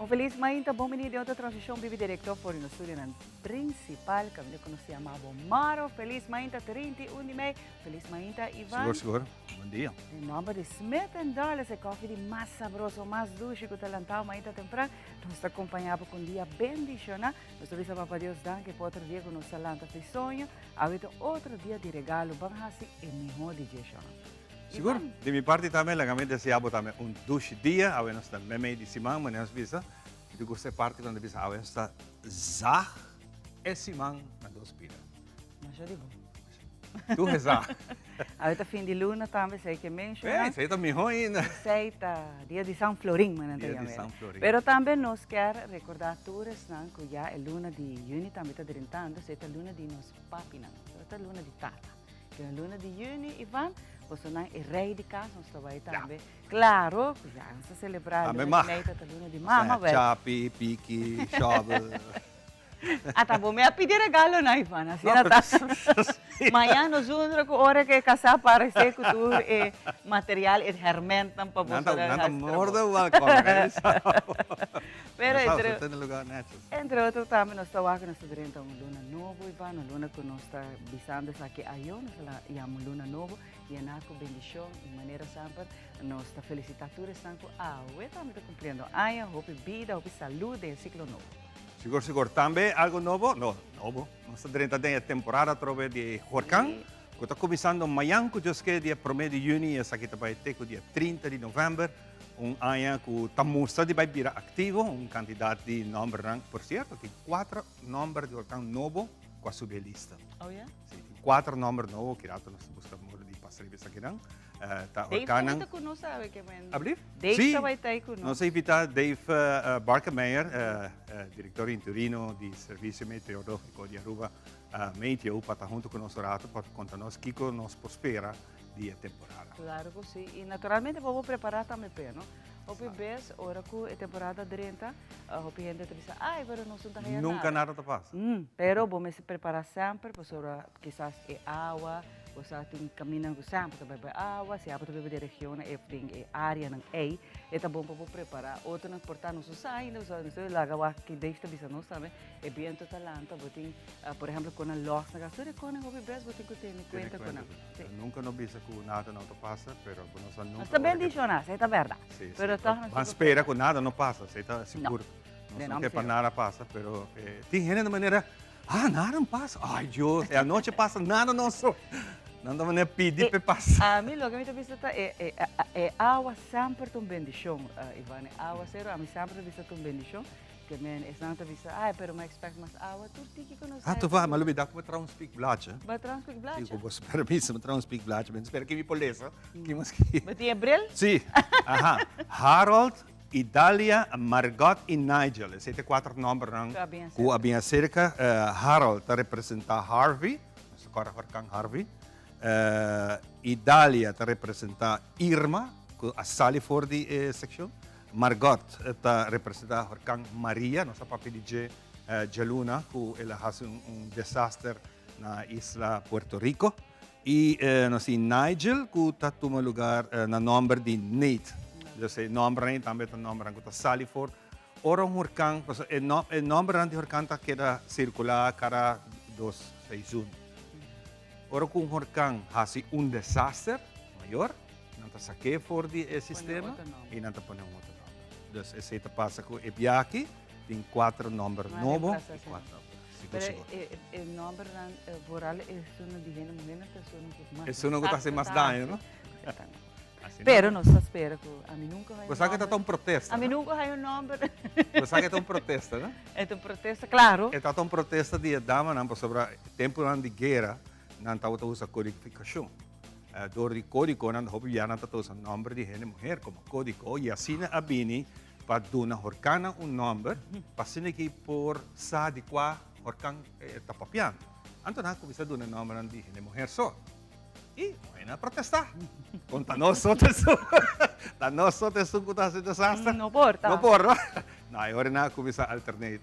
felis mainta, bon bini den otro transmishon bibi direkto for di nos studionan prinsipal kaminda ku nos yama bo Maro. Felis mainta 31 di mei. Felis mainta Ivan. Sigur, sigur. Bon dia. Den nomber di Smith and Dollars, e koffie di mas sabroso, mas dushi ku ta lantao mainta tempran. Nos ta kompañá bo ku un dia bendishoná. Nos ta bisa Papa Dios danki pa otro dia ku nos ta lanta fi soño. Awe ta otro dia di regalo. Ban hasi e mihó di dje, shona. Sigur. Di mi parti tambe laga mi desea bo tambe un dushi dia. Awe nos ta meimei di siman, manera nos bisa. Mi ta gusta e parti ku nan ta bisa awe nos ta zag e siman na dos pida. Masha di bon. Tu hesa. Awe ta fin di luna tambe, esei ke menshona. Ey, esei ta miho ainda. Esei ta dia di San Florin, manera ta Dia di yama. San Florin. Pero tambe nos kier recorda tur esnan cu ya e luna di juni tambe ta drentando, esei ta luna di nos papinan, esei ta luna di tata. Ke na luna di juni, Ivan, bosonan e rey di cas nos ta bay tambe. Claro, cu ya nos ta celebra Tambe luna di mag. mei ta ta luna di mama, Nos ta wel. chapi, piki, shovel. Ata bo me a pidi regalo na Ivan, asina ta. Mañana nos undra ku ora ku e kasá aparesé ku tur e material e hermentnan pa boso Nan ta hasi trabou. more than welcome, eh. Pero entre entre otro tambe nos ta wak ku nos ta drenta un luna nobo, Ivan, un luna ku nos ta bisando esaki ayo, nos ta yama un luna nobo, yená ku bendishon i manera semper nos ta felisitá tur esnan ku awe tambe ta kumpliendo aña, hopi bida, hopi salú den e siklo nobo. Sigur sigur. Tambe algo nobo, no, nobo, nos ta drenta den e temporada atrobe di horkan, ku ta kuminsando mañan ku Dios ke dia promé di yüni i esaki ta bai te ku dia 30 di novèmber, un aña ku ta mustra di bai bira aktivo, un kantidat di nòmbernan, por sierto tin kuater nòmber di horkan nobo ku a subi e lista. Oh ya? Si, tin kuater nòmber nobo, kirato nos ta buska modo di pasa riba esakinan. Ta Dave horkannan. ta ku nos awe ke men. Ablief? Dave Sí. ta bai ta ku nos. Nos a invita Dave Barkemeyer, director interino di Servicio Meteorologico di Aruba, Meteo, pa ta hunto ku nos un rato pa konta nos kiko nos por spera di e temporada. Claro ku si. I naturalmente bo por prepara tambe p'e, no? Hopi bes ora ku e temporada drenta, hopi hende ta bisa, ai, pero nos no ta haya nada. Nunka nada ta pasa. Pero bo mester prepara semper pasobra kisas e awa, Bo sa tin kaminnan ku semper ta bebe awa, si abo ta bebe den regionnan of den e areanan ei, e ta bon pa bo prepará. Otronan por ta no su sa ainda, pasobra nos ta laga wak ki Dave ta bisa nos tambe, e biento ta lanta, bo tin, por ehempel, ku nan lòs na kas, tur e konan hopi bes bo tin ku tene kuenta ku nan. Sí. Nunka no bisa ku nada no ta pasa, pero bo no sa nunka. Nos ta bendishoná, esei ta bèrdat. Sí, sí. Pero tòg nos tin ku. Ban spera ku nada no pasa, esei ta sigur. No. Nos no ke pa nada pasa, pero tin hende na manera. Ah, nada no pasa. Ay, Dios, e anoche pasa nada no so. Nan ta manera pidi p'e pasa. Ami loke mi ta bisa ta e e e awa semper ta un bendishon, Ivan. E awasero ami semper ta bisa ta un bendishon. Ke men esnan ta bisa, ay, pero mi a expect mas awa. Tur tiki ku nos Ah, haya tu va, mi a lubida ku bo traha un speakblaadje. Bo a traha un speakblaadje? Si, ku bo permiso, mi a traha un speakblaadje. Mi ta spera ke mi por lesa. Ki mas ki. Bo tin e bril? Si. Aha. Harold Idalia, Margot i Nigel, esei ta e kuater nòmbernan ku a bin aserka. Harold ta representá Harvey, nos ta kòrda horkan Harvey. Idalia ta representá Irma, ku a sali for di e sekshon. Margot ta representá horkan Maria, nos a papia di dje djaluna ku el a hasi un desaster na isla Puerto Rico. I nos tin Nigel ku ta tuma lugar na nòmber di Nate. Dus e nòmbernan ei tambe ta nòmbernan ku ta sali for ora un hurkan, pasobra e nò e nòmbernan di hurkan ta keda sirkulá kada dos seizoen. Ora ku un hurkan hasi un desaster mayor, nan ta sak'é for di e sistema i nan ta pone un otro nòmber. Dus esei ta pasa ku e biaha aki tin kuater nòmber nobo i kuater. Pero e nombernan vooral esun di hende muhernan ta esun ku mas Esun ku ta hasi mas daño, no? Pero nos ta spera ku ami nunka haña un Bo sa ku ta un protesta, no? Ami nunka haña un nomber. Bo sa ku ta un protesta, no? E ta un protesta, klaro. E ta un protesta di e damanan pasobra tempunan di guera nan tabata usa kodifikashon. Dor di kódigonan hopi bia nan ta usa nomber di hende muher komo kódigo i asina a bini pa duna horkannan un nomber pa asina ki por sa di kua horkan e ta papiando. Anto nan a kuminsá duna nombernan di hende muher so. I muhernan a protestá. Kon ta nos so ta esun, ta nos so ta esun ku ta hasi desaster? No por ta. No por, no? No, e ora nan a kuminsá alternate,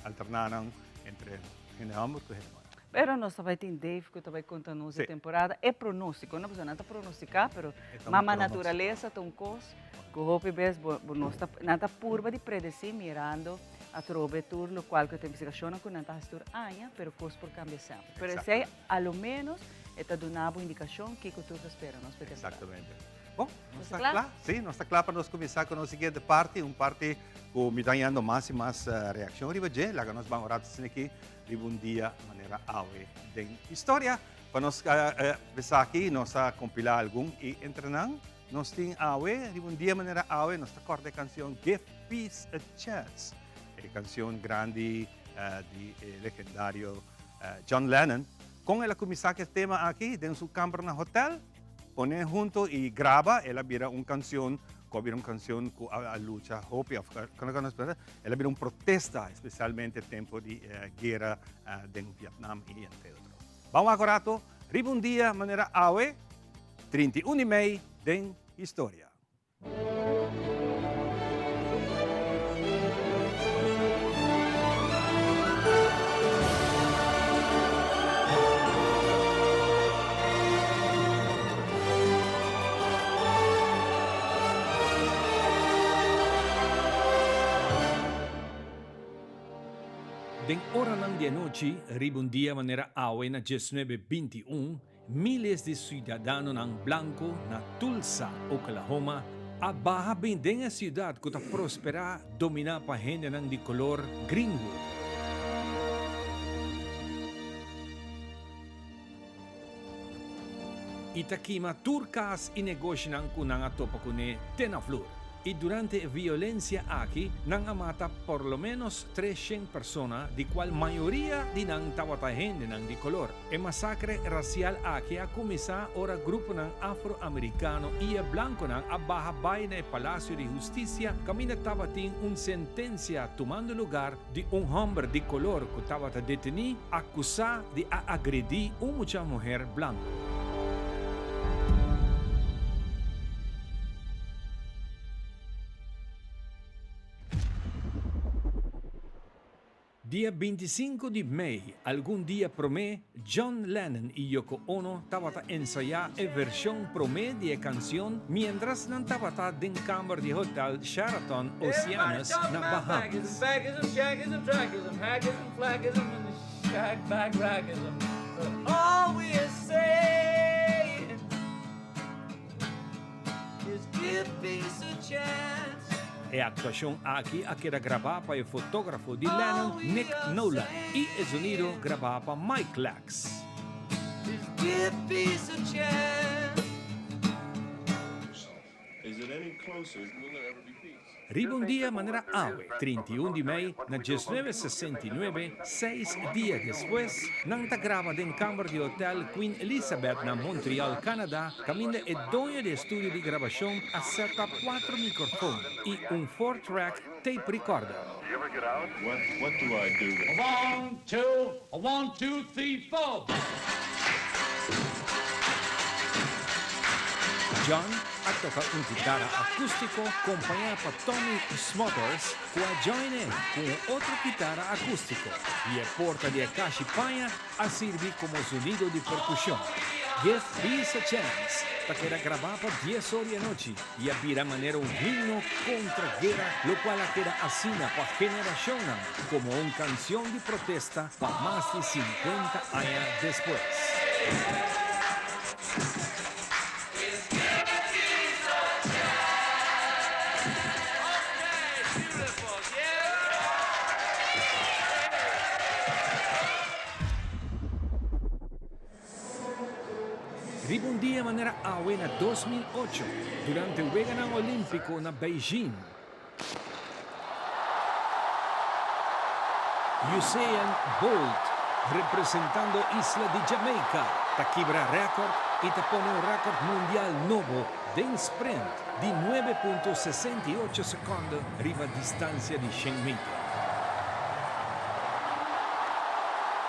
alterná nan entre hende hòmber ku hende muher. Pero nos ta bai tin Dave ku ta bai konta nos e temporada, e pronóstiko, no? Pasobra nan ta pronostiká, pero mama naturalesa ta un kos ku hopi bes bo bo nos ta nan ta purba di predesí mirando atrobe tur lokual ku e ta investigashonnan ku nan ta hasi tur aña, pero kos por kambia semper. Pero esei a lo ménos e ta duna bo indikashon kiko tur ta spera nos pa e temporada. Eksaktamente. Bon, nos ta kla. Sí, nos ta kla pa nos kuminsá ku nos siguiente parti, un parti ku mi ta hañando mas i mas reakshon riba dje. Laga nos ban un ratu asina aki. Riba un dia manera awe den historia. Pa nos esaki nos a compila algun y entre nan nos tin awe, riba un dia manera awe nos ta corda e cancion Give Peace a Chance. E cancion grandi di e legendario John Lennon. Con el a cuminsa cu e tema aki? Den su camber na hotel, pone hunto y graba, el a bira un cancion Cu a bira un cancion cu a lucha hopi, of el a bira un protesta, especialmente tempo di guera den Vietnam y entre otro. Ban wak un rato riba un dia manera awe, 31 di mei den historia. Den oranan di anochi, riba un dia manera awe na diesnuebe 21, míles di siudadanonan blanku na Tulsa, Oklahoma, a baha bin den e siudat ku ta prosperá dominá pa hendenan di kolor Greenwood. I ta kima tur kas i negoshinan ku nan a topa kuné te na flur. I durante e violensia aki nan a mata por lo ménos 300 persona, di kual mayoria di nan tabata hendenan di kolor. E masakre rasial aki a kuminsá ora gruponan afroamerikano i e blankonan a baha bai na e Palasio di Hustisia kaminda tabatin un sentensia tumando lugar di un hòmber di kolor ku tabata detení akusá di a agredí un mucha muher blanku. Dia 25 di mei, algun dia promé, John Lennon i Yoko Ono tabata ensayá e vershon promé di e kansion miéntras nan tabata den kamber di hotel Sheraton Oceanus na Bahamas. E aktuashon aki a keda grabá pa e fotógrafo di Lennon, Nick Nolan, i e zonido grabá pa Mike Lax. Riba un dia manera awe, 31 di mei, na diesnuebe sesenta i nuebe, seis dia despues, nan ta graba den kamber di hotel Queen Elizabeth na Montreal, Canada, kaminda e doño di e studio di grabashon a set up kuatro mikrofon i un four-track tape recorder. John a toka un kitara akústiko kompañá pa Tommy Smothers ku a join e ku un otro kitara akústiko i e porta di e kashi paña a sirbi komo zonido di perkushon. Give Peace a Chance ta keda grabá pa dies or di anochi i a bira manera un himno kontra guera lokual a keda asina pa generashonnan komo un kansion di protesta pa mas di sinkuenta aña despues. Riba un dia manera awe na 2008, durante Weganan Olímpiko na Beijing, Usain Bolt, representando isla di Jamaica, ta kibra rèkòrt i ta pone un rèkòrt mundial nobo den sprint di 9.68 sekònde riba distansia di shen meter.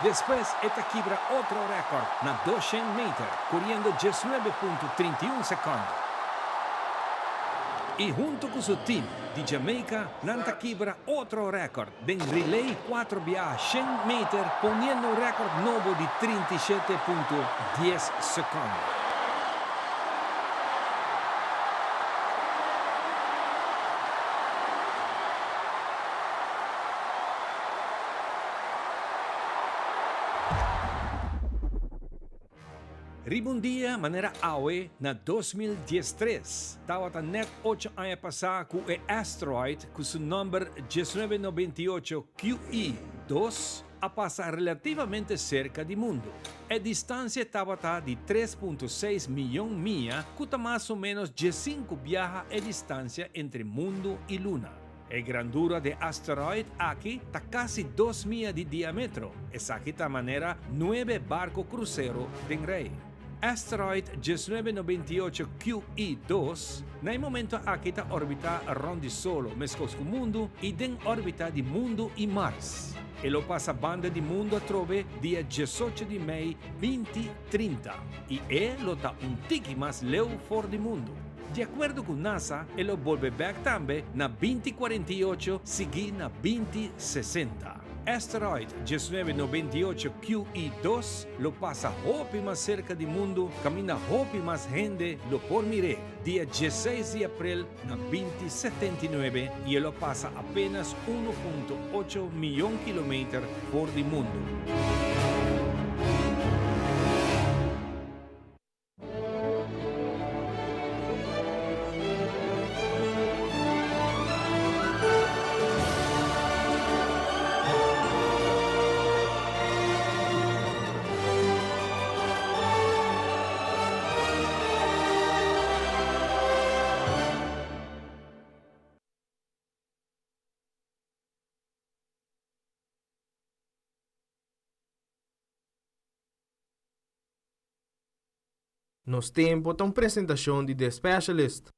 Despues e ta kibra otro rèkòrt na 200 meter, koriendo 19.31 sekònde. Y hunto cu su team di Jamaica nan ta kibra otro record den relay cuatro biaha shen meter poniendo un record nobo di 37.10 seconde. Riba un dia manera awe na 2013, tabata nèt ocho aña pasá ku e asteroid ku su nòmber 1998 QE dos a pasa relativamente serka di mundu. E distansia tabata di 3.6 miyon mia ku ta mas o ménos diesinku biaha e distansia entre mundu i luna. E grandura di e asteroid aki ta kasi dos mia di diametro, esaki ta manera nuebe barko krusero den rei. Asteroid 1998 QE dos na e momento aki ta orbitá rònt di Solo meskos ku mundu i den òrbita di mundu i Mars. E lo pasa banda di mundu atrobe dia 18 di mei 2030 i e lo ta un tiki mas leu for di mundu. Di akuerdo ku NASA e lo bolbe bèk tambe na 2048 sigui na 2060. Asteroid 1998 QE dos lo pasa hopi mas serka di mundu kaminda hopi mas hende lo por mir'é dia 16 di aprel na 2079 i e lo pasa apenas 1.8 miyon kilometer for di mundu. Nos Tempo ta un presentacion di The Specialist.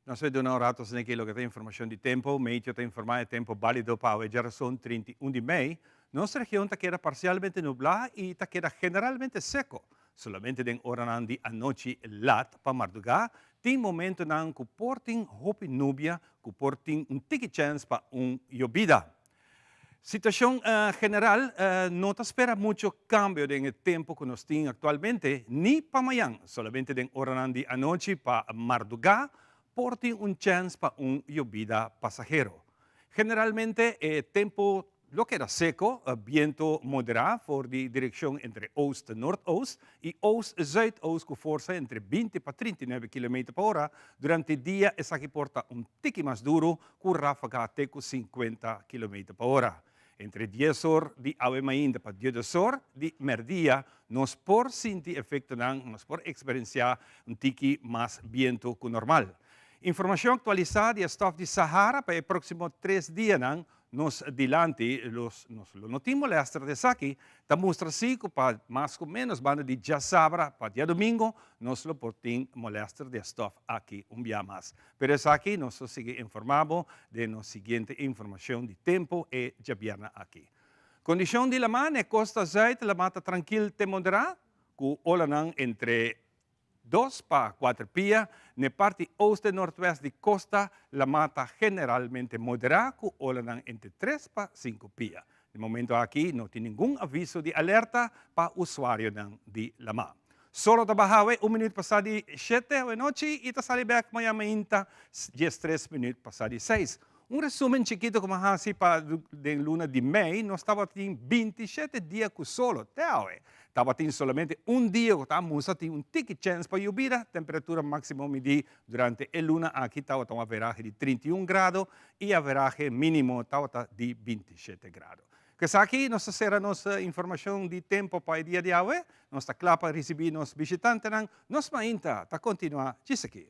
Nos a duna un rato asina aki loke ta informacion di tempo. Meteo ta informa e tempo balido pa awe djarason 31 di mei. Nos region ta keda parcialmente nubla y ta keda generalmente seco. Solamente den oranan di anochi lat pa mardugá tin momentonan ku por tin hopi nubia ku por tin un tiki chèns pa un yobida. Situashon general no ta spera mucho kambio den e tempu ku nos tin aktualmente ni pa mayan. Solamente den oranan di anochi pa mardugá por tin un chèns pa un yobida pasahero. Generalmente e tempu Lo keda seko, biento moderá for di direkshon entre oost noordoost i oost zuidoost ku forsa entre 20 pa 39 kilometer pa ora. Durante dia esaki por ta un tiki mas duru ku ráfaga te ku 50 kilometer pa ora. Entre dies or di awe mainta pa diodos or di mèrdia nos por sinti efektonan, nos por eksperensiá un tiki mas biento ku normal. Informashon aktualisá di e stòf di Sahara pa e próksimo tres dianan Nos dilanti los nos lo no tin molester di esaki, ta mustra si ku pa mas ku menos banda di djasabra pa diadomingo nos lo por tin molester di e stof aki un bia mas. Pero esaki nos lo sigui informa bo den nos siguiente informacion di tempo e djabierna aki. Kondishon di lama na e kosta zuid, lama ta trankil te moderá ku olanan entre Dos pa kuater pia, n'e parti oost en noordwest di kosta, lamá ta generalmente moderá ku olanan entre tres pa sinku pia. N'e momento aki no tin ningun aviso di alerta pa usuarionan di lamá. Solo ta baha awe un minuut pasá di shete awenochi i ta sali bèk maña mainta 13 minuut pasá di seis. Un resumen chikito ku mi a hasi pa den luna di mei, nos tabatin 27 dia ku solo te awe. Tabatin solamente un dia ku ta musa tin un tiki chèns pa yobida. Temperatura máksimo midí durante e luna aki tabata un averahe di 31 grado i averahe mínimo tabata di 27 grado. Ku esaki nos ta sera nos informashon di tempu pa e dia di awe. Nos ta kla pa risibí nos bishitantenan. Nos mainta ta kontinuá djis aki.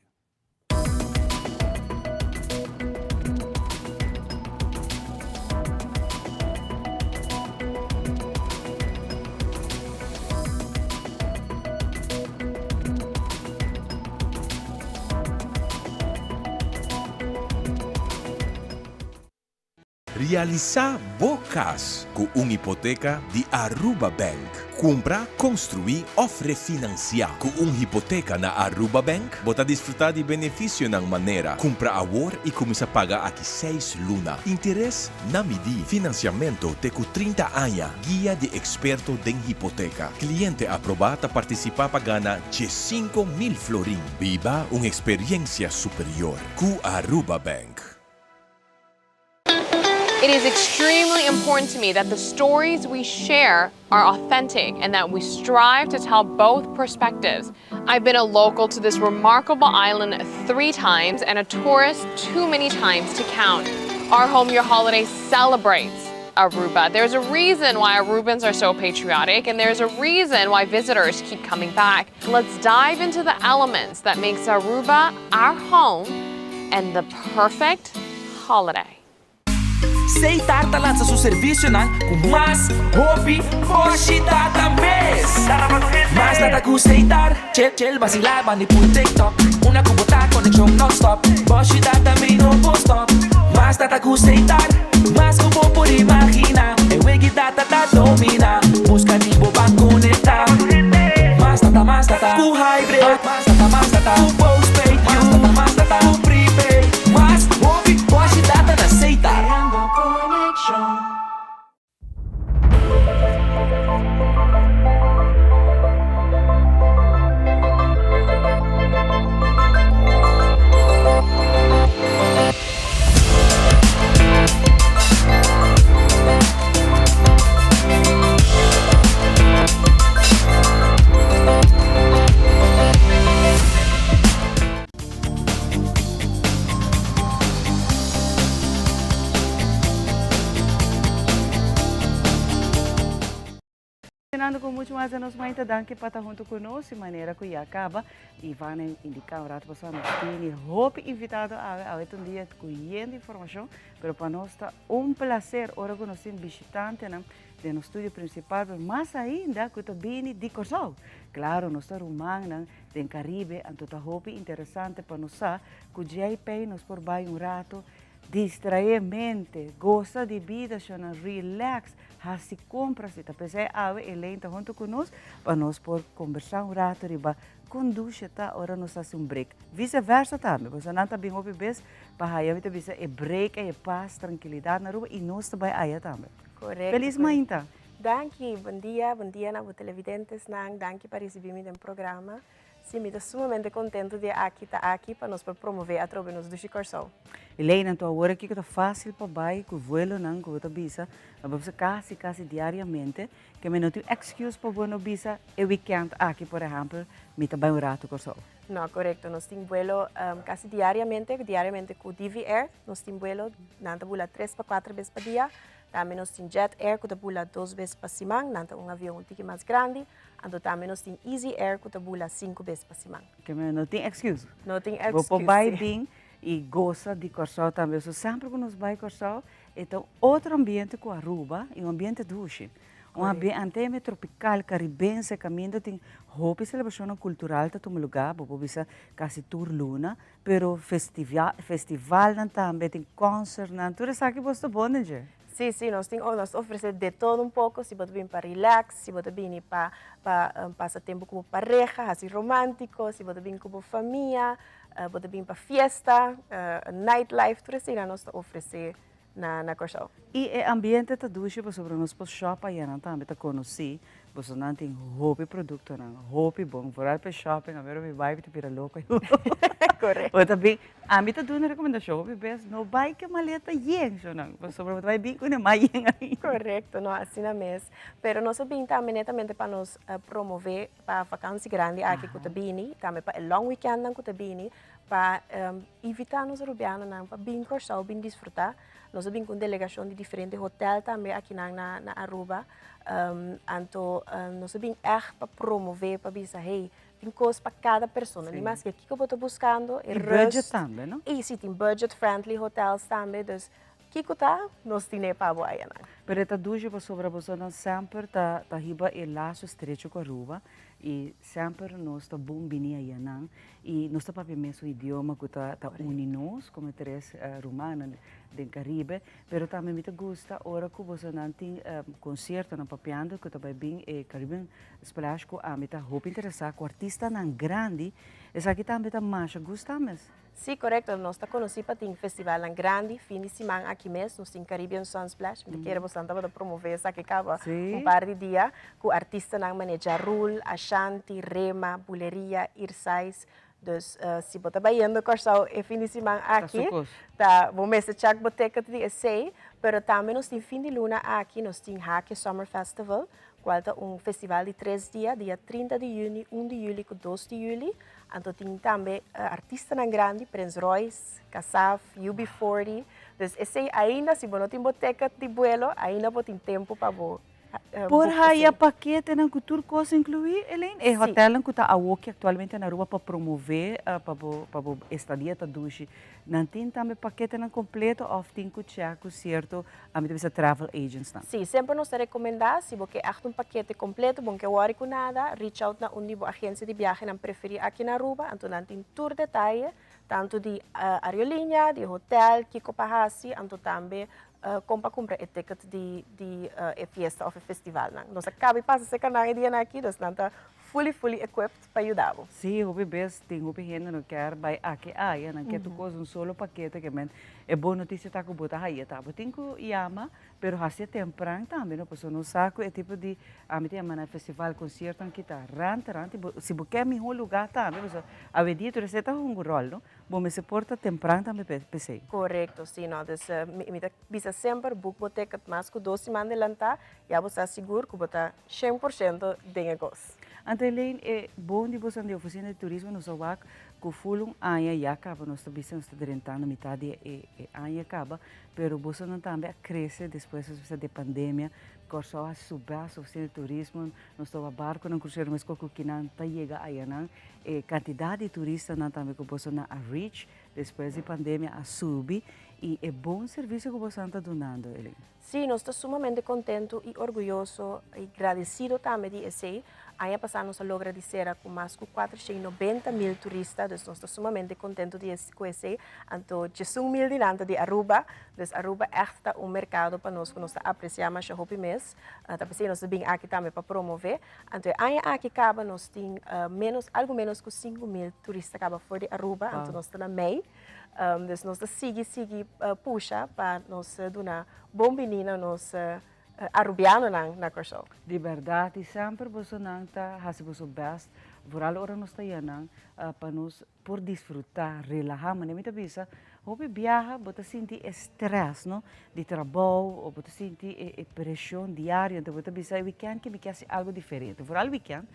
Realisa bo cas cu un hipoteca di Aruba Bank. Cumpra, construi of refinancia cu un hipoteca na Aruba Bank? Bo ta disfruta di beneficionan manera, cumpra awor y cuminsa paga aki seis luna, interes na midi, financiamento te cu 30 aña, guia di experto den hipoteca. Cliente aproba ta participa pa gana 15,000 florin. Biba un experiencia superior cu Aruba Bank. It is extremely important to me that the stories we share are authentic and that we strive to tell both perspectives. I've been a local to this remarkable island three times and a tourist too many times to count. Our Home Your Holiday celebrates Aruba. There's a reason why Arubans are so patriotic and there's a reason why visitors keep coming back. Let's dive into the elements that makes Aruba our home and the perfect holiday. Setar ta lansa su servicionan cu mas hopi boshi data mes. Mas data cu Setar, chill chill vacila bandi pul TikTok. Una cu bo ta conexion non-stop. Boshi data mi no por stop. Mas data cu Setar, mas cu bo por imagina. E wegi data ta domina. Busca di bo ban conecta. Mas data, mas data cu hybrid. Mas data, mas data cu postpaid. Mas data, mas data cu prepaid. Mas hopi boshi data na Setar. Creando conexion. Fernando cu mucho mas de nos mainta danki pa ta hunto cu nos y manera cu ya caba Ivana indica un rato pasado nos tini hopi invitado awe, awe ta un dia cu yen di informacion pero pa nos ta un placer ora cu nos tin bishitantenan den nos studio principal pero mas ainda cu ta bini di Corsou. Claro nos ta rumannan den Caribe anto ta hopi interesante pa nos sa cu JP nos por bay un rato Distraé mente, gosa di bida shona, relax, hasi compras y ta pesey awe Elaine ta hunto cu nos pa nos por combersa un rato riba con dushe ta ora nos hasi un break. Vice versa tambe, pasobra nan ta bin hopi bes pa haya mi ta bisa e break ey e pas, trankilidad na Aruba y nos ta bay aya tambe. Correcto. Feliz mainta. Danki, bon dia, bon dia na bo televidentesnan, danki pa ricibi mi den programa. Sí, mi ta sumamente contento di aki ta aki pa nos por promove atrobe nos dushi Kòrsou. Elaine, anto awor aki ku ta fásil pa bai ku vuelonan ku bo ta bisa, bo bisa kasi kasi diariamente, ke mi no tin excuse pa bo no bisa e weekend aki por ehèmpel mi ta bai un ratu Kòrsou. No, korekto. Nos tin vuelo kasi diariamente, diariamente ku DV Air nos tin vuelo, nan ta bula tres pa kuater bes pa dia. Tambe nos tin Jet Air ku ta bula dos bes pa siman, nan ta un avion un tiki mas grandi. Anto tambe nos tin Easy Air ku ta bula sinku bes pa siman. Ke men no tin excuse. No tin excuse. Bo por bai bin i gosa di Kòrsou tambe. So semper ku nos bai Kòrsou e ta un otro ambiente ku Aruba i un ambiente dushi. Un ambiente tropical, caribense kaminda tin hopi selebrashonnan kultural ta tuma lugá, bo por bisa kasi tur luna, pero festivalnan tambe, tin kònsertnan, tur esaki bo ta bon den dje. Sí, sí, nos tin, nos ta ofrece de todo un poco, si bo ta bini pa relax, si bo ta bini pa pa pasa tempo cu bo pareha, haci romantico, si bo ta bini cu bo famia, bo ta bini pa fiesta, nightlife, tur esina nos ta ofrece na na Corsou. Y e ambiente ta dushi pasobra nos por shop ayanan tambe ta conoci, bosonan tin hopi productonan, hopi bon, vooral pa e shopping, a mero mi bai mi ta bira loco. Correcto. Bo ta bin Ami ta duna rekomendashon hopi bes, no bai ku e maleta yen, shonnan, pasobra bo ta bai bin ku e mas yen ainda. Korekto, no, asina mes. Pero nos a bin tambe netamente pa nos promove pa vakansi grandi aki ku ta bini, tambe pa e long weekendnan ku ta bini, pa invitá nos Arubianonan pa bin Kòrsou, bin disfrutá. Nos a bin ku un delegashon di diferente hotel tambe akinan na Aruba. Anto nos a bin ègt pa promove, pa bisa, hey, Tin kos pa kada persona. Ni maske kiko bo ta buskando, e I budget rust. tambe, no? I si tin budget friendly hotels tambe, dus kiko ta, nos tine pa bo ayanan. Pero e ta dushi pasobra bosonan semper ta ta hiba e laso estrecho ku Aruba. I semper nos ta bon bini ayanan i nos ta papia mesun idioma ku ta ta uni nos komo tres rumannan den Karibe. Pero tambe mi ta gusta ora ku bosonan tin konsiertonan papiando ku ta bai bin e Caribbean Splash ku ami ta hopi interesá ku artistanan grandi. Esaki tambe ta masha gusta mes. Sí, korekto. Nos ta konosí pa tin festivalnan grandi. Fin di siman aki mes nos tin Caribbean Sun Splash. Mi ta kere bosonan tabata promové esaki kaba un par di dia ku artistanan manera Ja Rule, Ashanti, Rema, Buleria, Irsais. Dus si bo ta bayendo Kòrsou e fin di siman aki, ta bo mester check bo ticket di esei. Pero tambe nos tin fin di luna aki nos tin Hake Summer Festival, kual ta un festival di tres dia, dia 30 di yüni, un di yüli ku dos di yüli. Anto tin tambe artistanan grandi, Prince Royce, Kasaf, UB40. Dus esei ainda si bo no tin bo ticket di buelo, ainda bo tin tempu pa bo Por haya paketenan ku tur kos inkluí, Elaine? E hotelnan ku ta awoki aktualmente na Aruba pa promové pa bo pa bo estadia ta dushi, nan tin tambe paketenan kompleto òf tin ku chèk ku sierto, ami ta bisa travel agentsnan? Sí, semper nos ta rekomendá si bo ke ègt un pakete kompleto, bo no ke wòri ku nada, reach out na un di bo agensia di biahenan preferí aki na Aruba, anto nan tin tur detaye, tantu di aerolínea, di hotel, kiko pa hasi, anto tambe Kon pa kumpra e ticket di di e fiesta of e festivalnan. Nos a kabi pasa serka nan e dianan aki, dus nan ta fully fully equipped pa yuda bo. Sí, hopi bes tin hopi hende no kier bai aki aya, nan kier tur kos un solo pakete ke men e bon notisia ta ku bo ta haya ta. Bo tin ku yama, pero hasi tempran tambe no, pasobra nos sa ku e tipo di, ami ta yama nan festival, konsiertonan ki ta ranta ranta, si bo kier miho luga tambe, pasobra awendia tur esei ta hunga un ròl no. Bo mester por ta tempran tambe p'esei. Korekto, sí, no. Dus mi ta bisa semper, boek bo ticket mas ku dos siman delantá, ya bo sa sigur ku bo ta 100% den e kos. Anto Elaine, e bon di boso di ofisina di turismo nos a wak ku ful un aña ya kaba, nos ta bisa nos ta drentando mitad di e aña kaba, pero bosonan tambe a krese despues nos bisa di e pandemia, Kòrsou a hasi su bèst, ofisina di turismo, nos ta wak barkonan krusero meskos ku kinan ta yega ayanan. E kantidat di turistanan tambe ku bosonan a reach despues di pandemia a subi i e bon servisio ku bosonan ta dunando, Elaine. Sí, nos ta sumamente kontentu i orguyoso i gradesido tambe di esei. Aña pasá nos a logra di sera ku mas ku 490 mil turista, dus nos ta sumamente kontentu di ku esei. Anto 11 mil di nan ta di Aruba, dus Aruba ègt ta un merkado pa nos ku nos ta apresiá masha hopi mes. Ta p'esei nos ta bin aki tambe pa promové. Anto e aña aki kaba nos tin menos, algu menos ku 5000 turista kaba for di Aruba, anto nos ta na mei. Dus nos ta sigui sigui pusha pa nos duna bon bini na nos Arubianonan na Kòrsou. Di bèrdat i semper bosonan ta hasi boso bèst, vooral ora nos ta yanan, pa nos por disfrutá, relahá. Manera mi ta bisa, hopi biaha bo ta sinti e strès, no, di trabou o bo ta sinti e e preshon diario, anto bo ta bisa e wikènt ke mi ke hasi algu diferente. Vooral wikènt,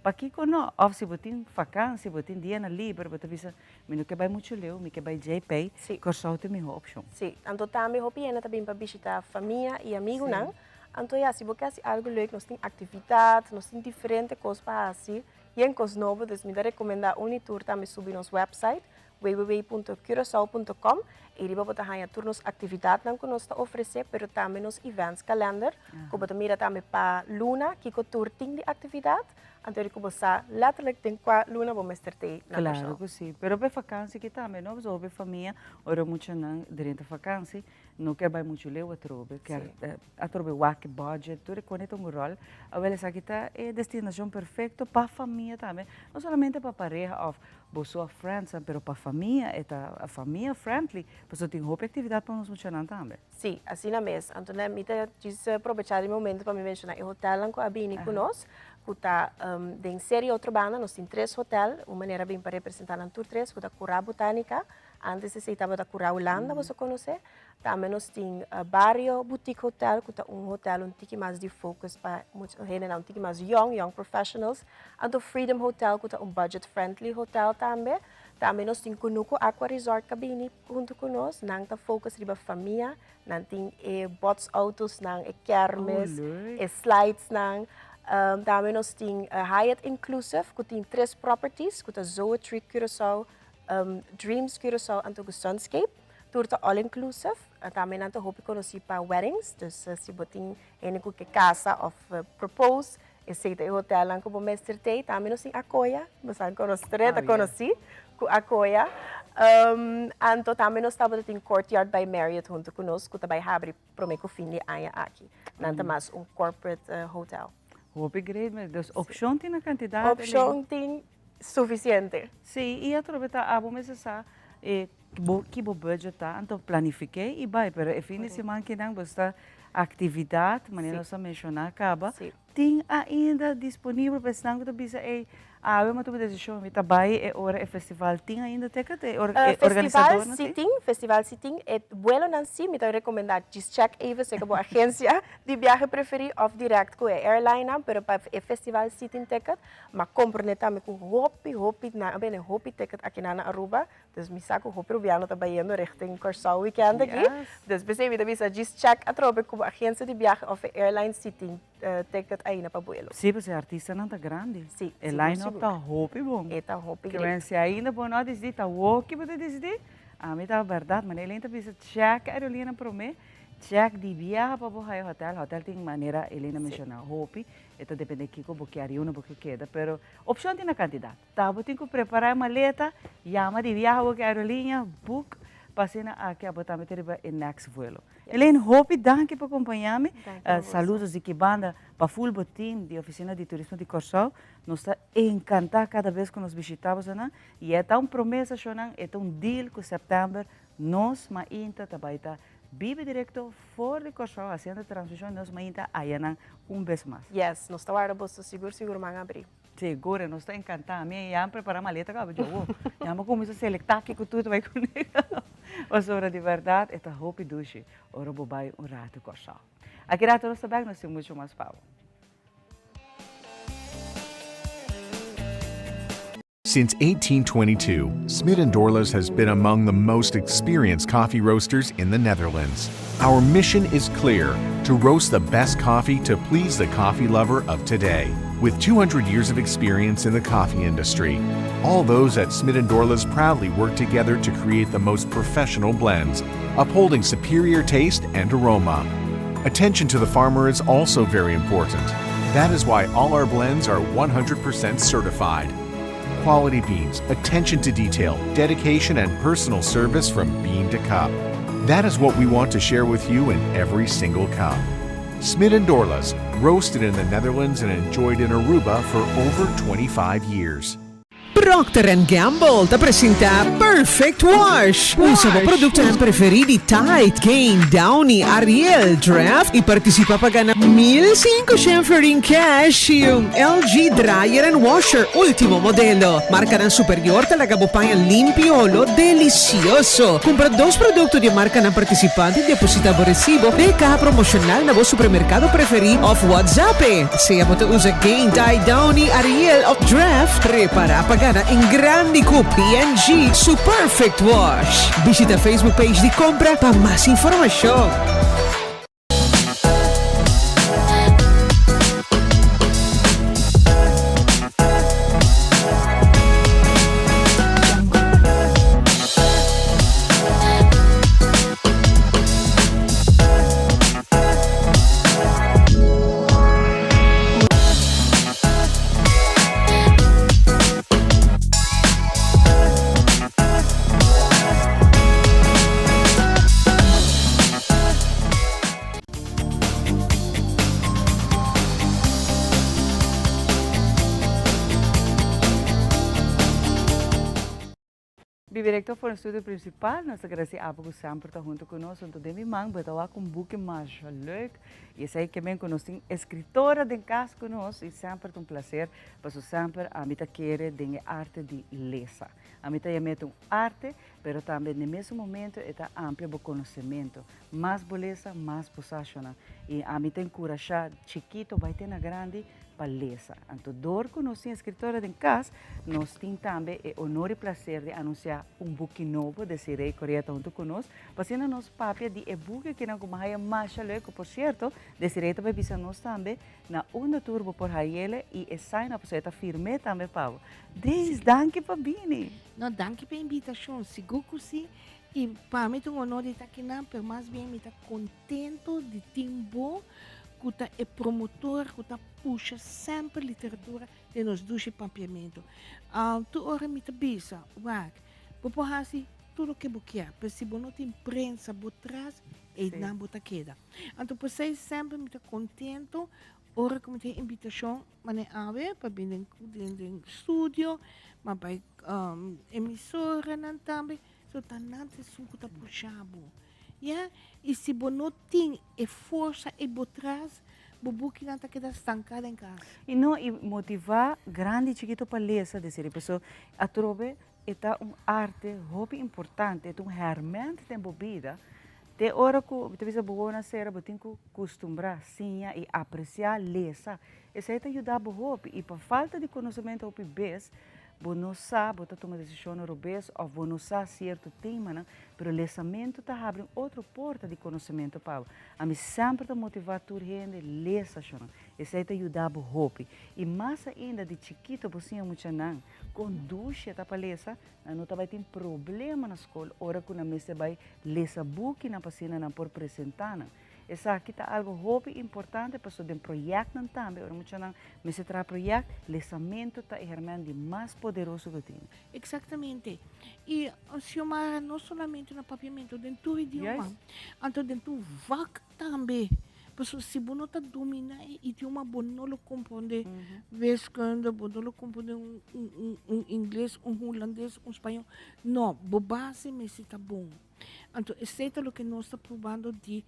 pakiko no? Òf si bo tin fakansi, bo tin dianan liber, bo ta bisa, mi no ke bai muchu leu, mi ke bai JP, Kòrsou ta e mihó opshon. Sí, anto tambe hopi hende ta bin pa bishitá famia i amigunan. Anto ya, si bo ke hasi algu leuk, nos tin aktividat, nos tin diferente kos pa hasi. Yen kos nobo, dus mi ta rekomendá un i tur tambe subi nos website www.curacao.com i riba bo ta haña tur nos aktividatnan ku nos ta ofresé, pero tambe nos events kalender ku bo ta mira tambe pa luna kiko tur tin di aktividat, anto di ku bo sa letterlijk den kua luna bo mester t'ei na Kòrsou. Klaro ku si, pero pa e fakansi aki tambe no, pasobra hopi famia ora muchanan drenta fakansi no kier bai muchu leu atrobe, kier atrobe wak e budget, tur e kone ta un ròl. Awel esaki ta e destinashon perfekto pa famia tambe, no solamente pa pareha òf boso òf friendsnan, pero pa famia, e ta famia friendly, pasobra tin hopi aktividat pa nos muchanan tambe. Sí, asina mes. Anto mi ta djis probechá di momento pa mi menshoná e hotelnan ku a bini ku nos, ku ta den Serie Otrobanda, nos tin tres hotel, un manera a bini pa representá nan tur tres, ku ta Curá Botánica, Antes esei tabata Cura Hulanda, boso konosé. Tambe nos tin Barrio Boutique Hotel, ku ta un hotel un tiki mas di focus pa mucha hendenan un tiki mas young, young professionals. Anto Freedom Hotel, ku ta un budget friendly hotel tambe. Tambe nos tin Kunuku Aqua Resort ku a bini huntu ku nos. Nan ta focus riba famia. Nan tin e bots autosnan, e kermis, e slidesnan. Tambe nos tin Hyatt Inclusive, ku tin tres properties, ku ta Zoetry Curaçao, Dreams Curaçao anto ku Sunscape. Tur ta all inclusive. Tambe nan ta hopi konosí pa weddings, dus si bo tin hende ku ke kasa òf propose. Esei ta e hotelnan ku bo mester tei. Tambe nos tin Akoya, bo sa konos tres ta konosí ku Akoya. Anto tambe nos tabata tin Courtyard by Marriott huntu ku nos ku ta bai habri promé ku fin di aña aki. Nan ta mas un corporate hotel. Hopi great mes. Dus opshon tin na kantidat. Opshon tin sufisiente. Sí, i atrobe ta abo mester sa e bo ki bo budget ta, anto planifiké i bai. Pero e fin di siman kinan bo sta aktividat, manera nos a menshoná kaba, tin ainda disponibel pa esnan ku ta bisa ey awe mi a tuma desishon mi ta bai e ora e festival tin ainda ticket e organisadornan tin? Festival si tin, festival si tin, e buelonan si mi ta rekomendá djis check even seka bo agensia di biahe preferí òf dirèkt ku e airlinenan pero pa e festival si tin ticket, ma komprendé tambe ku hopi hopi nan a bende hopi ticket akinan na Aruba Dus mi sa ku hopi rubiano ta bayendo richting Kòrsou weekend aki. Dus p'esei mi ta bisa djis check atrobe ku bo agensia di biahe òf e airline si tin ticket ainda pa buelo. Sí, pasobra e artistanan ta grandi. Sí, E line up ta hopi bon. E ta hopi great. Kimen si ainda bo no a disidí ta woki bo ta disidí, ami ta bèrdat manera Elaine ta bisa check e aerolíneanan promé, check di biaha pa bo haya hotel. Hotel tin manera Elaine a menshoná hopi, e ta dependé kiko bo kier i unda bo ke keda, pero opshon tin na kantidat. Ta bo tin ku prepará e maleta, yama di biaha bo ku e aerolínea, book pa asina aki abo tambe ta riba e next vuelo. Elaine, hopi danki pa kompañá mi. Saludos di ki banda pa full bo team di Ofisina di Turismo di Kòrsou. Nos ta enkantá kada bes ku nos bishitá bosonan i e ta un promesa shownan, e ta un deal ku sèptèmber nos mainta ta bai ta biba direkto for di Kòrsou hasiendo transmishon di nos mainta ayanan un bes mas. Yes, nos ta warda boso sigur sigur man abrí. Seguro, nos ta encantá. Mi ya a prepara maleta caba djobo. Ya mi a cuminsa selecta kico tur ta bay cune. Pasobra di berdad e ta hopi dushi ora bo bay un rato Corsou. Aki rato nos ta bek, nos tin mucho mas pa bo. Since 1822, Smit & Dorlas has been among the most experienced coffee roasters in the Netherlands. Our mission is clear, to roast the best coffee to please the coffee lover of today. With 200 years of experience in the coffee industry, all those at Smit & Dorlas proudly work together to create the most professional blends, upholding superior taste and aroma. Attention to the farmer is also very important. That is why all our blends are 100% certified. Quality beans, attention to detail, dedication, and personal service from bean to cup. That is what we want to share with you in every single cup. Smit and Dorlas, roasted in the Netherlands and enjoyed in Aruba for over 25 years. Procter and Gamble ta presenta Perfect Wash. Usa bo productonan preferi di Tide, Gain, Downy, Ariel, Draft y participa pa gana 1500 florin cash y un LG Dryer and Washer ultimo modelo. Marcanan superior ta laga bo paña limpi y olo delicioso. Cumpra dos producto di e marcanan participante y deposita bo recibo den e caha promocional na bo supermercado preferi of WhatsApp e. Sea bo ta usa Gain, Tide, Downy, Ariel of Draft, prepara pa gana en grandi cu P&G su Perfect Wash. Bishita Facebook page di Compra pa mas informacion. Bibirector for Studio Principal, nos ta agradeci abo cu semper ta hunto cu nos. Anto den mi man bo ta wak un buki masha leuk. Y esey ke men cu nos tin escritora den cas cu nos y semper ta un placer paso semper ami ta kere den e arte di lesa. Ami ta yam'e ta un arte, pero tambe den mesun momento e ta amplia bo conocemento. Mas bo lesa, mas bo sa shona. Y ami ta encurasha chikito bay te na grandi pa lesa. Anto dor cu nos tin escritora den cas, nos tin tambe e honor y placer di anuncia un buki nobo, Desiree Correa ta hunto cu nos, pa asina nos papia di e buki kinan cu haya masha leuk, cu por cierto, Desiree ta bay bisa nos tambe na unda tur bo por hayele y e sign up, pasobra e ta firme tambe pa bo. Days, danki pa bini! No, danki pa e invitacion, sigur cu si, y pa mi ta un honor di ta akinan, pero mas bien mi ta contento di tin bo. ku ta e promotor ku ta pusha semper literatura den nos dushi papiamentu. Tur ora mi ta bisa, wak, bo por hasi tur loke bo kier, pero si bo no tin prensa bo tras, einan bo ta keda. Anto p'esei semper mi ta kontento ora ku mi tin invitashon manera awe pa bin den den den studio, ma bai emisoranan tambe, so ta nan ta esun ku ta pusha bo. Ya, i si bo no tin e forsa ei bo tras, bo bukinan ta keda stanká den kas. I no, i motivá grandi i chikito pa lesa, desiree, pasobra atrobe e ta un arte hopi importante, e ta un hèrmènt den bo bida, te ora ku bo ta bisa bo wou na sera bo tin ku kustumbrá, siña i apresiá lesa, esei ta yuda bo hopi i pa falta di konosementu hopi bes bo no sa, bo ta tuma desishonnan robes òf bo no sa sierto temanan, pero lesamentu ta habri un otro porta di konosementu pa bo. Ami semper ta motivá tur hende lesa shonnan, esei ta yuda bo hopi i mas ainda di chikito bo siña muchanan. Kon dushi ta pa lesa, nan no ta bai tin problema na skol ora ku nan mester bai lesa bukinan pa asina nan por presentá nan. Esaki ta algu hopi importante pasobra den proyektnan tambe ora muchanan mester traha proyekt, lesamentu ta e herment di mas poderoso ku tin. Eksaktamente. I Xiomara, no solamente na papiamentu, den tur idioma. Anto den tur vak Tambe, pasobra si bo no ta dominá e idioma bo no lo komprondé wiskunde, bo no lo komprondé un un ingles, un hulandes, un spañó. No, bo base mester ta bon. Anto esei ta loke nos ta probando di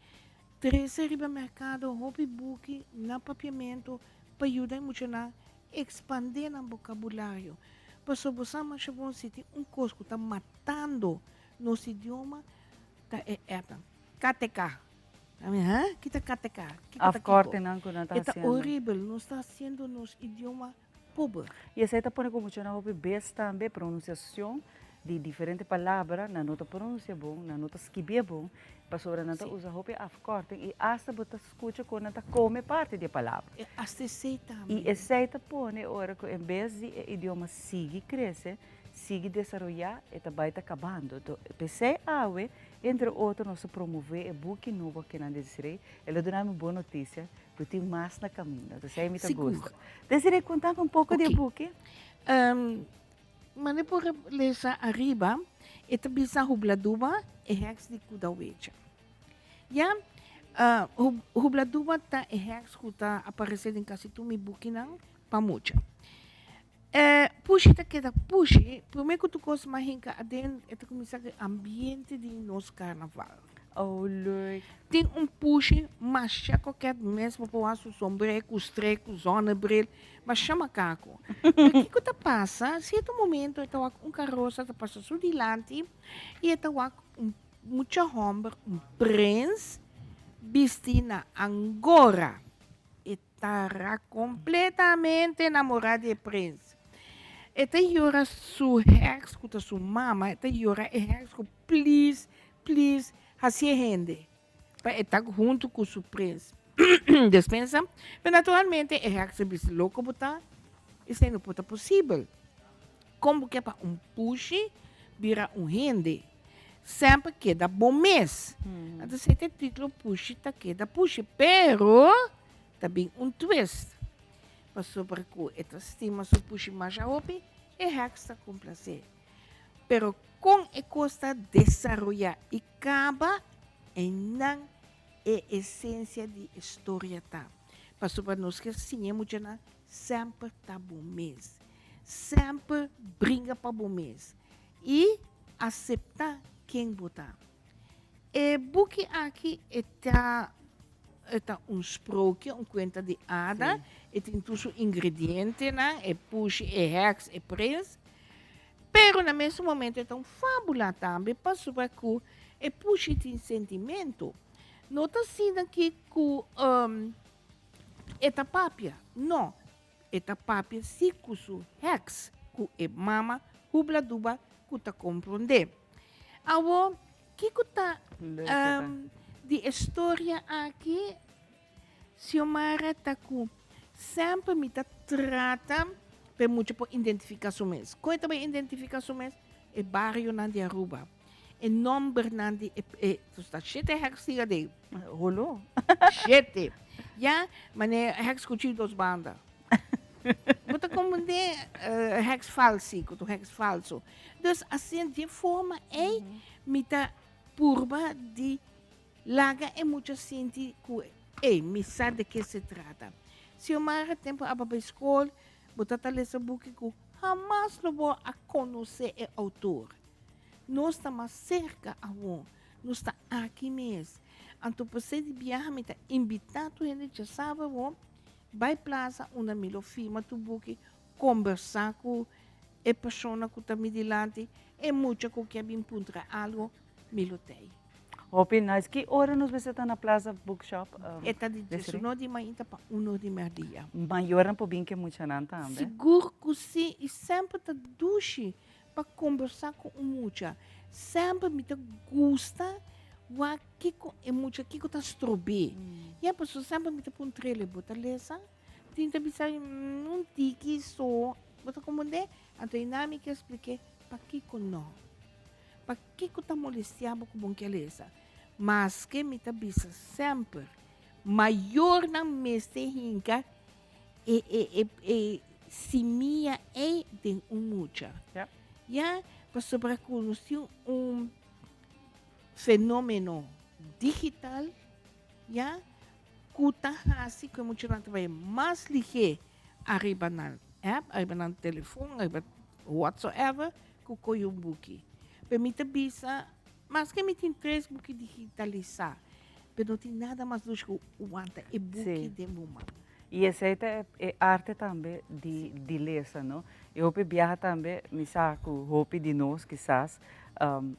trese riba merkado hopi buki na papiamentu pa yuda e muchanan ekspandé nan bokabulario. Pasobra bo sa masha bon si tin un kos ku ta matando nos idioma ta e app. KTK. Ami, ha? Ki ta KTK? Kiko ta kiko? Afkortingnan ku nan ta E ta hasiendo. horibel. Nos ta hasiendo nos idioma pober. I esei ta pone ku muchanan hopi bes tambe pronunsiashon di diferente palabra nan no ta pronunsia bon, nan no ta skibié bon, pasobra nan ta usa hopi afkorting i asta bo ta skucha ku nan ta kome parti di e palabra. E asta esei tambe. I esei ta pone ora ku en bes di e idioma sigui krese, sigui desaroyá, e ta bai ta kabando. P'esei awe Entre otro nos a promové e buki nobo akinan di Desiree. El a duna mi bon notisia ku tin mas na kaminda. Entonces ei mi ta gusta. Desiree, konta mi un poko di e buki. Mane por lesa ariba, e ta bisa Hubladuba e heks di Kudawecha. Ya, Hubladuba ta e heks ku ta aparesé den kasi tur mi bukinan pa mucha. E pushi ta keda pushi, prome ku tur kos mas hinka aden e ta kuminsá ku e ambiente di nos karnaval. Oh leuk. Tin un pushi masha koket mes bo por wak su sombré ku strek ku zonnebril, masha makako. Pero kiko ta pasa, sierto momento e ta wak un karosa ta pasa su dilanti i e ta wak un mucha hòmber, un prens bisti na angora. E Tara completamente namora di e prins. E ta yora su heks cu ta su mama, e ta yora e heks cu please, please haci e hende pa e ta hunto cu su prins. Despensa, pero naturalmente e heks a bisa loco bo ta, esey no por ta posibel. Con bo ke pa un pushi bira un hende? Semper keda bo mes. Anto esei ta e titulo Pushi ta keda pushi. Pero ta bin un twist. Pasobra ku e ta stima su pushi masha hopi, e heks ta komplasé. Pero kon e kos ta desaroyá i kaba, einan e esensia di e storia ta. Pasobra nos ke siña e muchanan semper ta bo mes. Semper bringa pa bo mes. I aseptá ken bo ta. E buki aki e ta e ta un sprookje, un kuenta di ada, e tin tur su ingredientenan, e pushi, e heks, e prins, pero na mesun momento e ta un fábula tambe pasobra ku e pushi tin sentimentu. No ta asina ki ku e ta papia, no. E ta papia si ku su heks ku e mama hubladuba ku ta komprondé. Awo, kiko ta di e storia aki, Xiomara, ta ku semper mi ta trata pa e mucha por identifiká su mes. Kon e ta bai identifiká su mes? E barionan di Aruba, e nombernan di e, e, ta shete heks siga den. Holo. Shete. Ya, mane heks ku chi dos banda. Bo ta komprendé heks falsi ku ta un heks falso. Dus asina di e forma ei mi ta purba di laga e mucha sinti ku ey mi sa de ke se trata. Xiomara tempu aba bai skol bo ta ta lesa buki ku hamas lo bo a konosé e outor. Nos ta mas serka awor. Nos ta aki mes. Anto p'esei di biaha mi ta invitá tur hende djasabra awor bai plaza unda mi lo firma tur buki, kombersá ku e persona ku ta mi dilanti, e mucha ku ke bin puntra algo, mi lo t'ei. Hopi nice. Ki ora nos mester ta na Plaza Bookshop? E ta di diesuno di mainta pa uno di merdia. Mayornan por bin ku e muchanan tambe? Sigur ku si i semper ta dushi pa kombersá ku un mucha. Semper mi ta gusta wak kiko e mucha kiko ta strob'é. Ya pasobra semper mi ta puntr'el, bo ta lesa? Tin ta bisa mi, un tiki so. Bo ta komprendé? Anto einan mi ke splik'é pakiko no. Pakiko ta molestiá bo ku bo ke lesa? Maske mi ta bisa semper, mayornan mester hinka e e e e simia ei den un mucha. Ja. Ya, pasobra ku nos tin un fenomeno digital, ya, ku ta hasi ku e muchanan ta bai mas lihé ariba nan app, ariba nan telefon, ariba whatsoever, ku koyo un buki. Pero mi ta bisa, maske mi tin tres buki digitalisá, pero no tin nada mas dushi ku wanta e buki den bo man. I esei ta e arte tambe di di lesa, no? I hopi biaha tambe mi sa ku hopi di nos kisas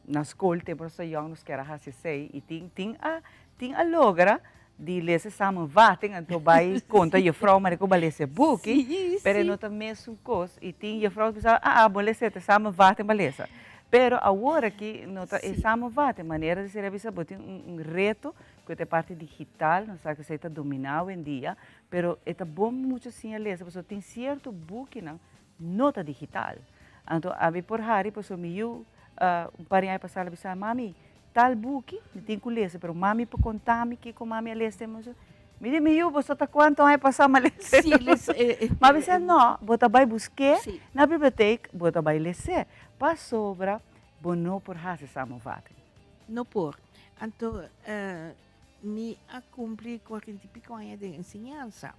na skol tempu nos ta yòn nos kier a hasi esei i tin tin a tin a logra di lesa samenvatting anto bai konta jefrou mari ku bo a lesa e buki, pero e no ta mesun kos i tin jefrou ku bisa aa bo lesa e samenvatting bo a lesa. Pero awor aki no ta e samenvatting, manera di ser a bisa bo tin un reto ku ta e parti digital, nos sa ku esei ta dominá awendia, pero e ta bon muchu siña lesa pasobra tin sierto bukinan no ta digital. Anto ami por hari pasobra mi yu un par di aña pasá el a bisa, mami tal buki mi tin ku lesa pero mami por konta mi kiko mami a lesa den mi Mi di mi yu boso ta kuantu aña pasá mi a lesa e Mi a bisa no, bo ta bai busk'é na bibliotek, bo ta bai les'é pasobra bo no por hasi samenvatting. No por. Anto mi a kumpli kuarenta i piko aña den enseñansa.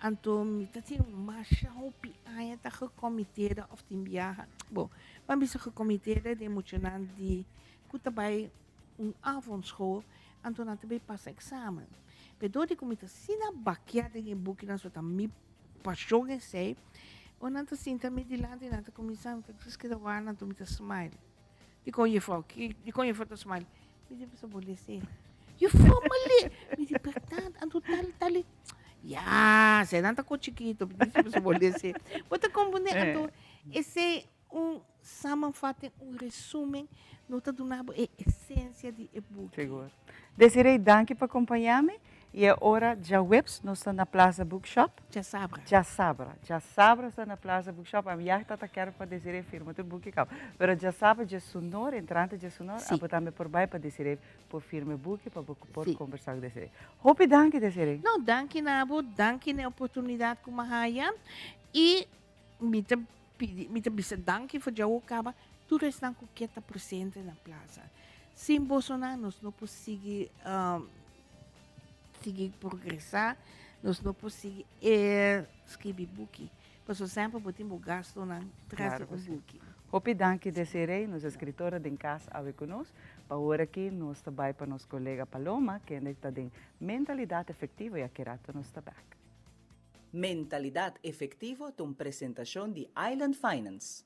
Anto mi ta tin masha hopi aña ta gekomiteerde of tin biaha, bo, ban bisa gekomiteerde den muchanan di ku ta bai un avondschool, anto nan ta bai pasa eksamen. Pero dor di ku mi ta asina bakia den e bukinan, so ta mi pashon esei, ora nan ta sinta mi dilanti nan ta kuminsá, mi ta djis keda wak nan, anto mi ta smile. Dikon juffrouw? Dikon juffrouw ta smile? Mi di pasobra bo lese. Juffrouw ma le. Mi di berdad anto tal tal. Ya, se nan ta ko chikito. Mi di pasobra bo lese. Bo ta comprende anto esei un samenvatting, un resumen no ta duna bo e esencia di e buki. Sigur. Desiree, danki pa compaña mi. I e ora djaweps nos ta na Plaza Bookshop. Djasabra. Djasabra. Djasabra nos ta na Plaza Bookshop. Ami ya ta ta kèr pa Desiree firma tur buki kaba. Pero djasabra djesunor, entrante djesunor, abo tambe por bai pa Desiree por firma e buki pa bo por kombersá ku Desiree. Hopi danki Desiree. No, danki na abo, danki na e oportunidat ku mi a haya. I mi ta pidi, mi ta bisa danki for djawo kaba tur esnan ku ke ta presente na Plaza. Sin bosonan nos no por sigui. Sigui progresá, nos no por sigui e skibi buki. Pasobra semper bo tin bo gastonan tras di un buki. Hopi danki Desiree, nos eskritora den kas awe ku nos. Pa ora aki nos ta bai pa nos kolega Paloma, kende ta den Mentalidat Efektivo i aki rato nos ta bèk. Mentalidat Efektivo ta un presentashon di Island Finance.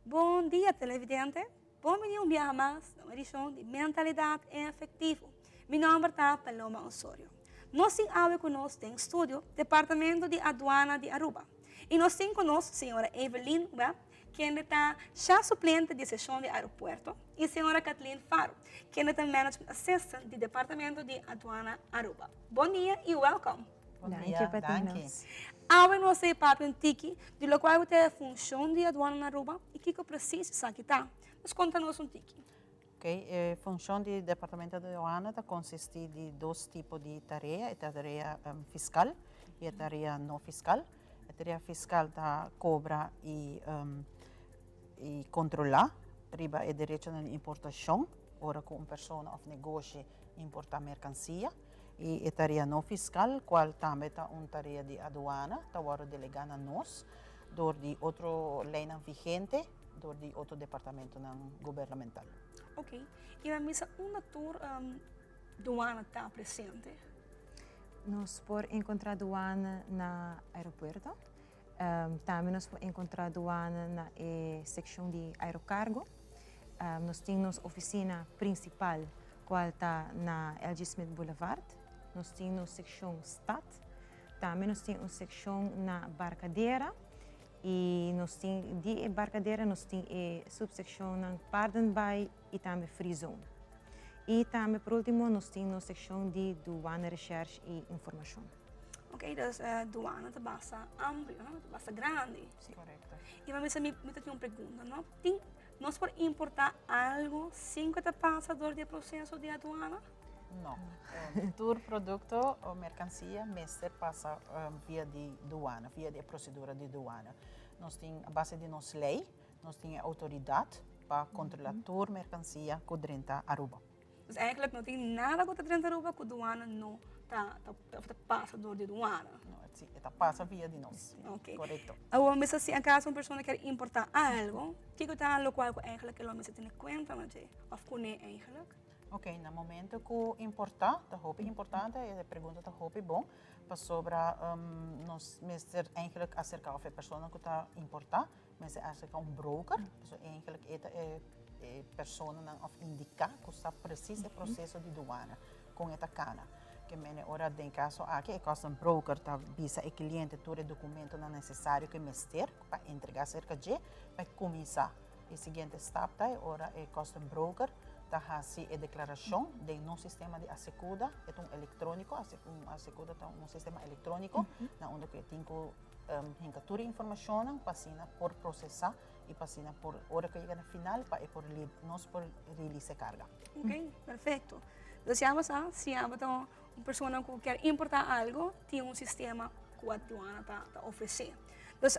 Bon dia televidente, bon bini un biaha mas na un edishon di Mentalidat Efektivo. Mi nòmber ta Paloma Osorio. Nos tin awe ku nos den studio Departamento di Aduana di Aruba. I nos tin ku nos señora Evelyn Webb. kende ta sha suplente di seshon di aeropuerto, i señora Kathleen Faro, kende ta Management Assistant di Departamento di Aduana Aruba. Bon dia i welkom! Bon dia, danki. Awe nos ta e papia un tiki di lokual ku ta e funshon di aduana na Aruba i kiko presis esaki ta. Nos konta nos un tiki. Ok, e funshon di Departamento di Aduana ta konsistí di dos tipo di tarea, e tarea fiskal i e tarea no fiskal. E tarea fiskal ta kobra i i kontrolá riba e derechonan di importashon ora ku un persona òf negoshi importá merkansia. I e tarea no fiskal, kual tambe ta un tarea di aduana, ta wòrdu delegá na nos dor di otro leinan vigente, dor di otro departamentonan gubernamental. Ok. I nan misa unda tur duana ta presente? Nos por enkontrá duana na aeropuerto. Tambe nos por enkontrá duana na e sekshon di aerokargo. Nos tin nos ofisina prinsipal kual ta na LG. Smith Boulevard. Nos tin nos sekshon Stad. Tambe nos tin un sekshon na Barcadera i nos tin di e Barcadera nos tin e supsekshonnan Paardenbaai i tambe Free Zone. I tambe por ultimo nos tin nos sekshon di Douane Recherche i Informashon. Ok, dus douane ta basta amplio, no? Ta basta grandi. Sí. Correcto. I pa mi mi ta tin un pregunta, no? Tin, nos por importa algo sin cu ta pasa door di e proceso di aduana? No. Tur producto o mercancia mester pasa via di douane, via di e procedura di douane. Nos tin, a base di nos ley, nos tin e autoridad pa controla tur mercancia cu drenta Aruba. Dus eigenlijk no tin nada ku ta drenta Aruba ku duana no ta ta pasa door di duana. No, si, e ta pasa via di nos. Ok. Korekto. Awor mester si acaso un persona kier importa algo, kiko ta lokual ku eigenlijk e lo mester tene kuenta na dje òf kuné eigenlijk? Ok, na momento ku importa, ta hopi importante, e pregunta ta hopi bon, pasobra nos mester eigenlijk aserka òf e persona ku ta importa Mester acerca un broker, pasobra eigenlijk e ta e e personanan of indica cu sa precies e proceso di douane, con e ta cana. Ke mene ora den caso aki e custom broker ta bisa e cliente tur e documentonan necesario cu e mester pa entrega cerca dje pa e cuminsa. E siguiente stap ta e ora e custom broker ta haci e declaracion den nos sistema di Asecuda, e ta un electronico, Asecuda ta un sistema electronico na unda cu e tin cu Hinka tur e informashonnan pa asina por prosesá i pa asina por ora ku yega na final pa e por nos por release e karga. Ok, perfecto. Entonces ya bo sa, si abo ta un persona ku kier importá algo, tin un sistema ku aduana ta ta ofresé. Dus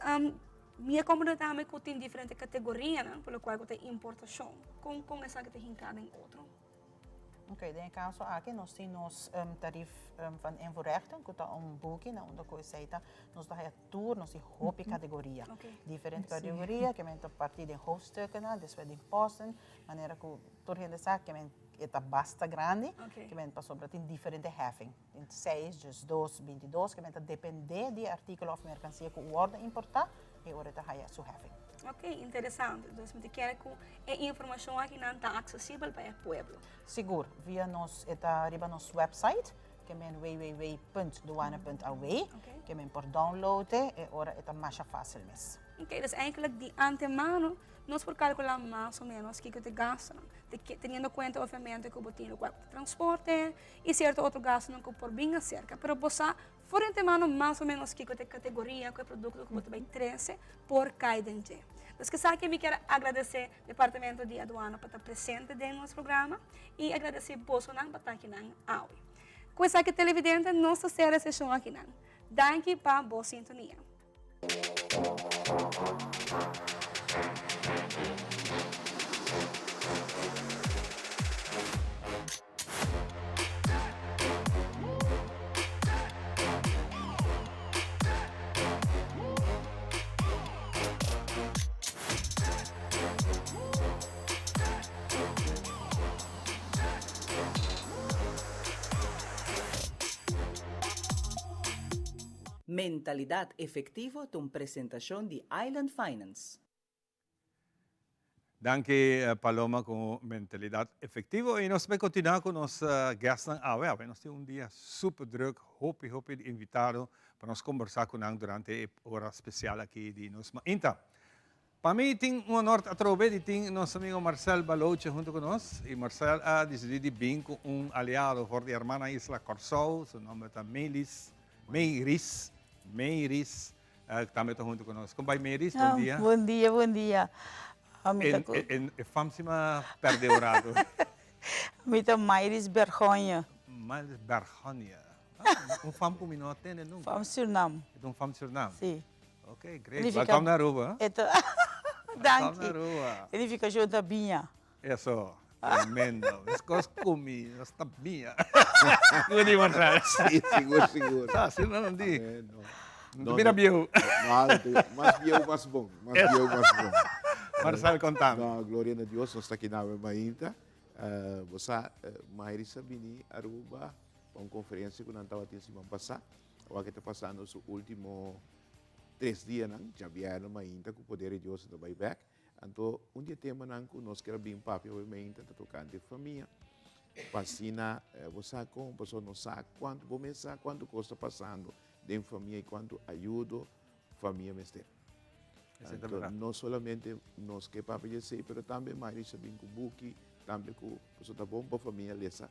mi a komprendé tambe ku tin diferente kategorianan por lo kual ku ta importashon. Kon kon esaki ta hinká den otro? Ok, den e caso aki nos tin nos tarief van invoerrechten, cu ta un buki na unda cu esey ta, nos ta haya tur, nos tin hopi categoria. Diferente categoria, ke men ta parti den hoofdstukken, despues den posten, manera cu tur hende sa ke men e ta basta grandi, ke men pasobra tin diferente heffing. Tin seis, diesdos, bintidos, ke men ta depende di e artíkulo òf merkansia ku wòrdu importá, e ora e ta haya su heffing. Ok, interesante. Dus mi ta kere ku e informashon akinan ta aksesibel pa e pueblo. Sigur, via nos, e ta riba nos website, ke men www.douane.aw, ke men por download e, e ora e ta masha fásil mes. Ok, dus eigenlijk di antemano nos por kalkulá mas o ménos kiko ta e gastunan, teniendo kuenta obviamente ku bo tin lokual ku ta transporte, i sierto otro gastunan ku por bin aserka. Pero bo sa for di antemano mas o ménos kiko ta e kategoria ku e produkto ku bo ta bai trese por kai den dje. Dus esaki mi kier agradesé Departamento di Aduana pa ta presente den nos programa i agradesé bosonan pa ta akinan awe. Ku esaki televidente nos ta sera e seshon akinan. Danki pa bo sintonia. Mentalidad Efectivo ta un presentacion di Island Finance. Danki Paloma cu Mentalidad Efectivo y nos bay continua cu nos guestnan awe. Awe nos tin un dia super druk, hopi hopi di invitado pa nos combersa cu nan durante e ora special aki di nos mainta. Pa mi tin un honor atrobe di tin nos amigo Marcel Baloche hunto cu nos. Y Marcel a dicidi di bin cu un aliado for di hermana isla Corsou. Su nomber ta Melis, Meiris, Meiris, tambe ta hunto cu nos. Con bay Meiris? Bon dia. Bon dia, bon dia. Mi ta cu. E fam si m'a perde un rato. Mi ta Mairis Bergogne. Mairis Bergogne. Un fam cu mi no a tende nunca. Fam Surinam. E ta un fam Surinam? Si. Ok, great. Welkom na Aruba. Danki. E nificacion ta biña. Eso, tremendo. Mescos cu mi, nos ta biña. Kico di Marcel? Si, sigur, sigur. Sa, si no, no di. No ta bira bieu. No, mas bieu mas bon. Mas bieu mas bon. Marcel, contami. No, gloria na Dios, nos ta aki nawe mainta. Bo sa, Mayri sa bini Aruba pa un conferencia cu nan tabatin siman pasa. Awor ke ta pasando su ultimo tres dianan, djabièrnè mainta ku poder di Dios ta bai bèk. Anto un di e temanan ku nos kier a bin papia awe mainta ta tokante famia. Pa asina bo sa kon, pasobra nos sa kuantu, bo mes sa kuantu kos ta pasando den famia i kuantu ayudo famia mester. Anto no solamente nos ke papia di esei, pero tambe Marisha bin ku buki, tambe ku, pasobra ta bon pa famia lesa,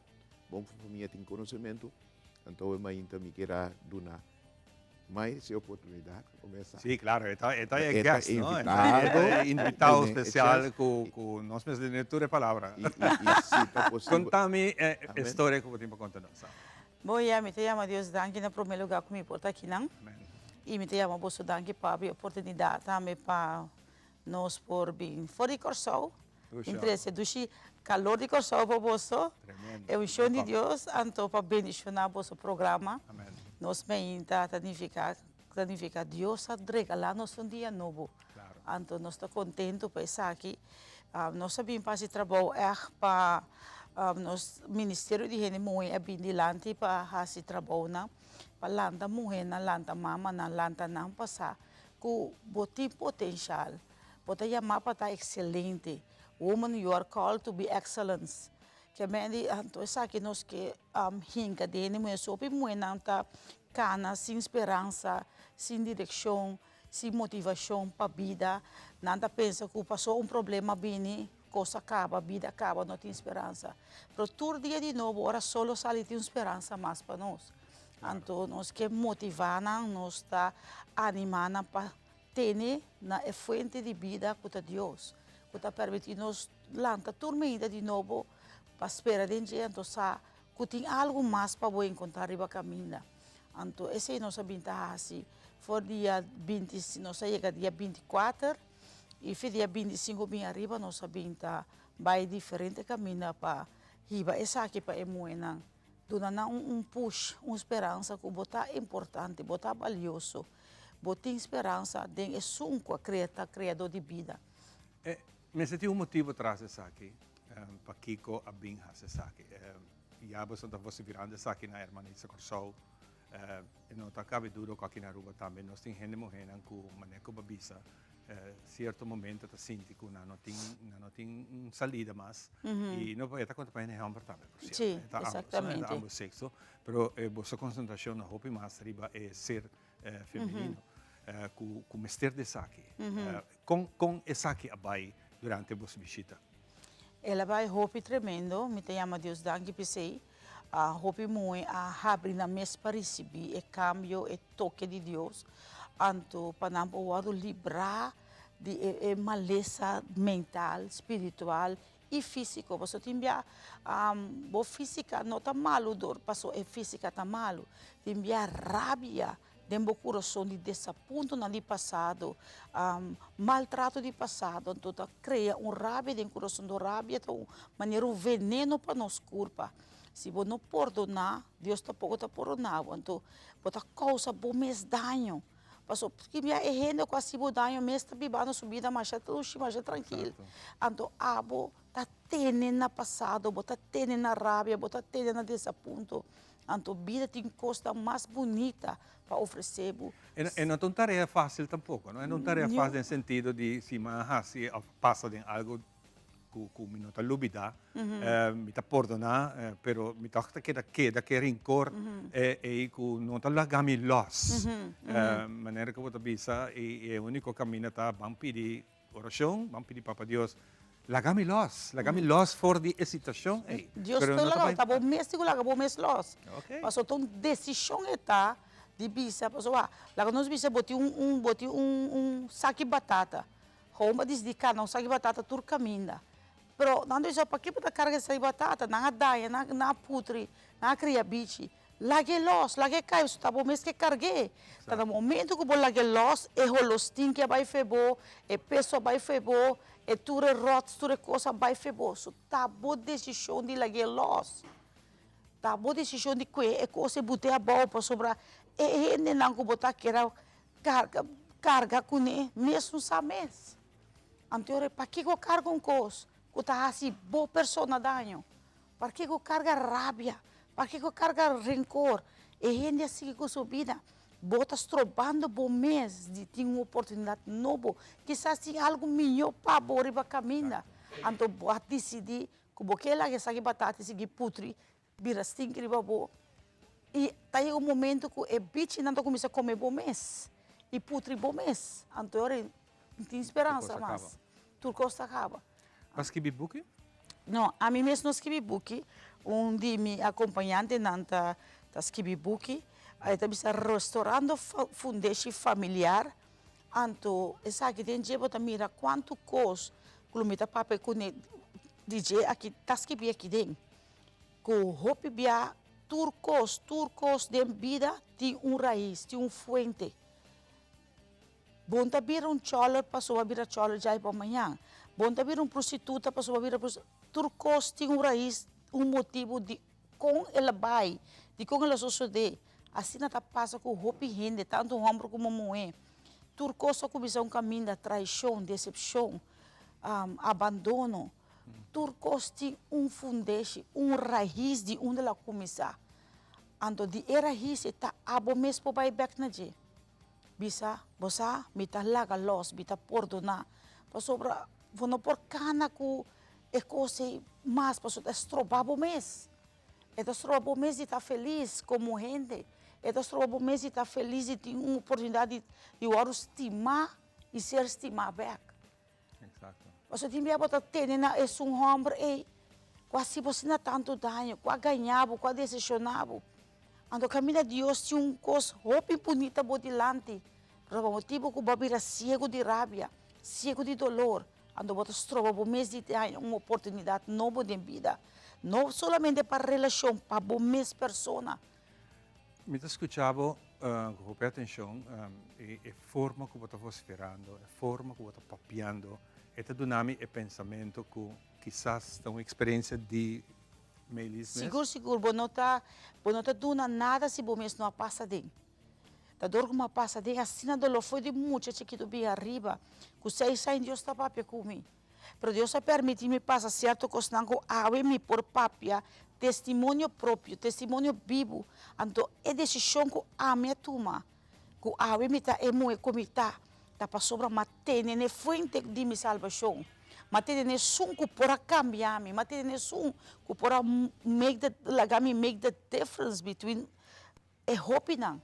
bon pa famia tin konosementu. Anto awe mainta mi kier a duna Mais e oportunidad pa comesa. Sí, claro, e ta, e ta e guest, no? Invitado. E invitado especial cu, cu nos mester tene tur e palabra. Y, y, y si ta posibel. Conta mi e historia cu bo tin pa conta nos. Bon ya, mi ta yama Dios danki na prome lugar cu mi por ta akinan. Y mi ta yama boso danki pa e oportunidad tambe pa nos por bin for di Corsou. Mi trese dushi calor di Corsou pa boso. E unshon di Dios anto pa bendiciona boso programa. Nos meinta ta nifica ta nifica Dios a regala nos un dia nobo. Anto nos ta contento pa esaki. Nos a bin pa haci trabou echt pa nos ministerio di hende muhe a bin dilanti pa haci trabounan pa lanta muhenan, lanta mamanan, lanta nan pa sa cu bo tin potencial. Bo ta yamá pa ta ekselente. Woman, you are called to be excellence. Ke men di, anto esaki nos ke hinka den e muhé. Hopi muhénan ta kana sin speransa, sin direkshon, sin motivashon pa bida. Nan ta pensa ku pasó un problema bini, kos a kaba, bida a kaba, no tin speransa. Pero tur dia di nobo ora sol lo sali tin un speransa mas pa nos. Anto nos ke motivá nan, nos ta animá nan pa Tene na e fuente di bida ku ta Dios, ku ta permití nos lanta tur mainta di nobo pa spera den dje, anto sa ku tin algu mas pa bo enkontrá riba kaminda. Anto esei nos a bin ta hasi for dia binti, nos a yega dia binti kuater i fi dia binti sinku bin ariba nos a bin ta bai diferente kaminda pa hiba esaki pa e muhénan, duna nan un push, un speransa ku bo ta importante, bo ta balioso. Bo tin speransa den esun ku a krea ta kreadó di bida. E mester tin un motibu tras esaki, pakiko a bin hasi esaki. Ya boso ta vosiferando esaki na Hermanitsa Kòrsou, e no ta kabe duda ku aki na Aruba tambe nos tin hende muhénan ku manera ku bo a bisa sierto momento ta sinti ku nan no tin nan no tin un salida mas i no e ta konta pa hende hòmber tambe por sierto, e ta ambos, e ta ambos sekso, pero boso konsentrashon ta hopi mas riba e ser femenino ku ku mester di esaki. Kon kon esaki a bai durante boso bishita? El a bai hopi tremendo, mi ta yama Dios danki p'esei. Hopi muhé a habri nan mes pa risibí e kambio, e toke di Dios, anto pa nan por wòrdu librá di e malesa mental, spiritual i físiko. Pasobra tin bia bo físika no ta malu dor pasobra e físika ta malu. Tin bia rabia den bo kurason di desapuntonan di pasado, maltrato di pasado, anto ta krea un rabia den kurason. Anto rabia ta un manera un veneno pa nos kurpa. Si bo no pordoná, Dios tampoko ta pordoná bo. Anto bo ta kousa bo mes daño. Pasobra tin bia e hende ku a hasi bo daño mes ta bibando su bida masha dushi, masha trankil. Anto abo ta tene na pasado, bo ta tene na rabia, bo ta tene na desapunto. Anto bida tin kosnan mas bunita pa ofresé bo. E no ta un tarea fásil tampoko, no? E no ta un tarea fásil den sentido di si mi a hasi òf pasa den algu ku mi no ta lubidá, mi ta pordoná, pero mi tòg ta keda keda ku e rinkor ei ku no ta laga mi lòs. Manera ku bo ta bisa, e úniko kaminda ta ban pidi. orashon, ban pidi Papa Dios, laga mi lòs, laga mi lòs for di e situashon ei. Dios Pero ta no ta laga, bai. ta bo mes tin ku laga bo mes lòs. Ok. Pasobra ta un desishon e ta di bisa, pasobra laga nos bisa bo tin un un bo tin un un saki batata, Gewoon bo a disidi karga un saki batata tur kaminda. Pero nan ta bisa, Pakiko bo ta karga e saki batata? Nan a daña, nan a putri, nan a kria bichi. Lag'é lòs, lag'é kai, pasobra ta bo mes ke karg'é. Ta na momento ku bo lag'é lòs, e holostin ke a bai fe bo, e peso a bai fe bo, e tur e ròts, tur e kos a bai fe bo. So ta bo desishon di lag'é lòs. Ta bo desishon di kue e kos e but'é abou, pasobra e hendenan ku bo ta kere Karga, karga kuné mesun sa mes. Anto ora pakiko karga un kos ku ta hasi bo persona daño? Pakiko karga rabia? Pakiko karga renkor? E hende a sigui ku su bida. Bo ta strobando bo mes di tin un oportunidat nobo. Kisas tin algu mihó pa bo riba kaminda. Anto bo a disidí ku bo ke laga esaki batata i sigui putri bira stinki riba bo y ta yega un momento cu e bichinan ta cuminsa come bo mes y putri bo mes anto ora no tin speransa mas tur cos ta caba. Bo a skibi buki? No, ami mes no skibi buki, un di mi acompañantenan ta skibi buki, e ta bisa Restaurando Fundeshi Familiar, anto esaki den dje bo ta mira cuanto cos cu lo mi ta papia cune di dje aki ta skibi aki den. Ku hopi bia tur kos, tur kos den bida tin un rais, tin un fuente. Bo no ta bira un chòler pasobra bo a bira chòler djai pa mañan. Bo no ta bira un prostituta pasobra bo a bira prostituta. Tur kos tin un rais, un motibu di kon el a bai, di kon el a sosodé. Asina ta pasa ku hopi hende, tantu hòmber komo muhé. Tur kos ta kuminsá un kaminda, traishon, desepshon, abandono. Tur kos tin un fundeshi, un rahis di unda el a kuminsá. Anto di e rahis e ta abo mes por bai bèk na dje. Bisa, Bo sa, mi ta laga lòs, mi ta pordoná. Pasobra bo no por kana ku e kos ei mas, pasobra ta stroba bo mes. E ta stroba bo mes di ta felis komo hende. E ta stroba bo mes di ta felis, di tin un oportunidat di wòrdu stimá i ser stimá bèk. Exacto. Pasobra tin bia bo ta tene na esun homber ei ku a hasi bo asina tantu daño, ku a gaña bo, ku a deseshoná bo. Anto kaminda Dios tin un kos hopi bunita bo dilanti, pero pa motibu ku bo a bira siegu di rabia, siegu di dolor, anto bo ta stroba bo mes di haña un oportunidat nobo den bida. No solamente pa relashon, pa bo mes persona. Mi ta skucha bo ku hopi atenshon i e forma ku bo ta vosiferando, e forma ku bo ta papiando, e ta duna mi e pensamentu ku kisas ta un eksperensia di Melis mes. Sigur, sigur, bo no ta, bo no ta duna nada si bo mes no a pasa den. Ta dor ku mi a pasa den asina dolor for di mucha chikitu bin ariba, ku seis aña Dios ta papia ku mi. Pero Dios a permití mi pasa sierto kosnan ku awe mi por papia testimonio propio, testimonio bibu. Anto e desishon ku ami a tuma, ku awe mi ta e muhé ku mi ta, ta pasobra m'a tene n'e fuente di mi salbashon, m'a tene n'esun ku por a kambia mi, m'a tene n'esun ku por a make the, laga mi make the difference between e hopinan.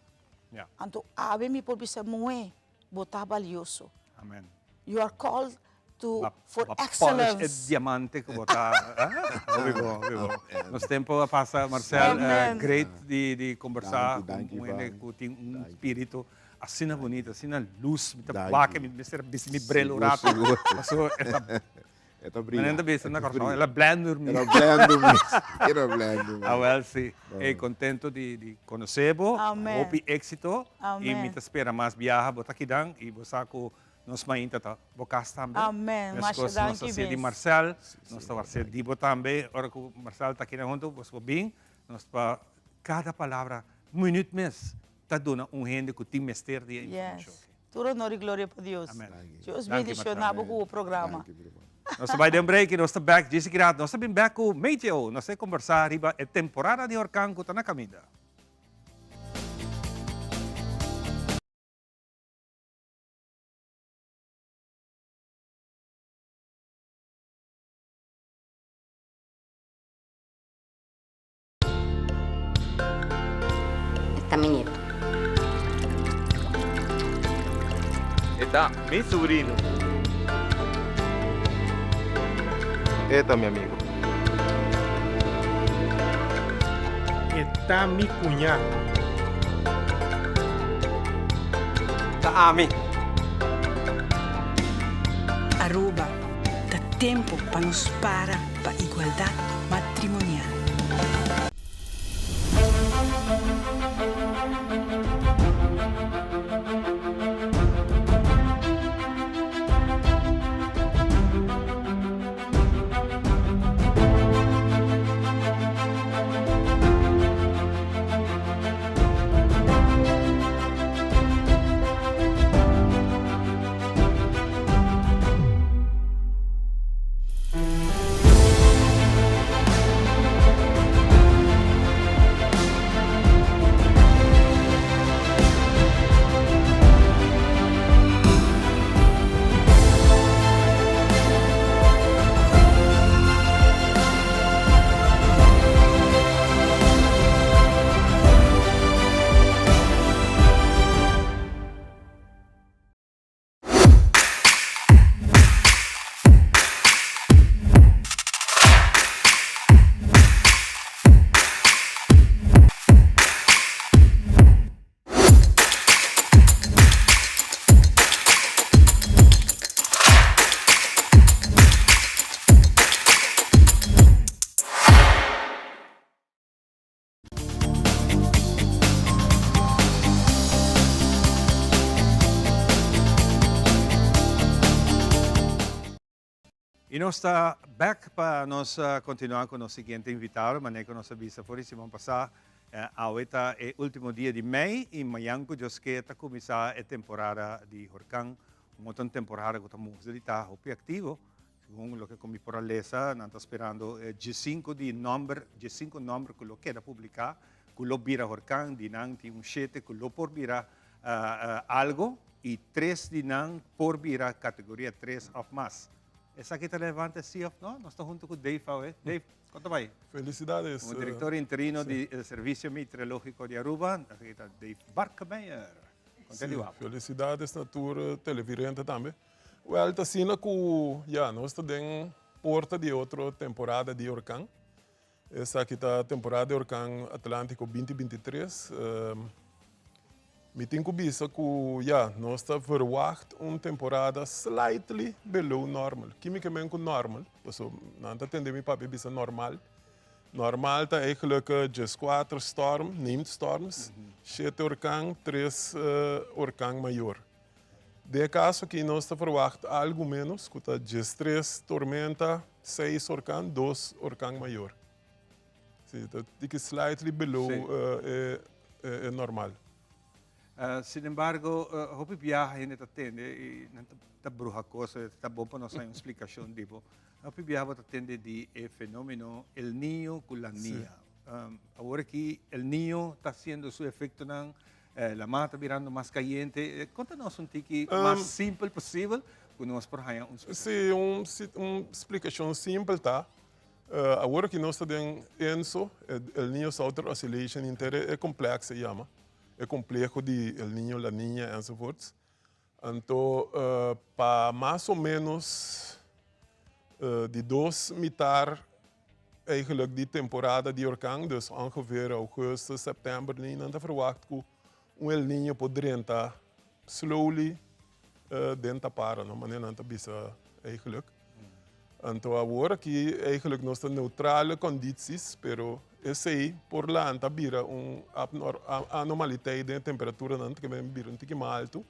Anto awe mi por bisa muhé, bo ta balioso. Amen. You are called to for Ba excellence. polish e diamante ku bo ta. Hopi bo, hopi bo. Nos tempo a pasa, Marcel. Amen. Great di kombersá Danki, ku un danki, hende Fanny. ku tin un spiritu asina bunita, asina lus. Mi ta Danki. wak, mi mester bisti mi bril un Sigur, rato. sigur. Paso e ta E ta bria. Manera ta bisa na Kòrsou, el a blèndu mi. El a blèndu mi. El a blèndu mi. Awèl si. Ey kontento di konosé bo. Amen. Hopi éksito. Amen. I mi ta spera mas biaha bo ta kidan i bo sa ku nos mainta ta bo kas tambe. Amen. Masha Meskos nos danki ta sier di mes. Marcel, nos ta wak sier di bo tambe. Ora ku Marcel ta kinan huntu, bos por bin. Nos pa kada palabra, minüt mes, ta duna un hende ku tin mester di e informashon. Yes. Tur honor y gloria pa Dios. Amen. Dios Danki, bendiciona bo Marcel. cu bo programa. Nos ta bai den break y nos ta back djis aki rato. Nos ta bin back cu Meteo. Nos ta conversa riba e temporada di horcan cu ta na caminda. E ta mi nieto. E ta mi subrino. E ta mi amigo. E ta mi cuña. Ta ami. Aruba, ta tempo pa nos para pa igualdad matrimonial. Y nos ta bek pa nos continua cu nos siguiente invitado, manera cu nos a bisa for di siman pasa, awe ta e ultimo dia di mei y mañan cu Dios ke ta cuminsa e temporada di horcan, un otro temporada cu ta mustra di ta hopi activo, segun loke cu mi por a lesa, nan ta sperando e diescinco di nomber, diescinco nomber cu lo keda publica, cu lo bira horcan, di nan tin un shete cu lo por bira algo y tres di nan por bira categoria tres of mas. Esaki ta relevante si of no? Nos ta hunto cu Dave awe. Dave, con ta bay? Felicidades. Como director interino di Servicio Meteorologico di Aruba, esaki ta Dave Barkemeyer. Con te Sí, felicidades na tur televidente tambe. Wel, ta asina cu ya nos ta den porta di otro temporada di orkan. Esaki ta temporada di orkan Atlantico binti binti tres. Mi tin ku bisa ku ya, nos ta verwacht un temporada slightly below normal. Ki mi ke men ku normal? Paso nan ta tende mi papia bisa normal. Normal ta eigenlijk djeskuater storm, named storms, shete orkan, tres orkan mayor. Den e kaso aki nos ta verwacht algu ménos, ku ta diestres tormenta, seis orkan, dos orkan mayor. Sí, ta tiki slightly below e e normal. Sin embargo, hopi biaha hende ta tende i nan ta bruha kos, ta bon pa nos haña un splikashon di bo. Hopi biaha bo ta tende di e fenomeno El Niño ku La Niña. Awor aki El Niño ta hasiendo su efektonan Lamá ta birando mas kayente. Konta nos un tiki mas simpel posibel ku nos por haña un splikashon. Sí, un un splikashon simpel ta, awor aki nos ta den ENSO, El Niño Southern Oscillation, henter e kompleks e yama, e kompleho di El Niño, La Niña enzovoorts. Anto pa mas o menos di dos mitar eigenlijk di temporada di orkan, dus ongeveer augustus, september, ni nan ta verwacht ku un El Niño por drenta slowly den tapara, no, manera nan ta bisa eigenlijk. Anto awor aki eigenlijk nos ta neutrale condities, pero esey por lanta bira un anormaliteit den e temperaturanan, ta keme bira un tiki mas alto.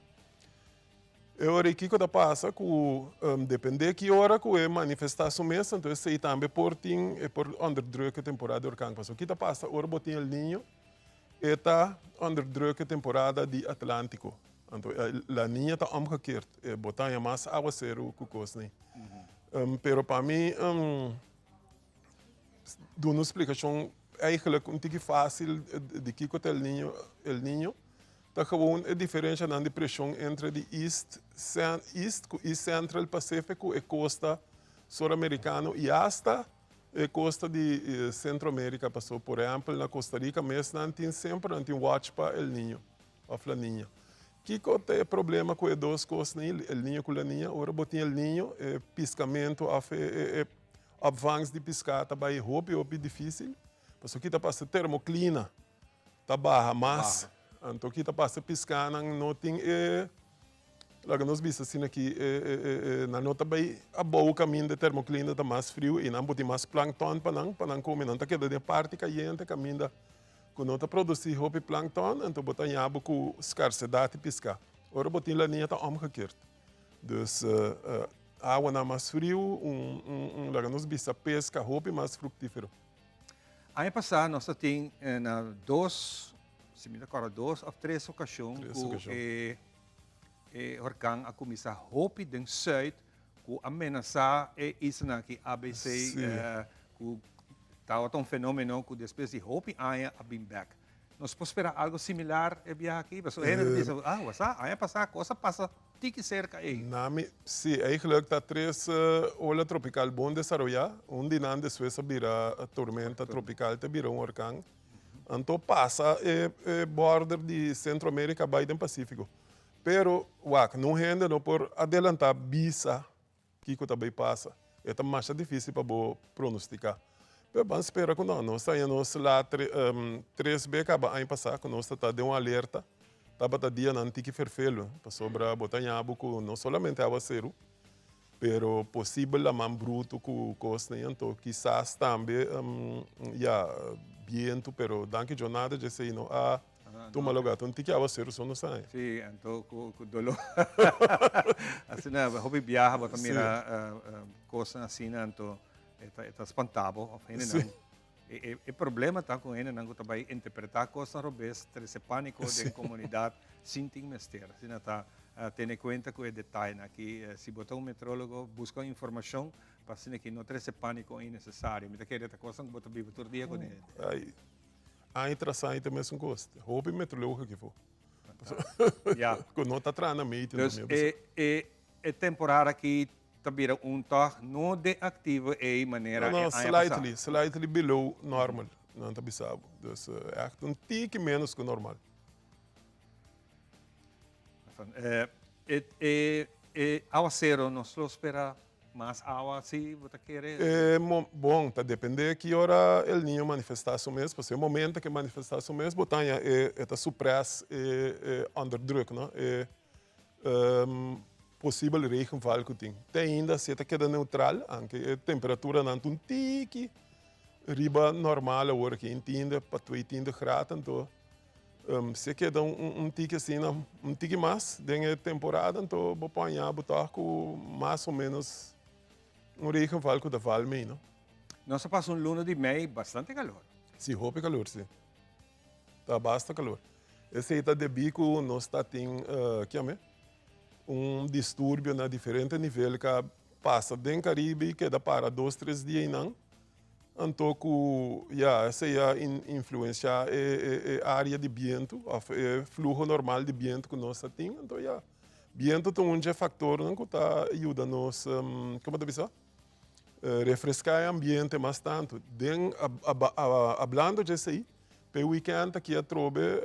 E ora ei kiko ta pasa ku depende ki ora ku e manifesta su mes, anto esei tambe por tin, e por onderdruk e temporada di orkan. Pasobra ki ta pasa ora bo tin El Niño, e ta onderdruk e temporada di Atlantiko. Anto La Niña ta omgekeerd, e bo ta haña mas awaseru ku kos nei. Pero pa mi duna un splikashon eigenlijk un tiki fásil di kiko ta El Niño, El Niño ta gewoon e diferenshanan di preshon entre di East East ku East Central Pacific ku e kosta Sur-Amerikano i asta e kosta di Sentro Amerika. Pasobra por ehèmpel na Costa Rica mes nan tin semper nan tin watch pa El Niño òf La Niña. Kiko ta e problema ku e dos kosnan ei, El Niño ku La Niña? Ora bo tin El Niño e piskamentu òf e. Opvangst di piská ta bai hopi hopi difísil, pasobra kita pasa termoklina ta baha mas, anto kita pasa piskanan no tin e, laga nos bisa asina aki, e e e nan no ta bai abou kaminda e termoklina ta mas friu i nan bo tin mas plankton pa nan, pa nan kome, nan ta keda den e parti kayente kaminda ku no ta produsí hopi plankton, anto bo ta haña bo ku skarsedat di piská. Ora bo tin La Niña ta omgekeerd. Dus awanan mas friu, un laga nos bisa peska hopi mas fruktífero. Aña pasá nos ta tin na dos, si mi ta kòrda dos òf tres okashon ku e e horkan a kuminsá hopi den sùit ku a menasá e islanan aki ABC ku tabata un fenómeno ku despues di hopi aña a bin bèk. Nos por spera algo similar e biaha aki? Pasobra hende ta bisa, ah, wasa, aña pasá kos a pasa tiki serka ei. Na mi, si, eigenlijk ta tres ola tropikal bon desaroyá. Un di nan despues a bira tormenta tropikal te bira un orkan. Anto pasa e e border di Sentro Amerika bai den Pasífiko. Pero, wak, nun hende no por adelantá bisa Kiko ta bay pasa? E ta masha dificil pa bo pronostica. Pero ban spera cu no. Nos ta haña nos la tres be caba aña pasa cu nos ta ta den un alerta. Tabata dianan tiki ferfelu pasobra bo ta haña bo cu no solamente awaceru pero posibel laman bruto cu cosnan anto kisas tambe ya bientu pero danki Dios nada dje esey no a Tuma lugar, ta un tiki awaceru so nos haña. Sí, anto ku ku doló. Asina hopi biaha bo ta mira kosnan asina anto e ta e ta spantá bo òf hendenan. E e problema ta ku hendenan ku ta bai interpretá kosnan robes, trese pániko den komunidat sin tin mester. Asina ta tene kuenta ku e detayenan aki. Si bo ta un meteorólogo buska un informashon pa asina ki no trese pániko innesesario. Mi ta kere ta kosnan ku bo ta biba tur dia kuné. Aña tras aña ta e mesun kos. Hopi meteoroloog aki for. Ja. Ku no ta traha na meter. Dus e, e, e temporada aki ta bira un tòg no de aktivo ei manera No, no, e aña pasá. slightly, slightly below normal, nan ta bisa bo. Dus ègt un tiki ménos ku normal. Eh, e, e, e awasero nos lo spera mas awa si bo ta kere? E mo, bon, ta depende ki ora El Niño manifesta su mes, pasobra e momento ke manifesta su mes bo ta haña e e ta supres e e onderdruk, no, e posibel regenval ku tin. Te ainda si e ta keda neutral, anke e temperaturanan ta un tiki riba normal awor aki, intiende pa tweetiende graad, anto Si e keda un tiki asina, un tiki mas den e temporada, anto bo por haña bo tòg ku mas o ménos un regenval ku ta val mei, no? Nos a pasa un luna di mei bastante kalor. Si, hopi kalor, si. Ta basta kalor. Esei ta debí ku nos ta tin, kiam'e, un disturbio na diferente nivel ka pasa den Karibe i keda para dos, tres dia einan. Anto ku ya esei a influensiá e área di bientu òf e fluho normal di bientu ku nos ta tin. Anto ya, bientu ta un dje faktornan ku ta yuda nos, komo ta bisa, refreská e ambiente mas tantu. Den hablando dje esei, p'e wikènt aki atrobe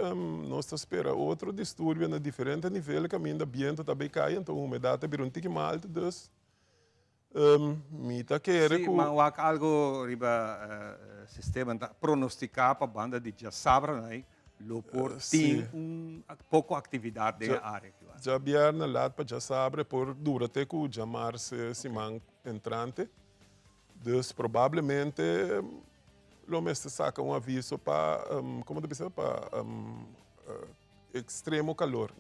nos ta spera otro disturbio na diferente nivel kaminda bientu ta bay kai, anto humedat ta bira un tiki mas altu, dus Mi ta kere Sí, ku. ma wak algo riba sistema ta pronostica pa banda di djasabra nai lo por tin un poko actividad den e area aki. Djabièrnè lat pa djasabra e por dura te ku djamars e siman entrante. Dus probablemente lo mester saka un aviso pa, komo ta bisa, pa ekstremo kalor.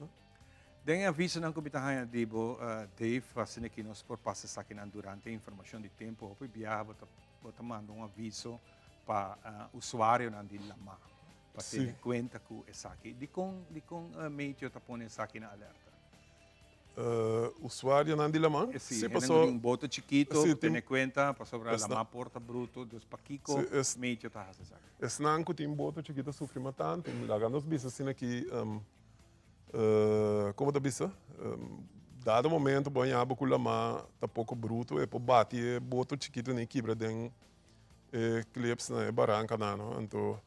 Den e avisonan ku mi ta haña di bo, Dave, asina ki nos por pasa esakinan durante e informashon di tempu. Hopi biaha bo ta bo ta manda un aviso pa usuarionan di lamá pa tene kuenta ku esaki. Dikon dikon Meteo ta pone esaki na alerta? Usuarionan di lamá? Si, hende ku tin un boto chikito, tene kuenta pasobra lamá por ta bruto. Dus pakiko Meteo ta hasi esaki? Esnan ku tin boto chikito sufri mas tantu. Laga nos bisa asina ki Como ta bisa? Dado momento bo haña bo cu lama ta poco bruto e por bati e boto chikito ni kibra den e clips na e barancanan no. Anto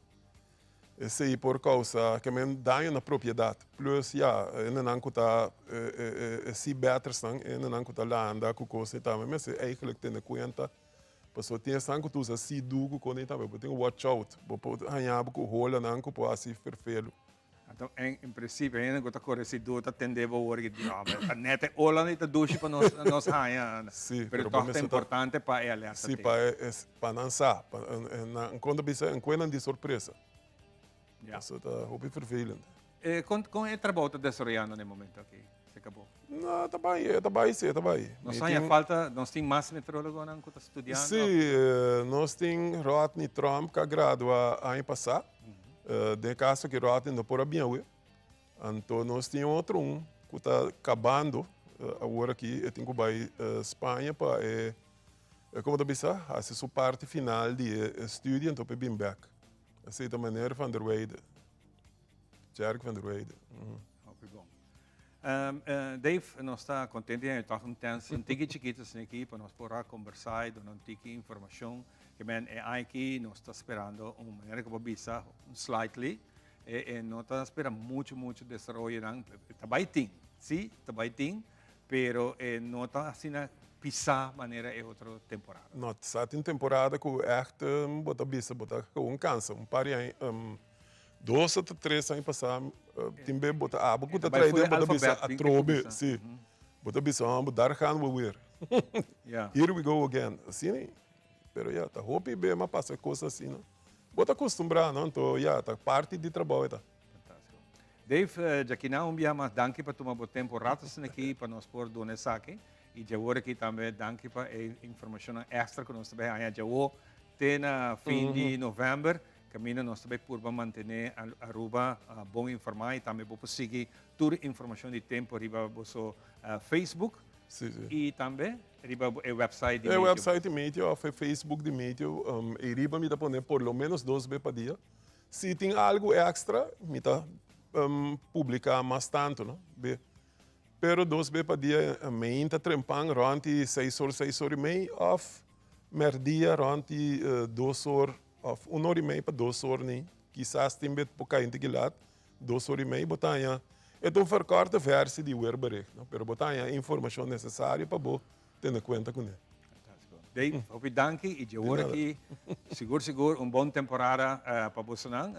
esey por causa ke men daño na propiedad. Plus ya hendenan cu ta e sea battersnan, hendenan cu ta landa cu cos tambe mester eigenlijk tene cuenta. Pasobra tin esnan ku ta usa sidu ku kos tambe, bo tin ku watch out, bo por haña bo ku holanan ku por hasi ferfelu. Anto en en prinsipio hende ku ta kore sidu ta tende bo wor di no, ta net e ola ta dushi pa nos nos haña. Sí, pero tòg ta importante pa e alerta Sí, pa e pa nan sa, pa nan kon ta bisa enkuentran di sorpresa. Pasobra ta hopi vervelend. Kon kon e trabou ta desaroyando na e momento aki? Se kabó. No, ta bai, e ta bai si, e ta bai. Nos haña falta, nos tin mas meteorologonan ku ta studiando? Sí, nos tin Rodney Tromp ku a gradua aña pasá. Den e kaso aki Rodney no por a bin awe. Anto nos tin otro un ku ta kabando awor aki, e tin ku bai Spaña pa e, komo ta bisa, hasi su parti final di e studio anto pa e bin bèk. Esei ta meneer Van der Weide. Jerk van der Weide. Hopi bon. Dave, nos ta contento di toch un tens un tiki chikito asina aki pa nos por a conversa y duna un tiki informacion. Ke men e aña aki nos ta sperando un manera ku bo bisa un slightly e e no ta spera mucho mucho desaroyonan. Ta bai tin, si, ta bai tin, pero e no ta asina pisá manera e otro temporada. No, sa tin temporada ku ègt bo ta bisa bo ta gewoon kansa. Un par di aña Dos ota tres aña pasá tin be bo ta abo ku ta trae den bo ta bisa atrobe si bo ta bisa homber daar gaan we weer here we go again asina pero ya ta hopi be mas pasa kos asina bo ta kustumbrá no anto ya ta parti di trabou e ta. Dave djakina un bia mas danki pa tuma bo tempo rato asina aki pa nos por duna esaki y djawor aki tambe danki pa e informashonnan extra ku nos ta bai haña djawor te na fin di november. Caminda nos ta bay purba mantene Aruba bon informa y tambe bo por sigui tur informacion di tempo riba boso Facebook y tambe riba e website di Meteo. E website di Meteo of e Facebook di Meteo ey riba mi ta pone por lo menos dos be pa dia. Si tin algo extra mi ta publica mas tanto no be. Pero dos be pa dia meinta trempan rond di seis or seis or y mei of merdia rond di dos or Of un or i mei pa dos or ni, kisas tin bet por kai inti lat, dos or i mei bo ta haña, e ta un verkorte versie di weerbericht, no, pero bo ta haña e informashon nesesario pa bo tene kuenta kuné. Fantástiko. Dave, hopi danki i dje ora aki sigur sigur un bon temporada pa bosonan.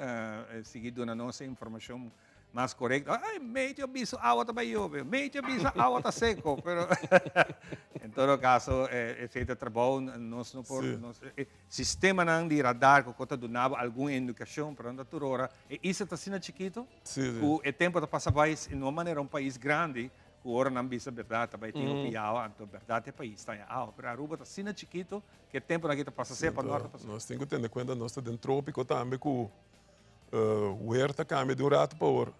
Sigui duna nos e informashon Mas korekto, ay, medio bisa awa ta bai yobe, medio bisa awa ta seko, pero en todo kaso esei ta trabou, nos no por, nos, e sistemanan di radar ku ta duna bo algun indikashon, pero no ta tur ora, e isla ta asina chikito ku e tempu ta pasa bai, no manera un pais grandi ku ora nan bisa bèrdat ta bai tin hopi awa, anto bèrdat e pais ta haña awa, pero Aruba ta asina chikito ku e tempunan aki ta pasa sea pa nort o pa sur. Nos tin ku tene kuenta nos ta den tropiko tambe ku Weer ta cambia di un rato pa ora.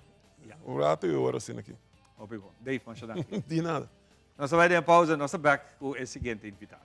Un rato y ora asina aki. Hopi bon. Dave, masha danki. Di nada. Nos ta bai den pausa, nos ta back cu e siguiente invitado.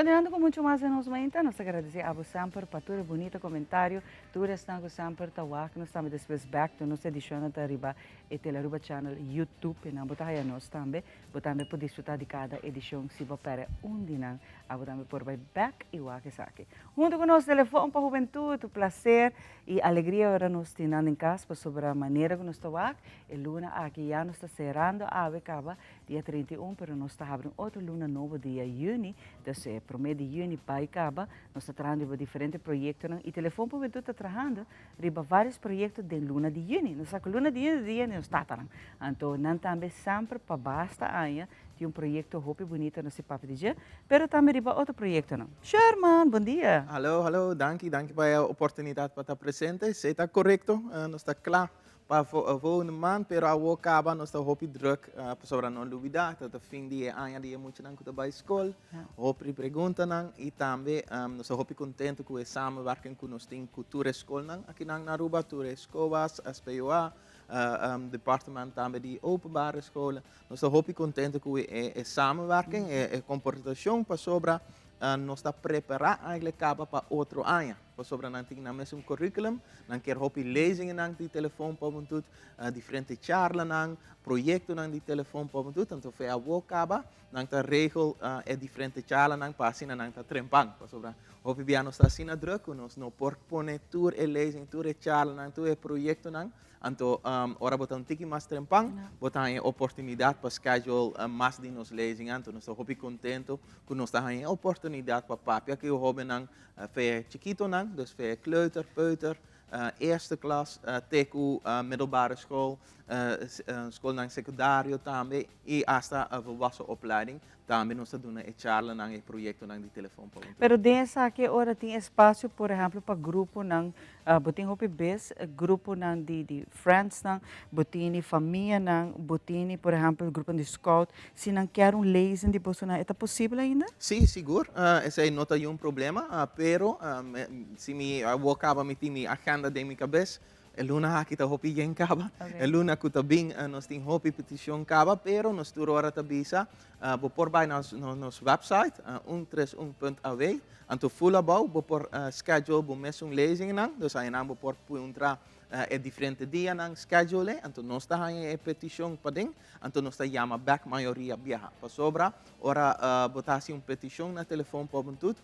Continuando cu mucho mas den nos mainta, nos ta agradeci abo semper pa tur e bunita comentario, tur esnan cu semper ta wak nos tambe despues bek den nos edicionnan ta riba e Telearuba Channel YouTube y nan bo ta haya nos tambe. Bo tambe por disfruta di cada edicion si bo perde un di nan, abo tambe por bay bek y wak esaki. Hunto cu nos Telefon pa Hubentud, placer y alegria ora nos tin nan den cas pasobra manera cu nos ta wak e luna aki ya nos ta cerando awe caba Dia 31, pero nos ta habri un otro luna nobo dia juni, dus e prome di juni bai caba, nos ta trahando riba diferente proyectonan y Telefon pa Hubentud ta trahando riba varios proyecto den luna di juni. Nos sa cu luna di juni ta dia di nos tatanan, anto nan tambe semper pa basta aña tin un proyecto hopi bunita nos tin papia di dje, pero tambe riba otro proyectonan. Sherman, bon dia! Hallo, hallo, danki, danki pa e oportunidad pa ta presente. Si ta corecto, nos ta cla Pa volgende maand, pero awo caba nos ta hopi druk pasobra no lubida ta ta fin di e aña di e muchanan cu ta bay school, hopi preguntanan y tambe nos ta hopi contento cu e samenwerking cu nos tin cu tur e schoolnan akinan na Aruba, tur e SCOA's, SPOA, departement tambe di openbare scholen. Nos ta hopi contento cu e samenwerking, e comportacion pasobra nos ta prepara eigenlijk caba pa otro aña. Pasobra nan tin nan mesun curriculum, nan kier hopi lezingennan di telefon pa hubentud, diferente charlanan, proyectonan di telefon pa hubentud, anto fe awo caba nan ta regel e diferente charlanan pa asina nan ta trempan, pasobra hopi bia nos ta asina druk cu nos no por pone tur e lezing, tur e charlanan, tur e proyectonan. Anto ora bo ta un tiki mas trempan, bo ta haña e oportunidat pa schedule mas di nos lezing. Anto nos ta hopi contento cu nos ta haña e oportunidat pa papia cu e hobennan, fe chikitonan, dus fe kleuter, peuter, eerste klas te cu middelbare school, scolnan secundario tambe y hasta volwassen opleiding. Tambe nos ta duna e charlanan, e proyectonan di Telefon pa Hubentud. Pero den esaki ora tin espacio, por ehemplo, pa gruponan, bo tin hopi bes gruponan di di friendsnan, bo tini famianan, bo tini, por ehempel, gruponan di scout, si nan kier un lezing di bosonan, e ta posibel ainda? Sí, sigur, esei no ta yun problema, pero si mi awor caba mi tin mi agenda den mi cabes, E luna aki ta hopi yen kaba. E luna ku ta bin nos tin hopi petishon kaba, pero nos tur ora ta bisa bo por bai na nos website un tres un punt aw, anto full abou bo por schedule bo mesun lezingnan, dus ayinan bo por puntra e diferente dianan schedule, anto nos ta haña e petishon paden, anto nos ta yama bek mayoria biaha. Pasobra ora bo ta hasi un petishon na telefon pa hubentud,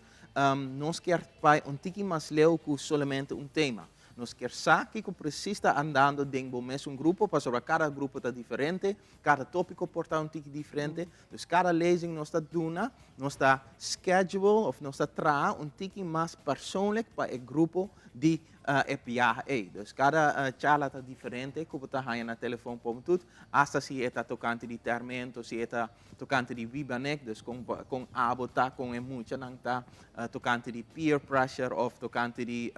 nos kier bai un tiki mas leu ku solamente un tema. Nos kier sa kiko precies ta andando den bo mesun grupo, pasobra kada grupo ta diferente, kada topico por ta un tiki diferente. Dus kada lezing nos ta duna, nos ta schedule of nos ta traha un tiki mas persoonlijk pa e grupo di e biaha ey. Dus kada charla ta diferente ku bo ta haña na telefon pa bo tut, hasta si e ta tocante di termento, si e ta tocante di wibanek, dus con con abo ta con e muchanan ta, tocante di peer pressure of tocante di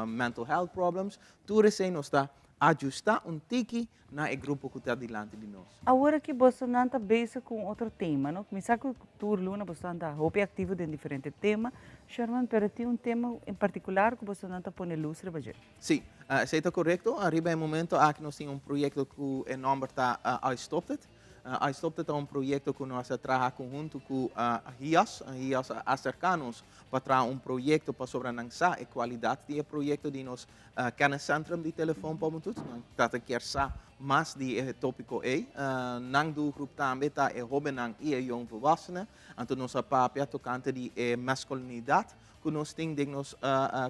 mental health problems, tur esey nos ta ajusta un tiki na e grupo cu ta dilanti di nos. Awor aki bosonan ta bezig cu un otro tema, no? Mi sa cu tur luna bosonan ta hopi activo den diferente tema, Sherman, pero tin un tema en particular cu bosonan ta pone luz riba dje. Sí, esey ta corecto. Riba e momento aki nos tin un proyecto cu e nomber ta I Stopped It. I-Stop ta un proyekto ku nos a traha konhunto ku HIAS. HIAS a aserká nos pa traha un proyekto pasobra nan sa e kualidat di e proyekto di nos kenniscentrum di telefon pa hubentud. Nan ta ta kier sa mas di e tópiko ei. Nan doelgroep tambe ta e hóbennan i e jong volwassenen. Anto nos a papia tokante di e maskulinidat ku nos tin den nos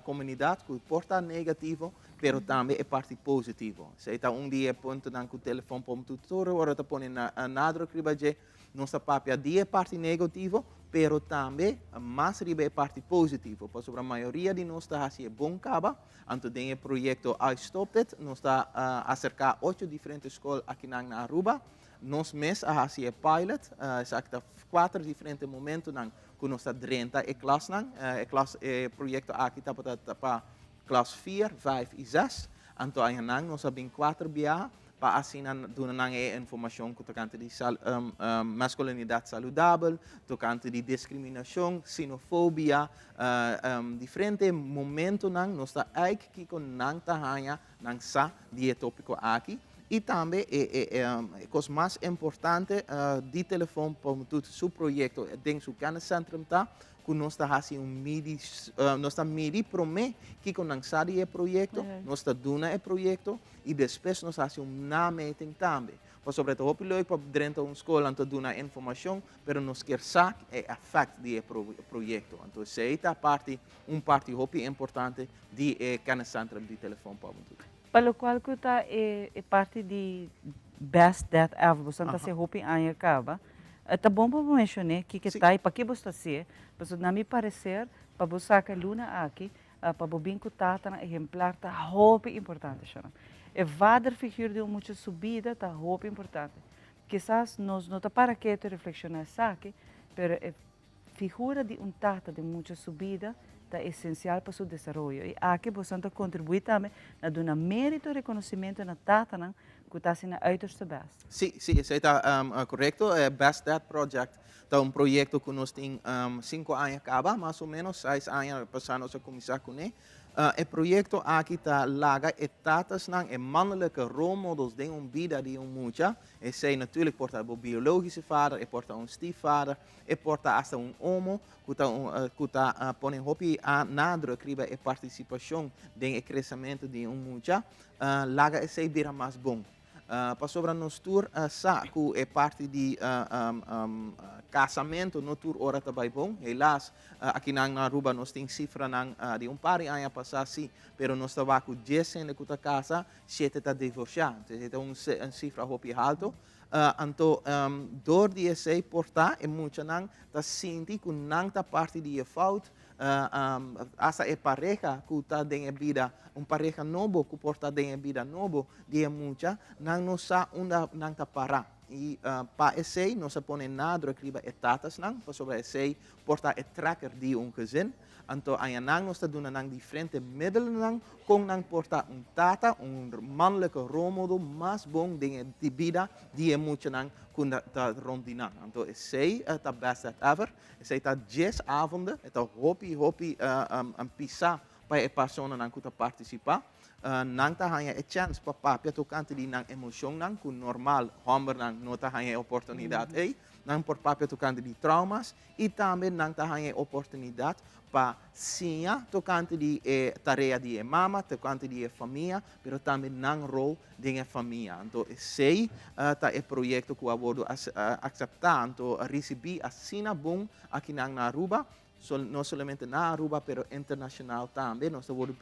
komunidat ku por ta negativo pero tambe e parti positivo. Esei ta un di e puntonan ku Telefon pa Hubentud tur ora ta pone nadruk riba dje. Nos ta papia di e parti negativo pero tambe mas riba e parti positivo pasobra mayoria di nos ta hasi e bon kaba. Anto den e proyekto I Stopped It nos ta aserká ocho diferente skol akinan na Aruba. Nos mes a hasi e pilot, esaki ta kuater diferente momentonan ku nos ta drenta e klasnan. E klas e proyekto aki tabata pa klas vier, vijf i zes. Anto añanan nos a bin kuater biaha pa asina duna nan e informashon ku tokante di maskulinidat saludabel, tokante di diskriminashon, xenofobia, diferente momentonan nos ta aik kiko nan ta haña nan sa di e topiko aki. Y tambe e e e cos mas importante di Telefon pa Hubentud su proyecto den su kenniscentrum ta cu nos ta haci un midi, nos ta midi prome kico nan sa di e proyecto, nos ta duna e proyecto y despues nos ta haci un nameting tambe. Pasobra ta hopi leuk pa drenta un scol anto duna informacion, pero nos kier sa e effect di e proyecto. Anto esey ta parti, un parti hopi importante di e kenniscentrum di Telefon pa Hubentud. Pa locual cu ta e parti di Best Dad Ever, bo ta haci hopi aña caba, ta bon pa bo mencione kiko ta y paki bo sta haci'e, pasobra na mi parecer pa bo saca e luna aki, pa bo bin cu tatanan ehemplar ta hopi importante, Sharon. E vaderfiguur di un mucha su bida ta hopi importante. Kisas nos no ta para ketu reflexiona esaki, pero e figura di un tata den mucha su bida ta esencial pa su desaroyo. Y aki bosan ta contribui tambe na duna merito y reconocimento na tatanan cu ta haci nan uiterste best. Sí, sí, esey ta corecto. E Best Dad Project ta un proyecto cu nos tin cinco aña caba, mas o menos, seis aña pasa nos a cuminsa cune. E proyecto aki ta laga e tatasnan, e mannelijke rolmodels den un bida di un mucha. Esey natuurlijk por ta bo biologische vader, e por ta un stiefvader, e por ta hasta un omo cu ta cu ta pone hopi nadruk riba e participacion den e crecemento di un mucha. Laga esey bira mas bon. Pasobra nos tur sa cu e parti di casamento no tur ora ta bay bon. Helaas, akinan na Aruba nos tin cifranan di un par di aña pasa si, pero nos ta wak cu dies hende cu ta casa, shete ta divorcia. Entonces e ta un cifra hopi halto. Anto door di esey por ta e muchanan ta sinti cu nan ta parti di e fout Hasta e pareha ku ta den e bida, un pareha nobo ku por ta den e bida nobo di e mucha, nan no sa unda nan ta pará. I pa esei nos a pone nadruk riba e tatasnan, pasobra esei por ta e trekker di un gezin. Anto añanan nos ta duna nan diferente middelennan kon nan por ta un tata, un mannelijke rolmodel mas bon den e bida di e muchanan ku ta rond di nan. Anto esei ta Best Dad Ever. Esei ta djes avonden, e ta hopi hopi pisá pa e personanan ku ta partisipá. Nan ta haña e chèns pa papia tokante di nan emoshonnan, ku normal hòmbernan no ta haña e oportunidat ei. Nan por papia tokante di traumas i tambe nan ta haña e oportunidat pa siña tokante di e tarea di e mama, tokante di e famia, pero tambe nan rol den e famia. Anto esei ta e proyekto ku a wordu akseptá, anto risibí asina bon akinan na Aruba, no solamente na Aruba pero internashonal tambe. Nos ta wordu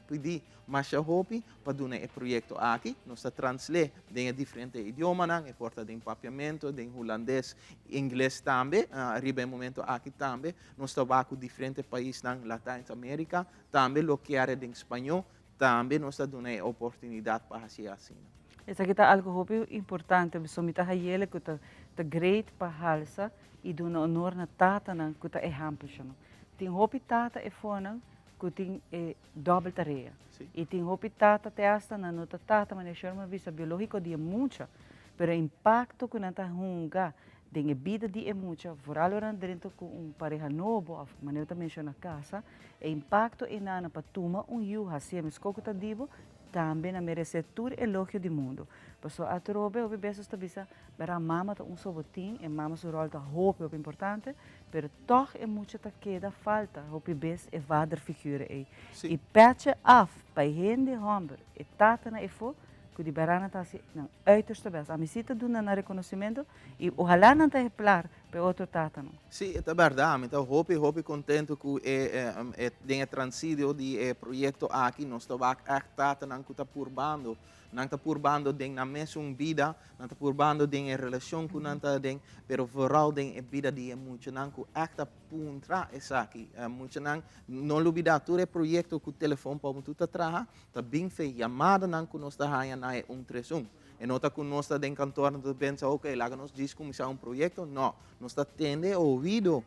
pidí masha hopi pa duna e proyekto aki. Nos ta transl'é den e diferente idiomanan, e por ta den papiamento, den hulandes, ingles tambe. Riba e momento aki tambe nos ta wak ku diferente paisnan Latins Amerika tambe lo kier den spañó. Tambe nos ta duna e oportunidat pa hasi asina. Esaki ta algo hopi importante, pasobra mi ta hayele ku ta ta great pa halsa i duna honor na tatanan ku ta ehèmpelnan. Tin hopi tata e fonan ku tin e dòbel tarea. I tin hopi tata te asta nan no ta tata manera Sherman a bisa biológiko di e mucha, pero e impakto ku nan ta hunga Den e bida di e mucha, vooral ora nan drenta ku un pareha nobo òf manera bo ta menshoná kasa, e impakto einan pa tuma un yu hasié meskos ku ta di bo, tambe nan meresé tur elogio di mundu. Pasobra atrobe hopi bes nos ta bisa, bèrda mama ta un sobotin, e mama su ròl ta hopi hopi importante, pero tòg e mucha ta keda falta hopi bes e vaderfiguur ei. I pètje af pa e hende hòmber, e tatanan efo, ku di bèrda nan ta hasi nan uiterste bèst. Ami si ta duna nan rekonosimento i ohalá nan ta heplar pa e otro tatanan. Sí, e ta bèrdat. Mi ta hopi, hopi kontentu ku e e den e transidio di e proyekto aki nos ta wak ègt tatanan ku ta purbando. Nan ta purbando den nan mesun bida, nan ta purbando den e relashon ku nan ta aden, pero vooral den e bida di e muchanan ku ègt ta puntra esaki. Muchanan, no lubidá tur e proyekto ku Telefon pa Hubentud ta traha, Ta bin fe yamadanan ku nos ta haña na e un tres un. E no ta ku nos ta den kantor nos ta pensa ok laga nos djis kuminsá un proyekto, no. Nos ta tende e oido,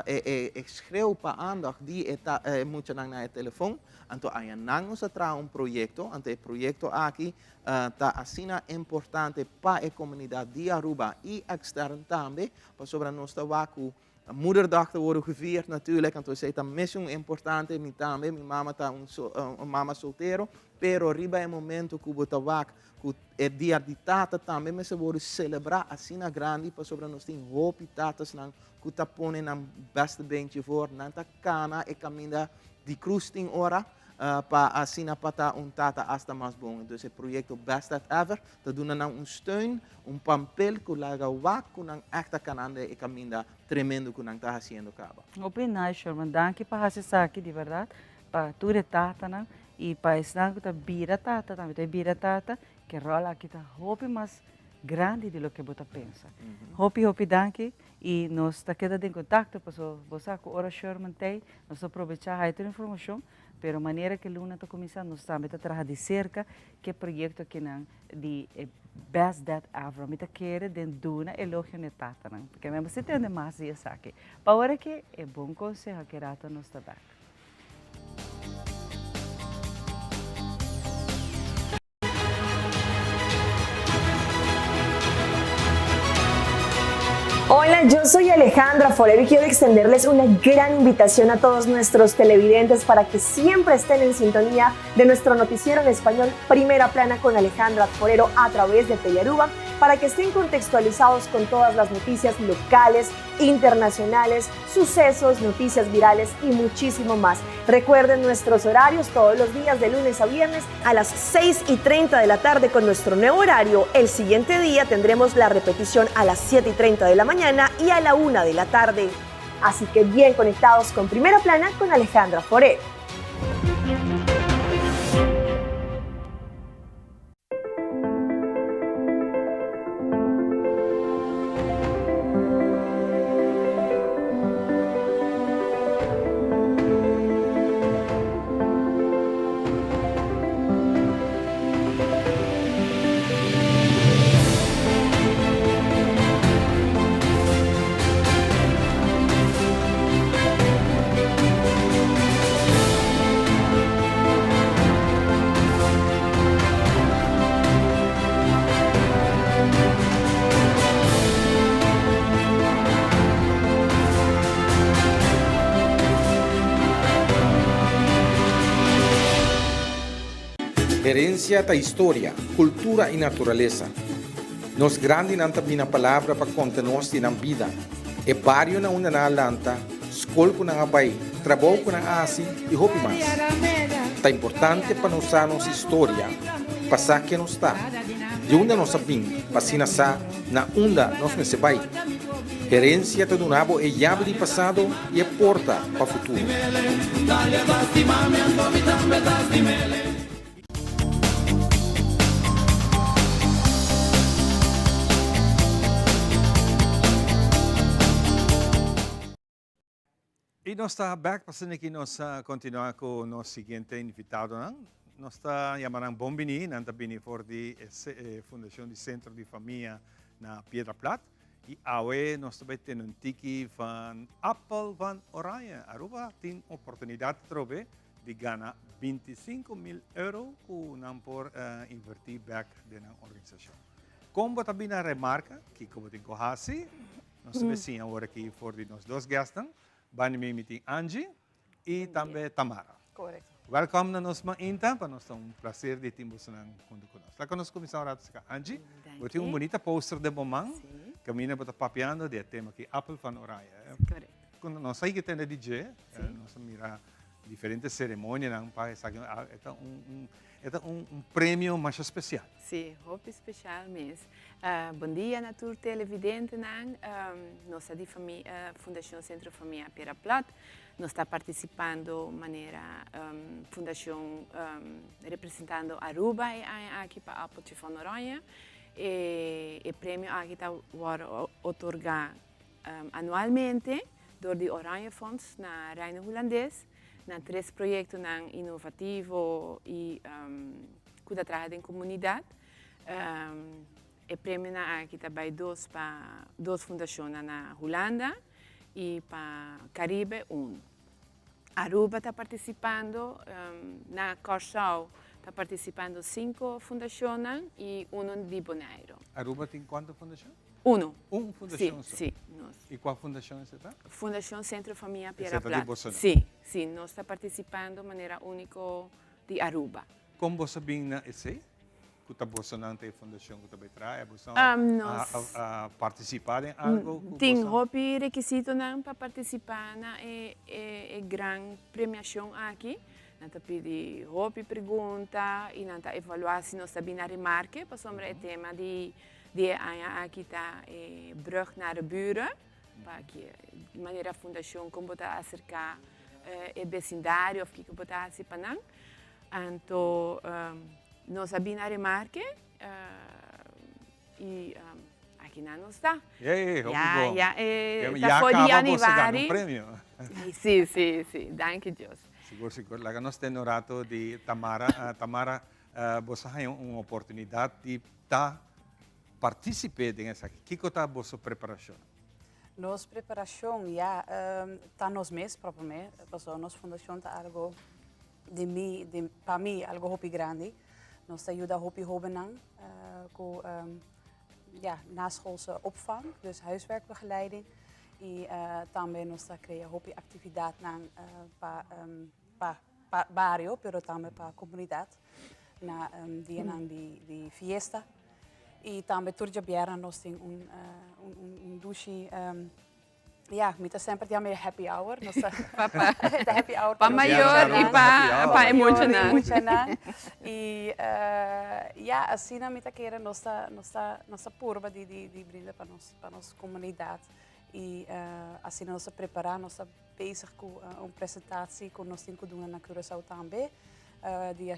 e e schreeuw pa aandacht di e ta e muchanan na e telefon. Anto aña nan nos a traha un proyekto, anto e proyekto aki ta asina importante pa e komunidat di Aruba i ekstern tambe, pasobra nos ta wak ku. Moederdag ta wordo gevierd natuurlijk, anto esey ta mesun importante, mi tambe, mi mama ta un un mama soltero, pero riba e momento cu bo ta wak cu e dia di tata tambe mester wordo celebra asina grandi pasobra nos tin hopi tatasnan cu ta pone nan beste beentje voor, nan ta cana e caminda di cruz tin ora pa asina pa ta un tata hasta mas bon. Dus e proyecto Best Dad Ever ta duna nan un steun, un pampel cu laga wak cu nan echt ta canando e caminda tremendo cu nan ta haciendo caba. Hopi nice Sherman, danki pa haci esaki di berdad pa tur e tatanan y pa esnan cu ta bira tata tambe ta bira tata ke rol aki ta hopi mas grandi di loke bo ta pensa. Hopi hopi danki y nos ta keda den contacto paso bo sa cu ora Sherman tey nos ta probecha haya tur informacion pero manera ke luna ta cuminsa nos tambe ta traha di cerca ke proyecto akinan di e best dad ever. Mi ta kere den duna elogio n'e tatanan, porque mi mester tende mas di esaki. Pa ora ke e bon conseho aki rato nos ta bek. Hola, yo soy Alejandra Forero y quiero extenderles una gran invitación a todos nuestros televidentes para que siempre estén en sintonía de nuestro noticiero en español Primera Plana con Alejandra Forero a través de Telearuba para que estén contextualizados con todas las noticias locales, internacionales, sucesos, noticias virales y muchísimo más. Recuerden nuestros horarios todos los días de lunes a viernes a las 6 y 30 de la tarde con nuestro nuevo horario. El siguiente día tendremos la repetición a las 7 y 30 de la mañana y a la 1 de la tarde. Así que bien conectados con Primera Plana con Alejandra Foré. Herencia ta historia, cultura y naturalesa. Nos grandinan ta bina palabra pa conta nos di nan bida, e bario na unda nan a lanta, skol ku nan a bai, trabou ku nan a hasi i hopi mas. Ta importante pa nos sa nos historia, pa sa ken nos ta, di unda nos a bin, pa asina sa na unda nos mester bai. Herensia ta duna bo e yabi di pasado i e porta pa futuro. Y nos ta back pa asina ki nos a continua cu nos siguiente invitadonan. Nos ta yama nan bon bini, nan ta bini for di e Fundacion di Centro di Famia na Piedra Plat. Y awe nos ta bay tene un tiki van Appel van Oranje. Aruba tin oportunidad atrobe di gana 25.000 euro cu nan por inverti bek den nan organisacion. Con bo ta bini a remarca? Kico bo tin cu haci? Nos ta bay siña awor aki for di nos dos guestnan. Banda mi mi tin Angie y tambe Tamara. Correcto. Welcome na nos mainta, pa nos ta un placer di tin bosonan hunto cu nos. Laga nos cuminsa un rato cerca Angie. Bo tin un bunita poster den bo man. Caminda bo ta papiando di e tema aki, Appel van Oranje. Correcto. Cuando nos a yega tende di dje, nos a mira diferente ceremonianan pa esaki. E ta un E ta un premio masha special. Sí, hopi special mes. Bon dia na tur televidentenan. Nos ta di Fundacion Centro Famia Piedra Plat. Nos ta participando manera fundacion representando Aruba e aña aki pa Appeltje van Oranje. E premio aki ta worde otorga anualmente dor di Oranje Fonds na Reino Hulandes. Na tres proyectonan innovativo y cu ta traha den comunidad. E premionan aki ta bay dos pa dos fundacionnan na Hulanda y pa Caribe un. Aruba ta participando, na Corsou ta participando cinco fundacionnan y uno di Bonaire. Aruba tin cuanto fundacion? Uno. Un fundacion so. Si, si. nos. I kua fundashon esei ta? Fundashon Sentro Famia Esei Piedra ta di Plat. boso nan? Sí, sí, nos ta partisipando manera úniko di Aruba. Kon boso a bin na esei? Ku ta boso nan ta e fundashon ku ta bai traha? Boso Nos a partisipá den algo ku Tin boso? hopi rekisitonan pa partisipá na e e gran premiashon aki. Nan ta pidi hopi pregunta i nan ta evaluá si nos ta bin na remarke pasobra e tema di di e aña aki ta e brug naar de buren. Pa ki manera fundashon kon bo ta aserká e besindario òf kiko bo ta hasi pa nan. Anto nos a bin na remarke i aki nan nos ta. Yey, hopi Ya, bon. ya e Ya ta for di kaba bo sa gana un januari. premio. Si, si, si. Danki Dios. Sigur, sigur. Laga nos tende un rato di Tamara. Tamara, bo sa haña un oportunidat di ta partisipe den esaki. Kiko ta boso preparashon? Nos preparashon, ya, ta nos mes propiamente, pasobra nos fundashon ta algo di mi, di, pa mi algo hopi grandi. Nos ta yuda hopi hobennan ku ja, naschoolse opvang, dus huiswerkbegeleiding. I tambe nos ta krea hopi aktividatnan pa pa pa bario, pero tambe pa komunidat na dianan di di fiesta. I tambe tur djabièrnè nos tin un un un dushi Ja, mi ta semper yama e happy hour. Nos ta Pa e happy hour pa mayor y pa pa e muchanan. muchanan. Y ja, asina mi ta kere nos ta nos ta nos ta purba di di di brinda pa nos pa nos comunidad. Y asina nos ta prepara, nos ta bezig cu un presentatie cu nos tin cu duna na Curaçao tambe. Dia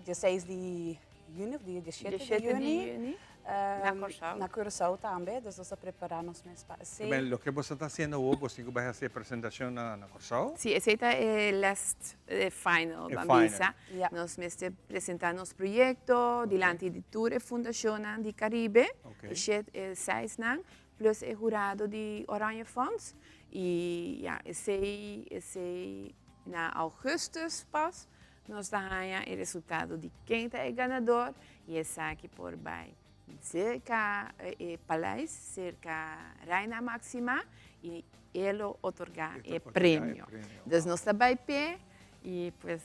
dia seis di juni of dia diesshete di Diesshete di juni. juni na Kòrsou. Na Curaçao tambe, dus nos ta prepará nos mes pa esei. Ben, loke boso ta hasiendo awor, boso tin ku bai hasi e presentashon na na Kòrsou? Sí, esei ta e last, e final, E ban final. bisa. Nos mester presentá nos proyekto dilanti di tur e fundashonnan di Karibe, e shet, e seisnan, plus e hurado di Oranje Fonds. I ya, esei, esei na augustus pas Nos ta haña e resultado di ken ta e ganador y esaki por bay cerca e paleis, cerca Reina Maxima y e lo otorga e premio. Dus nos ta bay p'e y pues.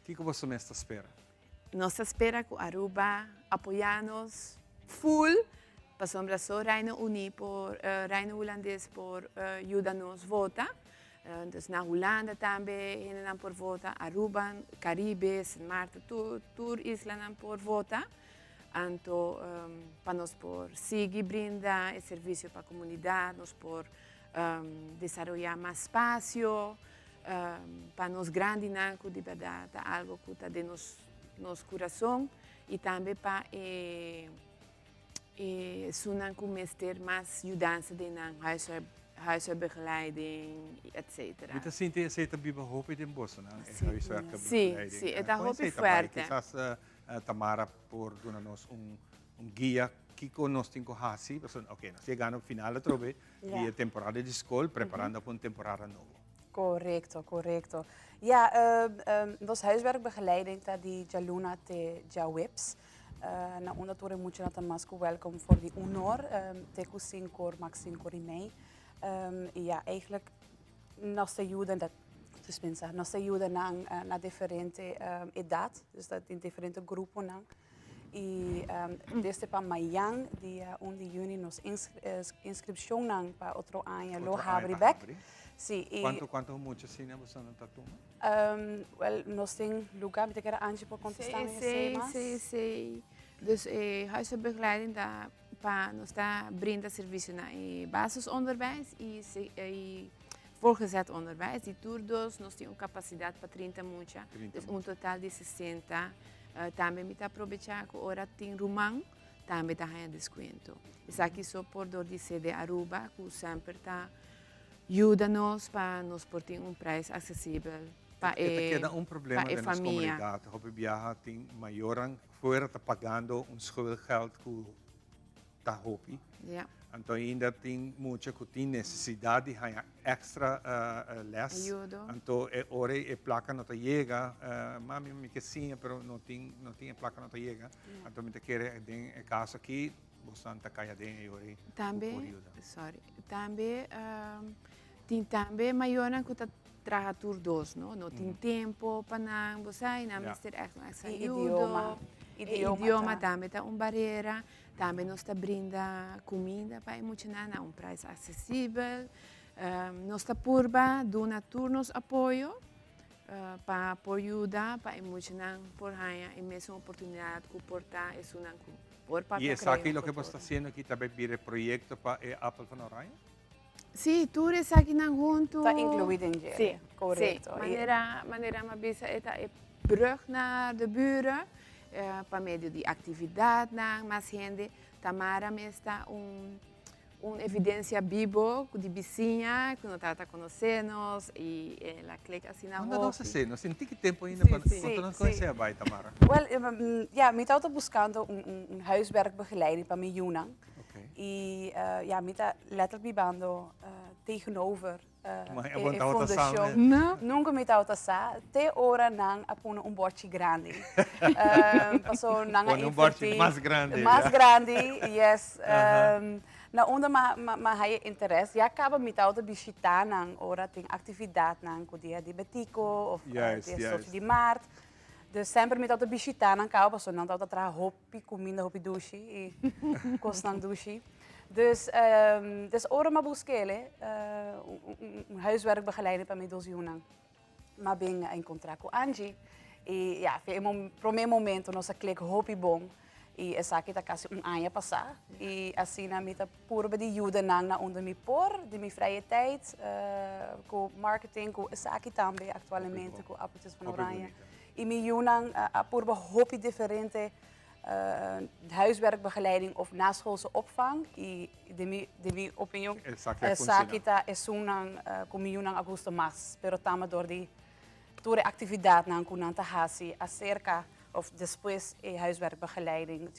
Kiko boso mes ta spera? Nos ta spera cu Aruba apoya nos full pasobra so Reino Uni por, Reino Hulandes por yuda nos vota. Dus na Hulanda tambe hendenan por vota, Aruba, Caribe, Sint Maarten, tur, tur islanan por vota. Anto pa nos por sigui brinda e servicio pa comunidad, nos por desaroya mas spacio pa nos grandinan cu di berdad ta algo cu ta den nos, nos curason y tambe pa e Esunnan ku mester mas yudansa den nan huiswerkbegeleiding etcetera. Mi ta sinti esei ta biba hopi den bosonan, e huiswerkbegeleiding. Sí, sí, e ta hopi fuerte. Kisas Tamara por duna nos un guia kiko nos tin ku hasi, pasobra oke, nos yegando final atrobe di e temporada di skol, preparando pa un temporada nobo. Korekto, korekto. Ja, nos huiswerkbegeleiding ta di djaluna te djaweps. Na unda tur e muchanan ta mas ku wèlkom for di un or te ku sinku or max sinku or i mei. I ya, eigentlik nos ta yuda, dispensa, nos ta yuda nan na diferente edat, dus ta tin diferente gruponan. I desde pa mayan dia un di yüni nos inskripshonnan pa otro aña lo habri bèk. Sí, i. Kuantu kuantu mucha asina boso ta tuma? Wel, nos tin lugar, mi ta kere Angie por contesta mi esey mas. Sí, sí, sí. Dus e huiswerkbegeleiding ta pa nos ta brinda servicio na e basisonderwijs y e voorgezet onderwijs. Di tur dos nos tin un capacidad pa 30 mucha, dus un total di 60. Tambe mi ta aprobecha cu ora tin ruman tambe ta haya descuento. Esaki so por dor di CD Aruba cu semper ta Yuda nos pa nos por tin un prijs accesibel pa E ta e keda un problema pa e den nos famia. comunidad. Hopi biaha tin mayornan fuera ta pagando un schoolgeld cu ta hopi. Ja. Anto ainda tin mucha cu tin necesidad di haña extra les. Ayudo. Anto e ora e placa no ta yega, mami mi ke siña pero no tin no tin e placa no ta yega. Ja. Anto mi ta kere den e caso aki. bosan ta kai aden e ora ei ku Tambe, por yuda. sorry, tambe tin tambe mayornan ku ta traha tur dos, no? No tin tempo pa nan, bo sa, i nan mester ègt un èkstra I ayudo. idioma. E Idioma idioma ta. tambe ta un barera. Tambe nos ta brinda kuminda pa e muchanan na un prijs aksesibel. Nos ta purba duna tur nos apoyo pa por yuda pa e muchanan por haña e mesun oportunidat ku por ta esunnan ku por I papia esaki kreo loke bo futuro. sta hasiendo aki ta bai bira e proyekto pa e Appel van Oranje? Sí, tur esakinan huntu. Ta inkluí den dje. Sí, Korekto. Sí, manera, manera mi a bisa e ta e brug naar de buren pa medio di aktividatnan, mas hende. Tamara mes ta un un evidencia bibo di bisiña ku no tabata konosé nos i el a klik asina Unda nos hopi. a sey? Nos tin tiki tempu ainda pa Sí, konta nos sí. kon esei a bai, Tamara. Wel, ja, mi tabata buskando un un un huiswerkbegeleiding pa mi yunan. I ja, mi ta letterlijk bibando tegenover e fundashon. Nunka mi tabata sa, te ora nan a pone un bòrchi grandi. Paso nan a Pone un bòrchi invertí. mas grandi. Mas grandi, yes. Na unda mi a haya interes, ya kaba mi tabata bishitá nan ora tin aktividatnan ku dia di Betico òf dia Sochi di Mart. Dus semper mi tabata bishitá nan kaba pasobra nan tabata traha hopi kuminda, hopi dushi i kosnan dushi. Dus, dus ora mi a busk'é un huiswerkbegeleider pa mi dos yunan, mi a bin a enkontrá ku Angie i ya, fe e promé momento nos a klik hopi bon i esaki ta kasi un aña pasá i asina mi ta purba di yuda nan na unda mi por di mi vrije tijd ku marketing ku esaki tambe aktualmente ku Appeltjes van Oranje. I mi yunan a purba hopi diferente huiswerkbegeleiding of naschoolse opvang i den mi den mi opinion esaki ta esunnan ku mi yunan a gusta mas pero tambe dor di tur e aktividatnan ku nan ta hasi aserka of despues e huiswerkbegeleiding.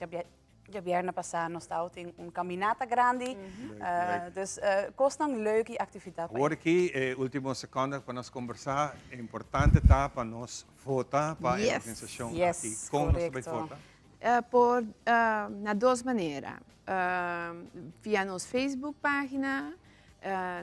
Djabièrnè pasá nos tabatin un kaminata grandi. Dus kosnan leuk i aktividat pa Awor aki e último sekonde pa nos kombersá. Importante ta pa nos vota pa e organisashon aki. Kon nos ta bai vota? Por na dos manera. Via nos Facebook página.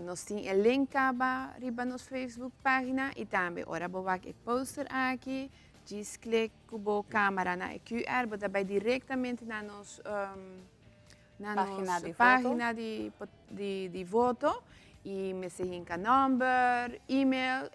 Nos tin e link kaba riba nos Facebook página i tambe ora bo wak e poster aki djis klik Ku bo kamera na e QR bo ta bai direktamente na nos na nos pagina di di voto i mester hinka nòmber, email,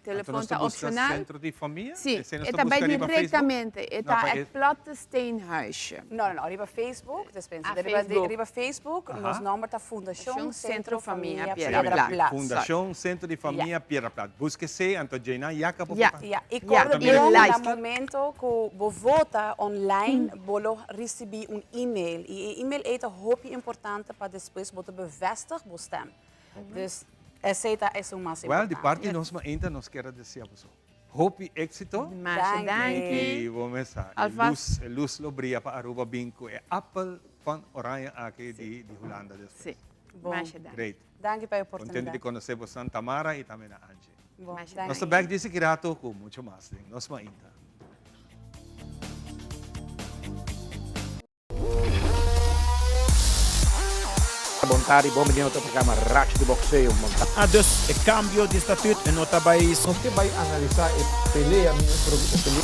telefon ta opshonal. Sentro di Famia? Si, e ta bai direktamente, e ta het Platte Steenhuisje. No, no, no, riba Facebook, despensa, riba Facebook nos nòmber ta Fundashon Sentro Famia Piedra Plat. Fundashon Sentro di Famia Piedra Plat. Buska esei, anto djeinan ya ka bo vota. Ya, i kòrda bon na momento ku bo vota online bo lo risibí un email i e email ei ta hopi importante pa despues bo ta bevestig bo stèm. Dus esei ta esun mas Wèl, di importante. parti nos mainta nos kier a desea boso hopi éksito. Masha danki. I bo mes sa, e Alvast. lus, e lus lo bria pa Aruba bin ku e appel van oranje aki di di Hulanda despues. Si. Bon. Masha danki. Great. Danki pa e Contento oportunidad. di conoce bosan Tamara y tambe na Angie. Bon, Masha danki. Nos ta back dici ki rato cu mucho mas den Nos Mainta. Bon tardi, bon bini na otro programa Racho di Boxeo. Bon tardi. Ah, dus e cambio di statuut e no ta bay. Nos ke bai analisa e pelea mi e pelea.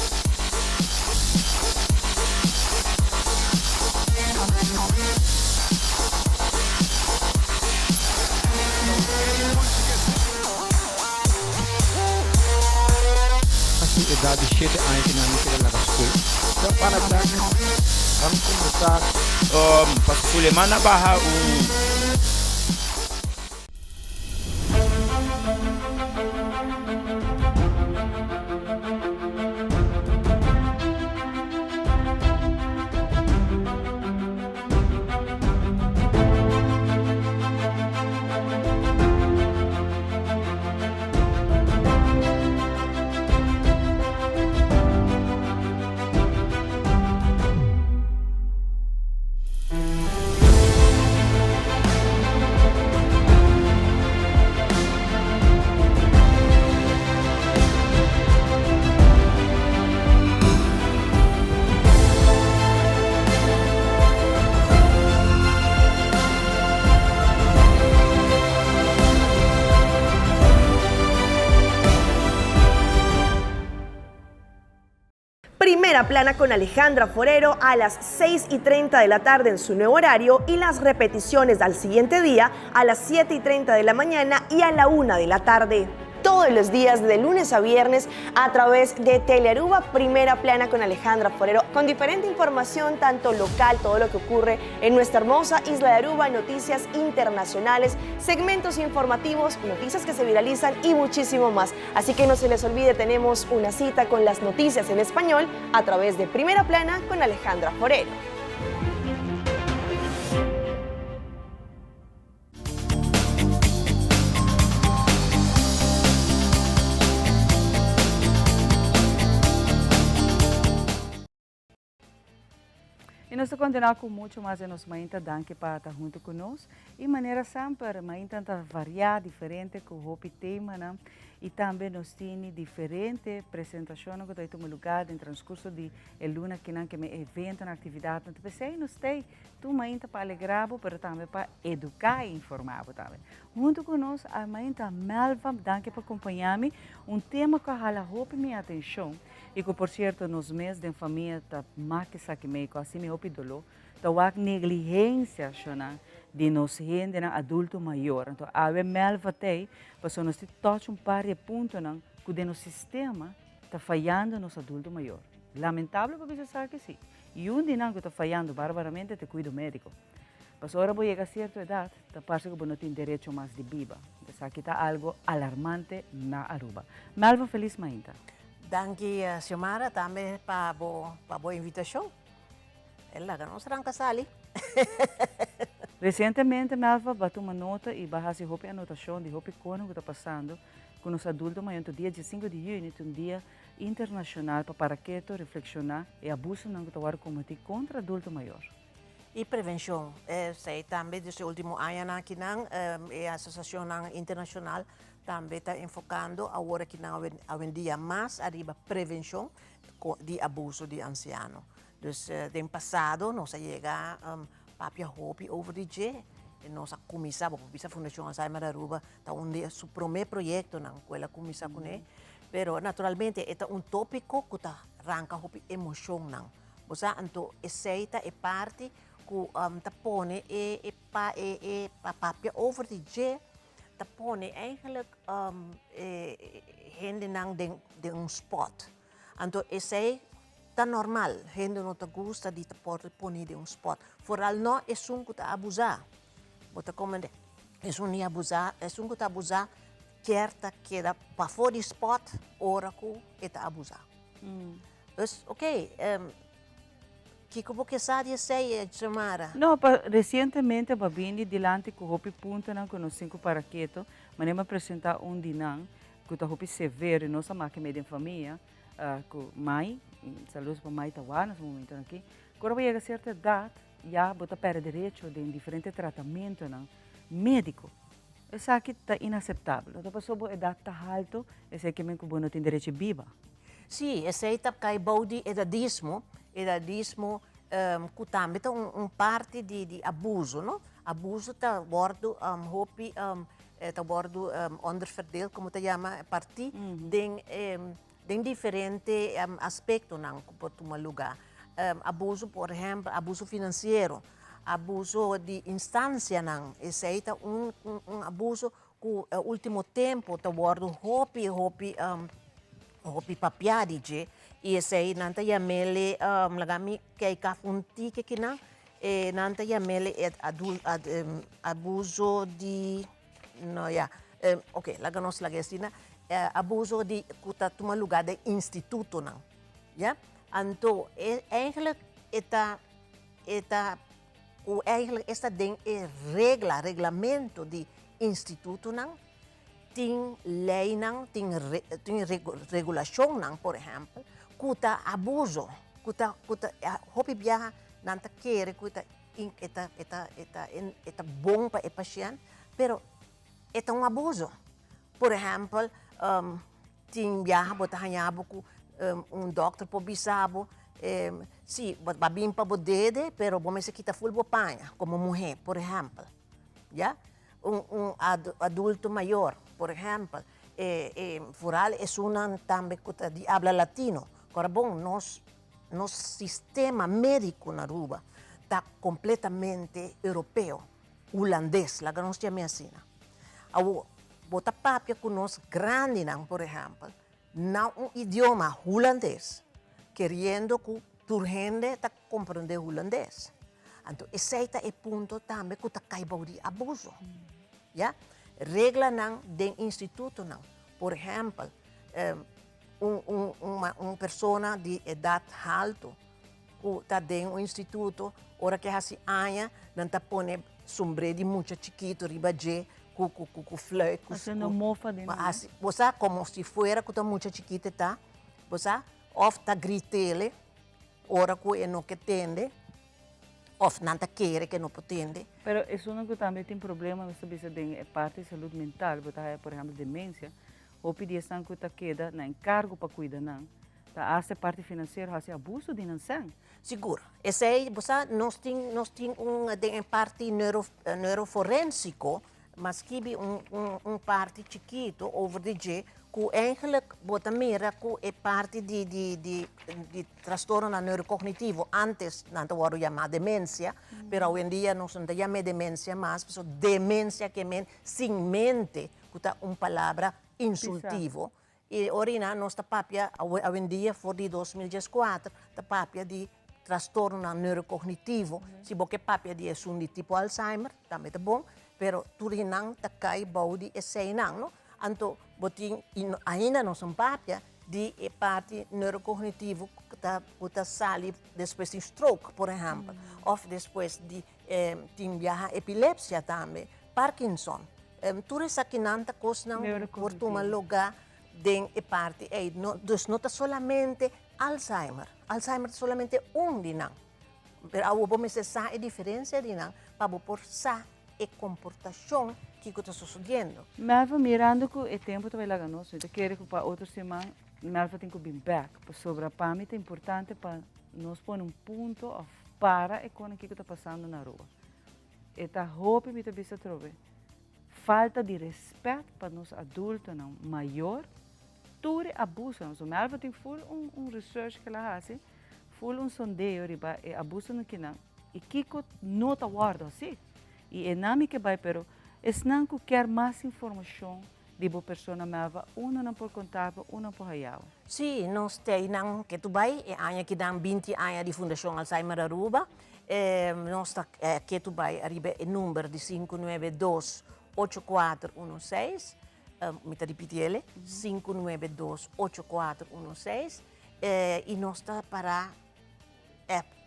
Su edad di shete aña ki nan a keda laga skol. Ban atak, ban kuminsá. Pasobra Suleman a baha un. Primera Plana con Alejandra Forero a las 6 y 30 de la tarde en su nuevo horario y las repeticiones al siguiente día a las 7 y 30 de la mañana y a la 1 de la tarde todos los días de lunes a viernes a través de Telearuba Primera Plana con Alejandra Forero, con diferente información, tanto local, todo lo que ocurre en nuestra hermosa isla de Aruba, noticias internacionales, segmentos informativos, noticias que se viralizan y muchísimo más. Así que no se les olvide, tenemos una cita con las noticias en español a través de Primera Plana con Alejandra Forero. Y nos ta continua cu mucho mas den nos mainta. Danki pa ta hunto cu nos. Y manera semper, mainta ta varia, diferente cu hopi temanan. Y tambe nos tini diferente presentacionnan cu ta tuma lugar den transcurso di e luna kinan ke me eventonan, actividadnan. Ta pesey nos tey Tur mainta pa alegrá bo, pero tambe pa eduká i informá bo tambe. Huntu ku nos a mainta Melva, danki pa kompañá mi. Un tema ku a hala hopi mi atenshon i ku por sierto nos mes den famia ta mak esaki mei ku hasi mi hopi doló, ta wak negligensia shonnan di nos hendenan adulto mayor. Anto awe Melva t'ei pasobra nos tin tòch un par di e puntonan ku den nos sistema ta fayando nos adulto mayor. Lamentable pa bisa esaki si. I un di nan ku ta fayando barbaramente ta e kuido médiko. Pasobra ora bo yega sierto edat, ta parse ku bo no tin derecho mas di biba. Esaki ta algo alarmante na Aruba. Melva felis mainta. Danki Xiomara tambe pa bo pa bo invitashon. E laga nos ranka sali. Resientemente Melva ba tuma nota i ba hasi hopi anotashon di hopi kono ku ta pasando ku nos adulto mayor. Anto dia diesinku di yüni ta un dia internacional pa para keto reflexiona e abusonan cu ta worde cometi contra adulto mayor. Y prevencion. Esey tambe dus e ultimo añanan akinan e asociacionnan internacional tambe ta enfocando awor akinan awendia mas ariba prevencion di abuso di anciano. Dus den pasado nos a yega papia hopi over di dje. Nos a cuminsa, bo por bisa Fundacion Alzheimer Aruba ta un di su prome proyectonan cu el a cuminsa cune. Pero naturalmente e ta un topico cu ta ranca hopi emocionnan. Bo sa, anto esey ta e parti cu ta pone e e pa e e pa papia over di dje, ta pone eigenlijk e hendenan den den un spot. Anto esey ta normal, hende no ta gusta di ta por poni den un spot. Vooral no esun cu ta abusa. Bo ta comprende? Esun di abusa, esun cu ta abusa kier ta keda pafó di spot ora cu e ta abusa. Dus, ok, kico bo ke sa di esey, Xiomara? No, pa recientemente bo a bini dilanti cu hopi puntonan cu nos tin cu para keto, manera mi a presenta un di nan cu ta hopi severo y nos a maki mey den famia cu Mai, saludos pa Mai ta wak na su momentonan aki, cu ora bo yega cierto edad ya bo ta perde derecho den diferente tratamentonan medico. Esaki ta inaceptabel. No ta pasobra bo edad ta halto, esei ke men ku bo no tin derecho biba. Sí, esei ta kai bou di edadismo, edadismo ku tambe ta un parti di abuso, no? Abuso ta wòrdu hopi ta wòrdu onderverdeeld, komo ta yama, partí den den diferente aspektonan ku por tuma lugá. Abuso, por ehèmpel, abuso finansiero, abuso di instansianan, esei ta un un abuso ku e último tempu ta wòrdu hopi hopi hopi papiá di dje i esei nan ta yam'é laga mi kijk af un tiki kinan, nan ta yam'é abuso di no ya ok laga nos laga asina abuso di ku ta tuma lugá den institutonan ya anto e eigenlijk e ta e ta ku eigenlijk esta den e regla reglamento di institutonan tin leinan tin tin regulashonnan por ehèmpel ku ta abuso ku ta ku ta hopi biaha nan ta kere ku ta e ta e ta e ta e ta bon pa e pashènt pero e ta un abuso. Por ehèmpel, tin biaha bo ta haña bo ku un dòkter por bisa bo, si, bo a bin pa bo dede, pero bo mester kita ful bo paña komo muhé, por ehèmpel, ya. Un un adulto mayor, por ehèmpel, vooral esunnan tambe ku ta di abla latino. Kòrda bon, nos. nos sistema médiko na Aruba ta kompletamente europeo, hulandes, laga nos yam'é asina. Awor, bo ta papia ku nos grandinan, por ehèmpel, na un idioma hulandes, keriendo ku tur hende ta komprondé hulandes. Anto esei ta e punto tambe ku ta kai bou di abuso. Ya? Reglanan den institutonan. Por ehèmpel, un, un, un, un persona di edat haltu ku ta den un instituto, ora ku e hasi aña, nan ta pone sombré di mucha chikitu riba dje ku, ku, ku, ku fluit. Ku, Hasiendo mofa di nan. Hasi, bo sa, komo si fuera ku ta mucha chikitu e ta, bo sa, òf ta grit'ele ora ku e no ke tende. Of nan ta kere ke no por tende. Pero esunnan ku tambe tin problema nos ta bisa den e parti di salud mental, bo ta haya por ehempel demensia, hopi di esnan ku ta keda na enkargo pa kuida nan, ta hasta e parti finansiero hasi abuso di nan sèn. Sigur. Esei, bo sa, nos tin, nos tin un den e parti neuro, neuroforensiko, M'a skibi un un un parti chikitu over di dje ku eigenlijk bo ta mira ku e parti di di di di trastornonan neurokognitivo, antes nan ta wòrdu yamá demensia, pero awendia nos no ta yam'é demensia mas, pasobra demensia ke men sin mente, ku ta un palabra insultivo. I orina nos ta papia awendia for di 2014 ta papia di trastornonan neurokognitivo. Si bo ke papia di esun di tipo Alzheimer tambe ta bon, pero tur hinan ta kai bou di eseinan, no? Anto bo tin i ainda nos no papia di e parti neurokognitivo ku ta ku ta sali despues di stroke por ehèmpel òf despues di tin biaha epilepsia tambe, Parkinson. Tur esakinan ta kosnan ku por tuma lugá den e parti ei. No, dus no ta solamente Alzheimer. Alzheimer ta solamente un di nan. Pero awor bo mester sa e diferensia di nan pa bo por sa e komportashon kiko ta sosodiendo. Melva, mirando ku e tempu ta bai laga nos, mi ta kere ku pa otro siman Melva tin ku bin bèk, pasobra pa mi ta importante pa nos pone un punto òf para e kona kiko ta pasando na Aruba. E ta hopi mi ta bisa atrobe, falta di respet pa nos adultonan mayor, tur e abusonan. So Melva tin full un un research ke el a hasi, full un sondeo riba e abusonan kinan i kiko no ta wòrdu hasi. I e nan mi ke bai pero esnan ku kier mas informashon di bo persona Melva, unda nan por konta bo, unda nan por haya bo? Sí, nos ta einan ke tu bai, e aña ki dan binti aña di Fundashon Alzheimer Aruba. Nos ta ke tu bai ariba e number di 592 8416. Mi ta ripiti ele, 592 8416. I nos ta para app.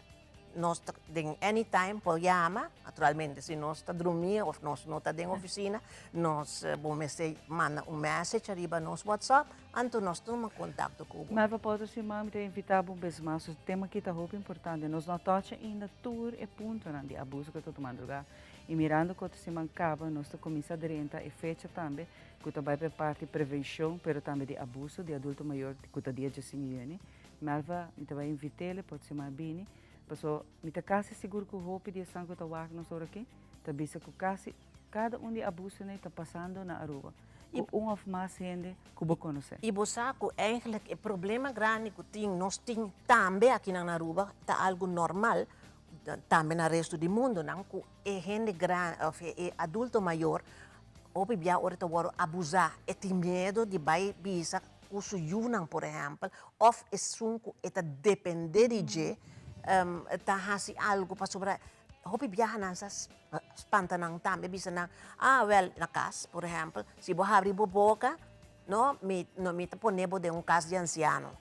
Nos ta den anytime por yama, naturalmente si nos ta drumi of nos no ta den oficina, nos bo mester manda un message ariba nos WhatsApp, anto nos tuma contacto cu bo. Melva, pa otro siman mi ta invita bo un bes mas, e tema aki ta hopi importante, nos no a tocha ainda tur e puntonan di abuso cu ta tumando lugar y mirando cu otro siman caba nos ta cuminsa drenta e fecha tambe cu ta bay pa e parti prevencion pero tambe di abuso di adulto mayor cu ta dia diesinco juni. Melva, mi ta bai invit'el e por siman bini, paso mi ta kasi sigur ku hopi di esnan ku ta wak nos ora aki ta bisa ku kasi kada un di e abusonan ta pasando na Aruba, ku un òf mas hende ku bo konosé. I bo sa ku eigenlijk e problema grandi ku tin, nos tin tambe akinan na Aruba, ta algu normal, tambe na resto di mundonan, ku e hende grandi òf e adulto mayor hopi bia ora ta wòrdu abusá, e tin miedu di bai bisa ku su yunan por ehèmpel òf esun ku e ta dependé di dje ta hasi algu pasobra hopi biaha nan sa spanta nan tambe bisa nan ah wèl na kas por ehèmpel si bo habri bo boka no mi no mi ta pone bo den un kas di ansiano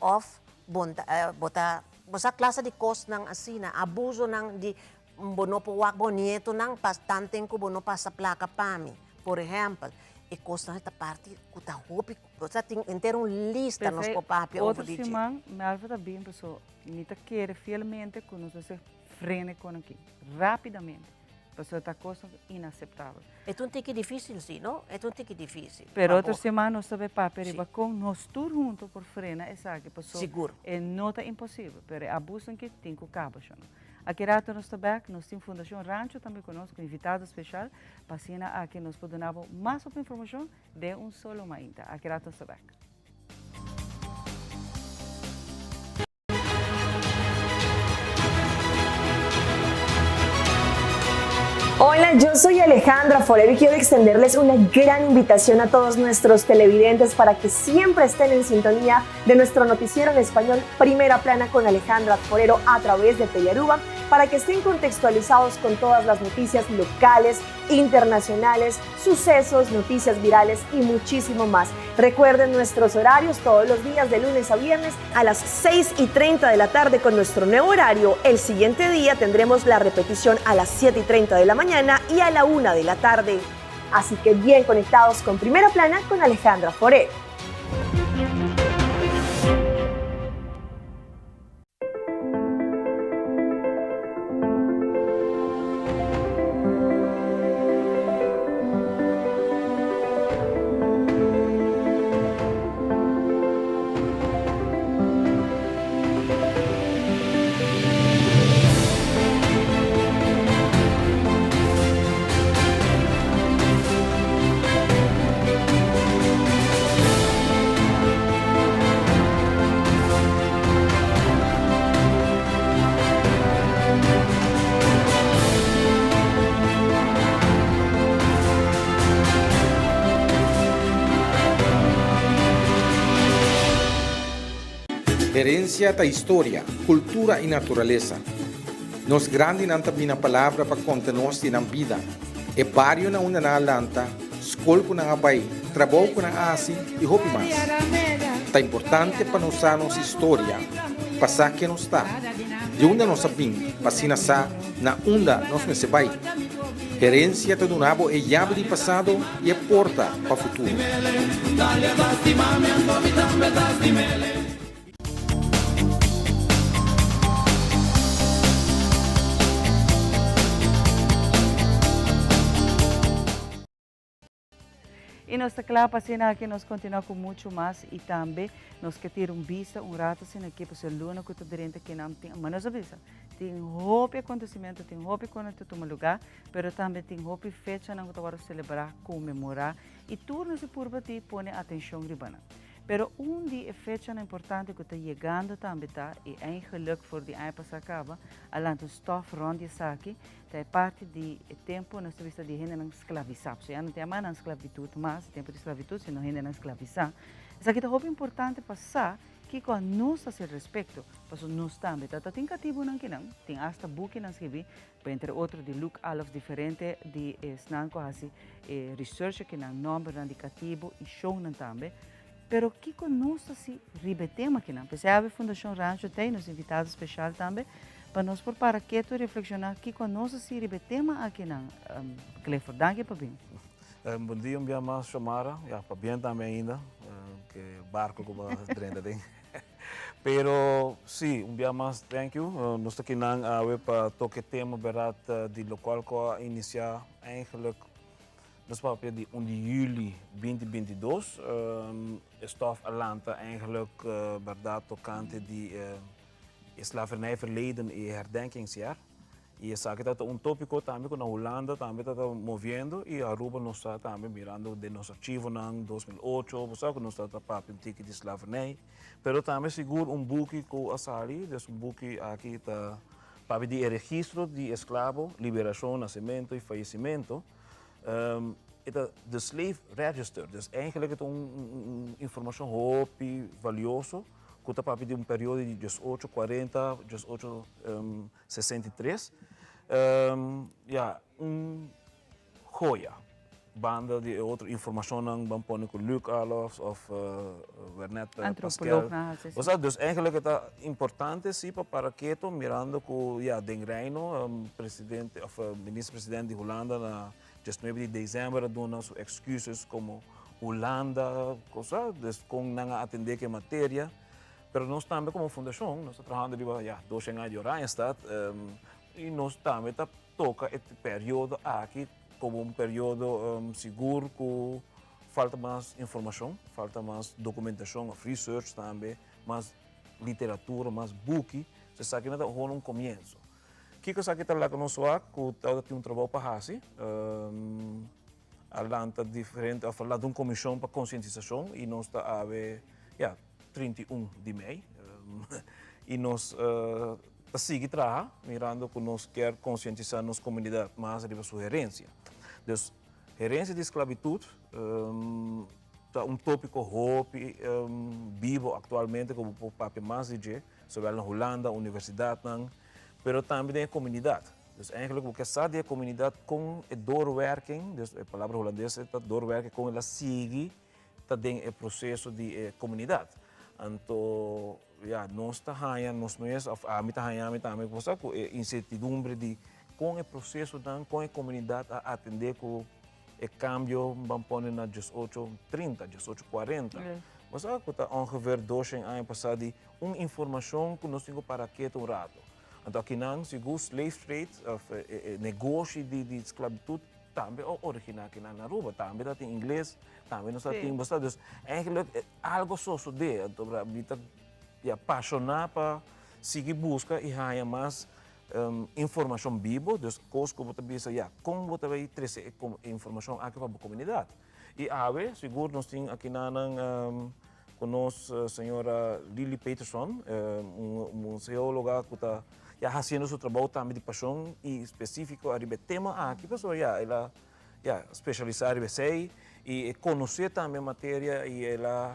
òf bo ta bo ta bo sa klase di kosnan asina abusonan di Bo no por wak bo nietonan pa tanten ku bo no pasa plaka pa mi. Por ehèmpel, e kosnan ta parti ku ta hopi, osea tin henter un lista nos por papia over di dje. Otro siman Melva ta bin paso mi ta kere fielmente ku nos mester frena e kon aki rapidamente pasobra ta kosnan inaseptabel. E ta un tiki difisil si no, e ta un tiki difisil. Pero otro siman nos ta bay papia riba kon nos tur hunto por frena esaki paso e no ta imposibel pero e abusonan aki tin ku kaba shona. Aki rato nos ta bek, nos tin Fundacion Rancho tambe cu nos cu invitado special pa asina aki nos por duna bo mas hopi informacion den un solo mainta. Aki rato nos ta bek. Hola, yo soy Alejandra Forero y quiero extenderles una gran invitación a todos nuestros televidentes para que siempre estén en sintonía de nuestro noticiero en español Primera Plana con Alejandra Forero a través de Telearuba para que estén contextualizados con todas las noticias locales, internacionales, sucesos, noticias virales y muchísimo más. Recuerden nuestros horarios todos los días de lunes a viernes a las 6 y 30 de la tarde con nuestro nuevo horario. El siguiente día tendremos la repetición a las 7 y 30 de la mañana y a la 1 de la tarde. Así que bien conectados con Primera Plana con Alejandra Foré. Herencia ta historia, cultura y naturalesa. Nos grandinan ta bina palabra pa conta nos di nan bida, e bario na unda nan a lanta, skol ku nan a bai, trabou ku nan a hasi i hopi mas. Ta importante pa nos sa nos historia, pa sa ken nos ta, di unda nos a bin, pa asina sa na unda nos mester bai. Herensia ta duna bo e yabi di pasado i e porta pa futuro. I nos ta kla pa asina aki nos kontinuá ku muchu mas i tambe nos ke tira un bista un ratu asina aki pasobra luna ku ta drenta kinan tin ma nos a bisa tin hopi akontesimentu tin hopi kos ta tuma lugá pero tambe tin hopi fechanan ku ta wòrdu selebrá konmemorá i tur nos a purba di pone atenshon riba nan. Pero un di e fechanan importante ku ta yegando tambe ta i eigenlik for di aña pasá kaba a lanta un stòf rònt di esaki Ta e parti di e tempu nos ta bisa di hendenan sklavisá. Pasobra ya no ta yama nan sklabitut mas, tempu di sklabitut, sino hendenan sklavisá. Esaki ta hopi importante pa sa kiko anos ta hasi al respekto, pasobra nos tambe ta tin katibunan kinan, tin asta bukinan skibí, entre otro di Luke Alofs, diferente di esnan ku a hasi e research akinan, nòmbernan di katibu i shownan tambe. Pero kiko nos ta hasi riba e tema akinan? P'esei awe Fundashon Rancho ta ei nos invitado speshal tambe pa nos por para ketu i reflekshoná kiko nos ta hasi riba e tema akinan. Clifford, danki pa bin. Bon dia un bia mas Shomara, ya pabien tambe ainda ke barko ku bo a drenta den. Pero si, un bia mas thank you. Nos ta kinan awe pa toka e tema bèrdat di lokual ku a inisiá eigenlijk Nos papia di un di juli binti 22, e stof a lanta eigenlijk berdad tocante di e slavernijverleden y e herdenkingsjaar. Y esaki tabata un topico tambe cu na Hulanda tambe tabata moviendo y Aruba nos ta tambe mirando den nos archivonan 2008, bo sa cu nos tabata papia un tiki di slavernij. Pero tambe sigur un buki cu a sali, des un buki aki ta papia di e registro di esclavo, liberacion, nacemento y fayecimento. E ta the slave register, dus eigenlijk e ta un informacion hopi valioso cu ta papia di un periodo di diesocho cuarenta, diesocho sesenta i tres. Ya, un joya. Banda di e otro informacionnan ban pone cu Luc Alofs of Wernet Paskel. Antropolognan haci si. Osea, dus eigenlijk e ta importante si pa para keto mirando cu ya den Reino presidente of minister president di Hulanda na diesnuebe di december a duna su excuses como Hulanda cosa, dus con nan a atende cu e materia. Pero nos tambe como fundacion nos ta trahando riba ya doshen aña di Oranjestad y nos tambe ta toca e periodo aki Como un periodo sigur cu falta mas informacion, falta mas documentacion of research tambe, mas literatura, mas buki, so esaki na ta hono un comienzo. Kico esaki ta laga nos wak cu ta tin un trabou pa haci, a lanta diferente of a lanta un comision pa concientisacion y nos ta awe ya 31 di mei y nos. ta sigui traha mirando ku nos kier konsientisá nos komunidat mas riba su herensia. Dus herensia di sklabitut ta un tópiko hopi bibo aktualmente ku bo por papia mas di dje, sowel na Hulanda, universidatnan, pero tambe den e komunidat. Dus eigenlijk bo ke sa di e komunidat kon e doorwerking, dus e palabra hulandes ta doorwerking, kon el a sigui ta den e proseso di e komunidat. Anto ya nos ta haña nos mes òf ami ta haña mi tambe ku sa ku e insertidumbre di kon e prosesonan, kon e komunidat a atendé ku e kambio ban pone na diesocho trinta, diesocho kuarenta. Bo sa ku ta ongeveer doshen aña pasá di un informashon ku nos tin ku para ketu un rato. Anto akinan sigur slave trade òf e negoshi di sklabitut tambe a originá akinan na Aruba. Tambe ta tin ingles, tambe nos ta tin bo sa. Dus eigenlijk algo sosodé. Anto mi ta ya pashoná pa sigui buska i haña mas informashon bibo. Dus kos ku bo ta bisa ya kon bo ta bai trese e informashon aki pa bo komunidat. I awe sigur nos tin akinanan Ku nos señora Lily Peterson, un museóloga ku ta ya hasiendo su trabou tambe di pashon i spesífiko ariba e tema aki, pasobra ya el a ya spesialisá riba esei i e konosé tambe e materia i el a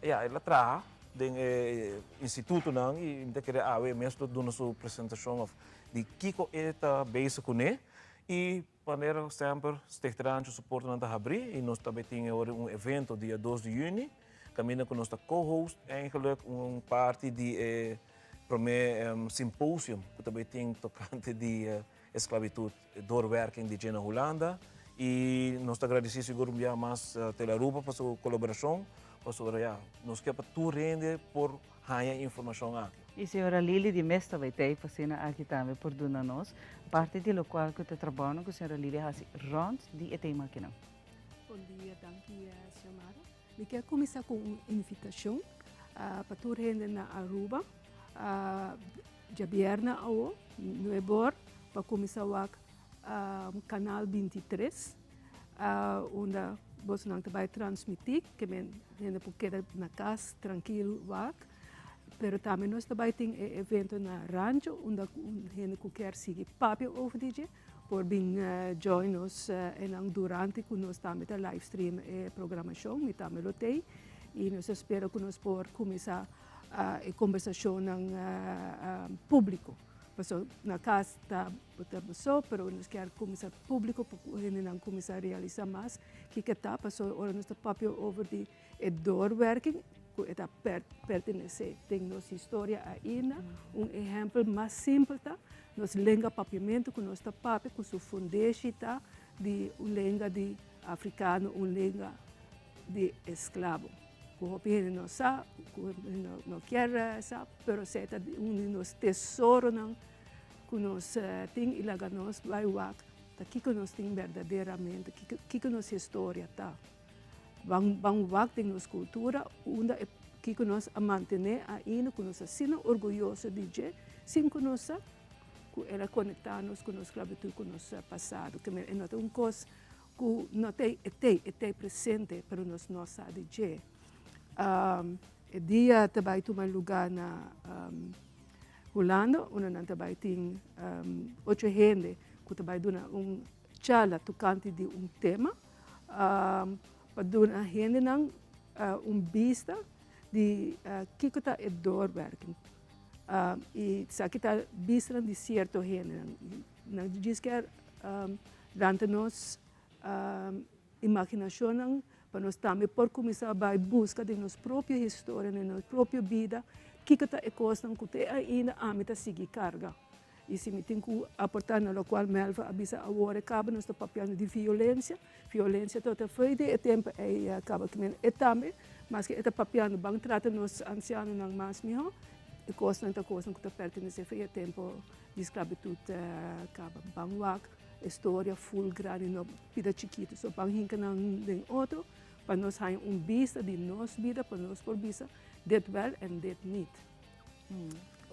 ya el a traha den e institutonan i mi ta kere awe e mes lo duna su presentashon òf di kiko e ta bezig kuné i Manera semper, Sticht Rancho su portanan ta habrí i nos ta bai tin e ora un evento dia dos di yüni, kaminda ku nos ta co-host eigenlijk un parti di e promé symposium ku ta bai tin tokante di esklabitut, e doorwerking di dje na Hulanda. I nos ta gradisí sigur un bia mas Tele Aruba pa su kolaborashon, pasobra ya, nos ke pa tur hende por haña e informashon aki. I señora Lily di mes ta bai tei pa asina aki tambe por duna nos parti di lokual ku ta trabounan ku señora Lily a hasi rònt di e tema akinan. Bon dia, danki Xiomara. Mi kier kuminsá ku un invitashon pa tur hende na Aruba djabièrnè awo nuebor pa kuminsá wak Kanal 23 unda bosonan ta bai transmití ke men hende por keda na kas trankil wak. Pero tambe nos ta bai tin e evento na rancho unda ku hende ku kier sigui papia over di dje por bin join nos einan durante ku nos tambe ta live stream e programashon. Mi tambe lo tei i nos ta spera ku nos por kuminsá e kombersashonnan públiko. Pasobra na kas ta bo ta bo so, pero nos kier kuminsá públiko pa ku hendenan kuminsá realisá mas kiko ta, pasobra ora nos ta papia over di e doorwerking ku e ta pertenesé den nos historia ainda. Un ehèmpel mas simpel ta nos lenga papiamentu ku nos ta papia ku su fundeshi ta di un lenga di afrikano, un lenga di esklabo. Ku hopi hende no sa, ku hopi hende no kier sa, pero esei ta un di nos tesoronan ku nos tin i laga nos bai wak ta kiko nos tin berdaderamente, kiko nos historia ta. Ban ban wak den nos kultura unda e kiko nos a mantené ainda ku nos asina orguyoso di dje sin ku nos sa ku el a konektá nos ku nos sklabitut, ku nos pasado. Ke e no ta un kos Ku no ta e tei, e tei presente, pero nos no sa di dje. E dia ta bai tuma lugá na Hulanda, unda nan ta bai tin ocho hende ku ta bai duna un charla tokante di un tema, pa duna hendenan un bista di kiko ta e doorwerking. I esaki ta bistanan di sierto hendenan. Nan djis kier Lanta nos imaginashonnan pa nos tambe por kuminsá bai buska den nos propio historia, den nos propio bida, kiko ta e kosnan ku te ainda ami ta sigui karga. I si mi tin ku aportá na lokual Melva a bisa awor e kaba nos ta papiando di violensia, violensia ta foi di e tempu ei a kaba kimen e tambe, maske e ta papiando ban trata nos ansianonan mas mihó, e kosnan ta kosnan ku ta pertenesé for e tempu Di sklabitut kaba ban wak e storia ful grandi no pida chikitu so ban hinka nan den otro pa nos haña un bista di nos bida pa nos por bisa dit wel en dit niet.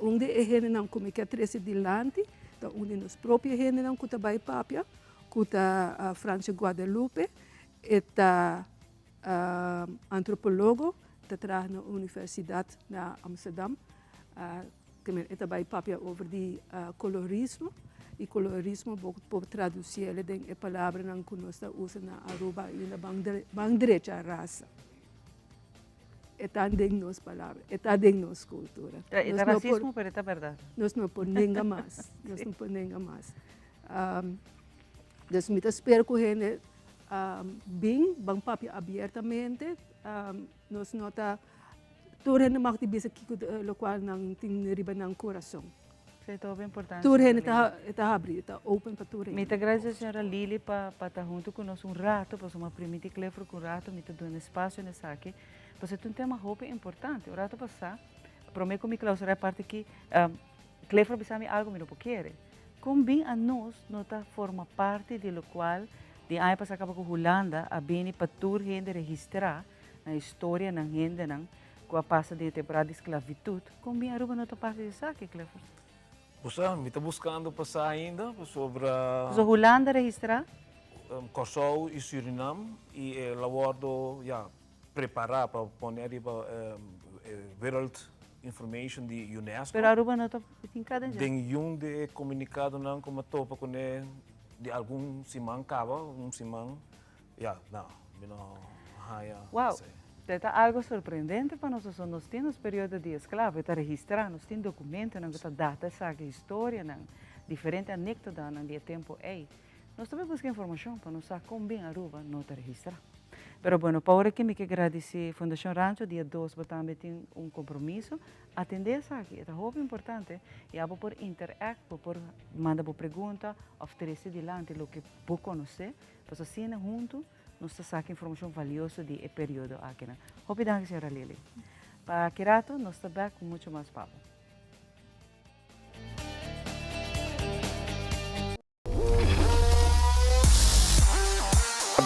Un di e hendenan ku mi ke trese dilanti ta un di nos propio hendenan ku ta bai papia ku ta Fransje Guadalupe e ta antropologo ta traha na universidat na Amsterdam. Ke men e ta bai papia over di kolorismo i kolorismo bo por tradusiel den e palabranan ku nos ta usa na Aruba ainda ban drecha rasa. E ta den nos palabra, e ta den nos kultura. E ta rasismo pero e ta bèrdat. Nos no por nenga mas, nos no por nenga mas. Dus mi ta spera ku hende bin, ban papia abiertamente, nos no ta Tur hende mag di bisa kiko lokual nan tin riba nan kurason. Sí, ta hopi importante. Tur hende ta ta habri, ta open pa tur hende. Mi ta gradisé señora Lily pa pa ta huntu ku nos un rato, pasobra mi a primiti Clifford ku un rato mi ta duna espasio na esaki, pasobra ta un tema hopi importante. Un rato pasá, promé ku mi klausurá e parti aki, Clifford a bisa mi algu mi no por kere. Kon bin anos no ta forma parti di lokual di aña pasá kaba ku Hulanda a bini pa tur hende registrá Na historia nan hendenan cu a pasa den e temporada di sclavitud, con bin Aruba no ta parti di esaki, Clifford? Bo sa, mi ta buscando pa sa ainda, pasobra. Pasobra Hulanda registra? Corsou y Surinam y el a wordo, ya, prepara pa pone ariba e Wereld Information di UNESCO. Pero Aruba no ta tin cada dje. Den yun di e comunicadonan cu mi a topa cune di algun siman caba, un siman. Ya, no, mi no haña Wow, esei. te ta algo sorprendente pa nos pasobra nos tin nos periodo di esklavo, e ta registrá, nos tin dokumentonan ku ta data esaki, historianan, diferente anekdotanan di e tempu ei. Nos ta bai buska informashon pa nos sa kon bin Aruba no ta registrá. Pero bueno, pa ora aki mi ke gradisí Fundashon Rancho, dia dos bo tambe tin un kompromiso, atendé esaki, e ta hopi importante i abo por interact, bo por manda bo pregunta òf trese dilanti loke bo konosé. Pasobra asina huntu nos ta saka informashon valioso di e periodo akinan. Hopi danki señora Lily. Pa aki rato nos ta bek ku muchu mas pa bo.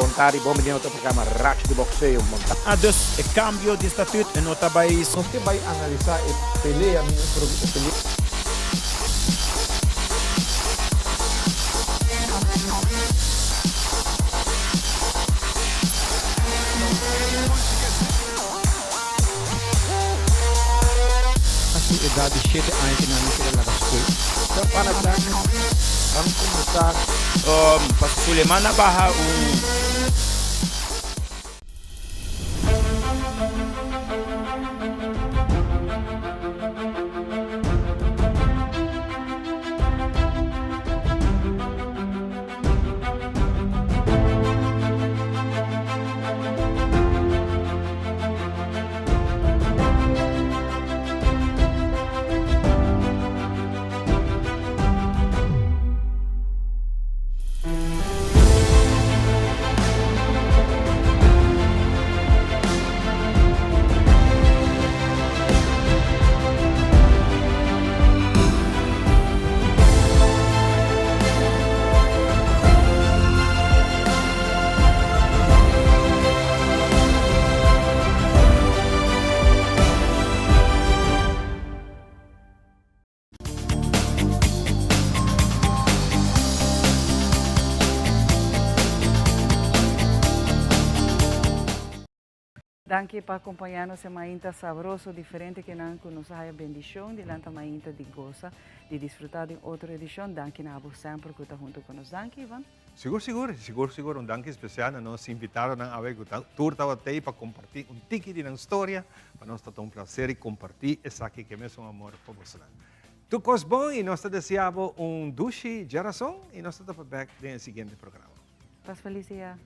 Bon tardi, bon bini na otro programa Racho di Boxeo. Bon tardi. Ah dus e cambio di statuut e no ta bay. Nos ke bai analisa e pelea mi e pelea. Na su edad di shete aña ke nan a keda laga skol. Ta pana tak, ban kuminsá. Pasobra Suleman a baha un. Danki pa acompaña nos e mainta sabroso, diferente ke nan ku nos a haya bendicion di lanta mainta di gosa, di disfruta di un otro edicion. Danki na abo semper ku ta hunto ku nos. Danki Ivan. Sigur sigur, sigur sigur un danki spesial na nos invitadonan awe ku ta tur tabata ei pa kompartí un tiki di nan storia. Pa nos ta ta un plaser i kompartí esaki ku e mesun amor pa bosonan. Tur kos bon i nos ta deseá bo un dushi djarason i nos ta topa bèk den e siguiente programa. Pas felis dia.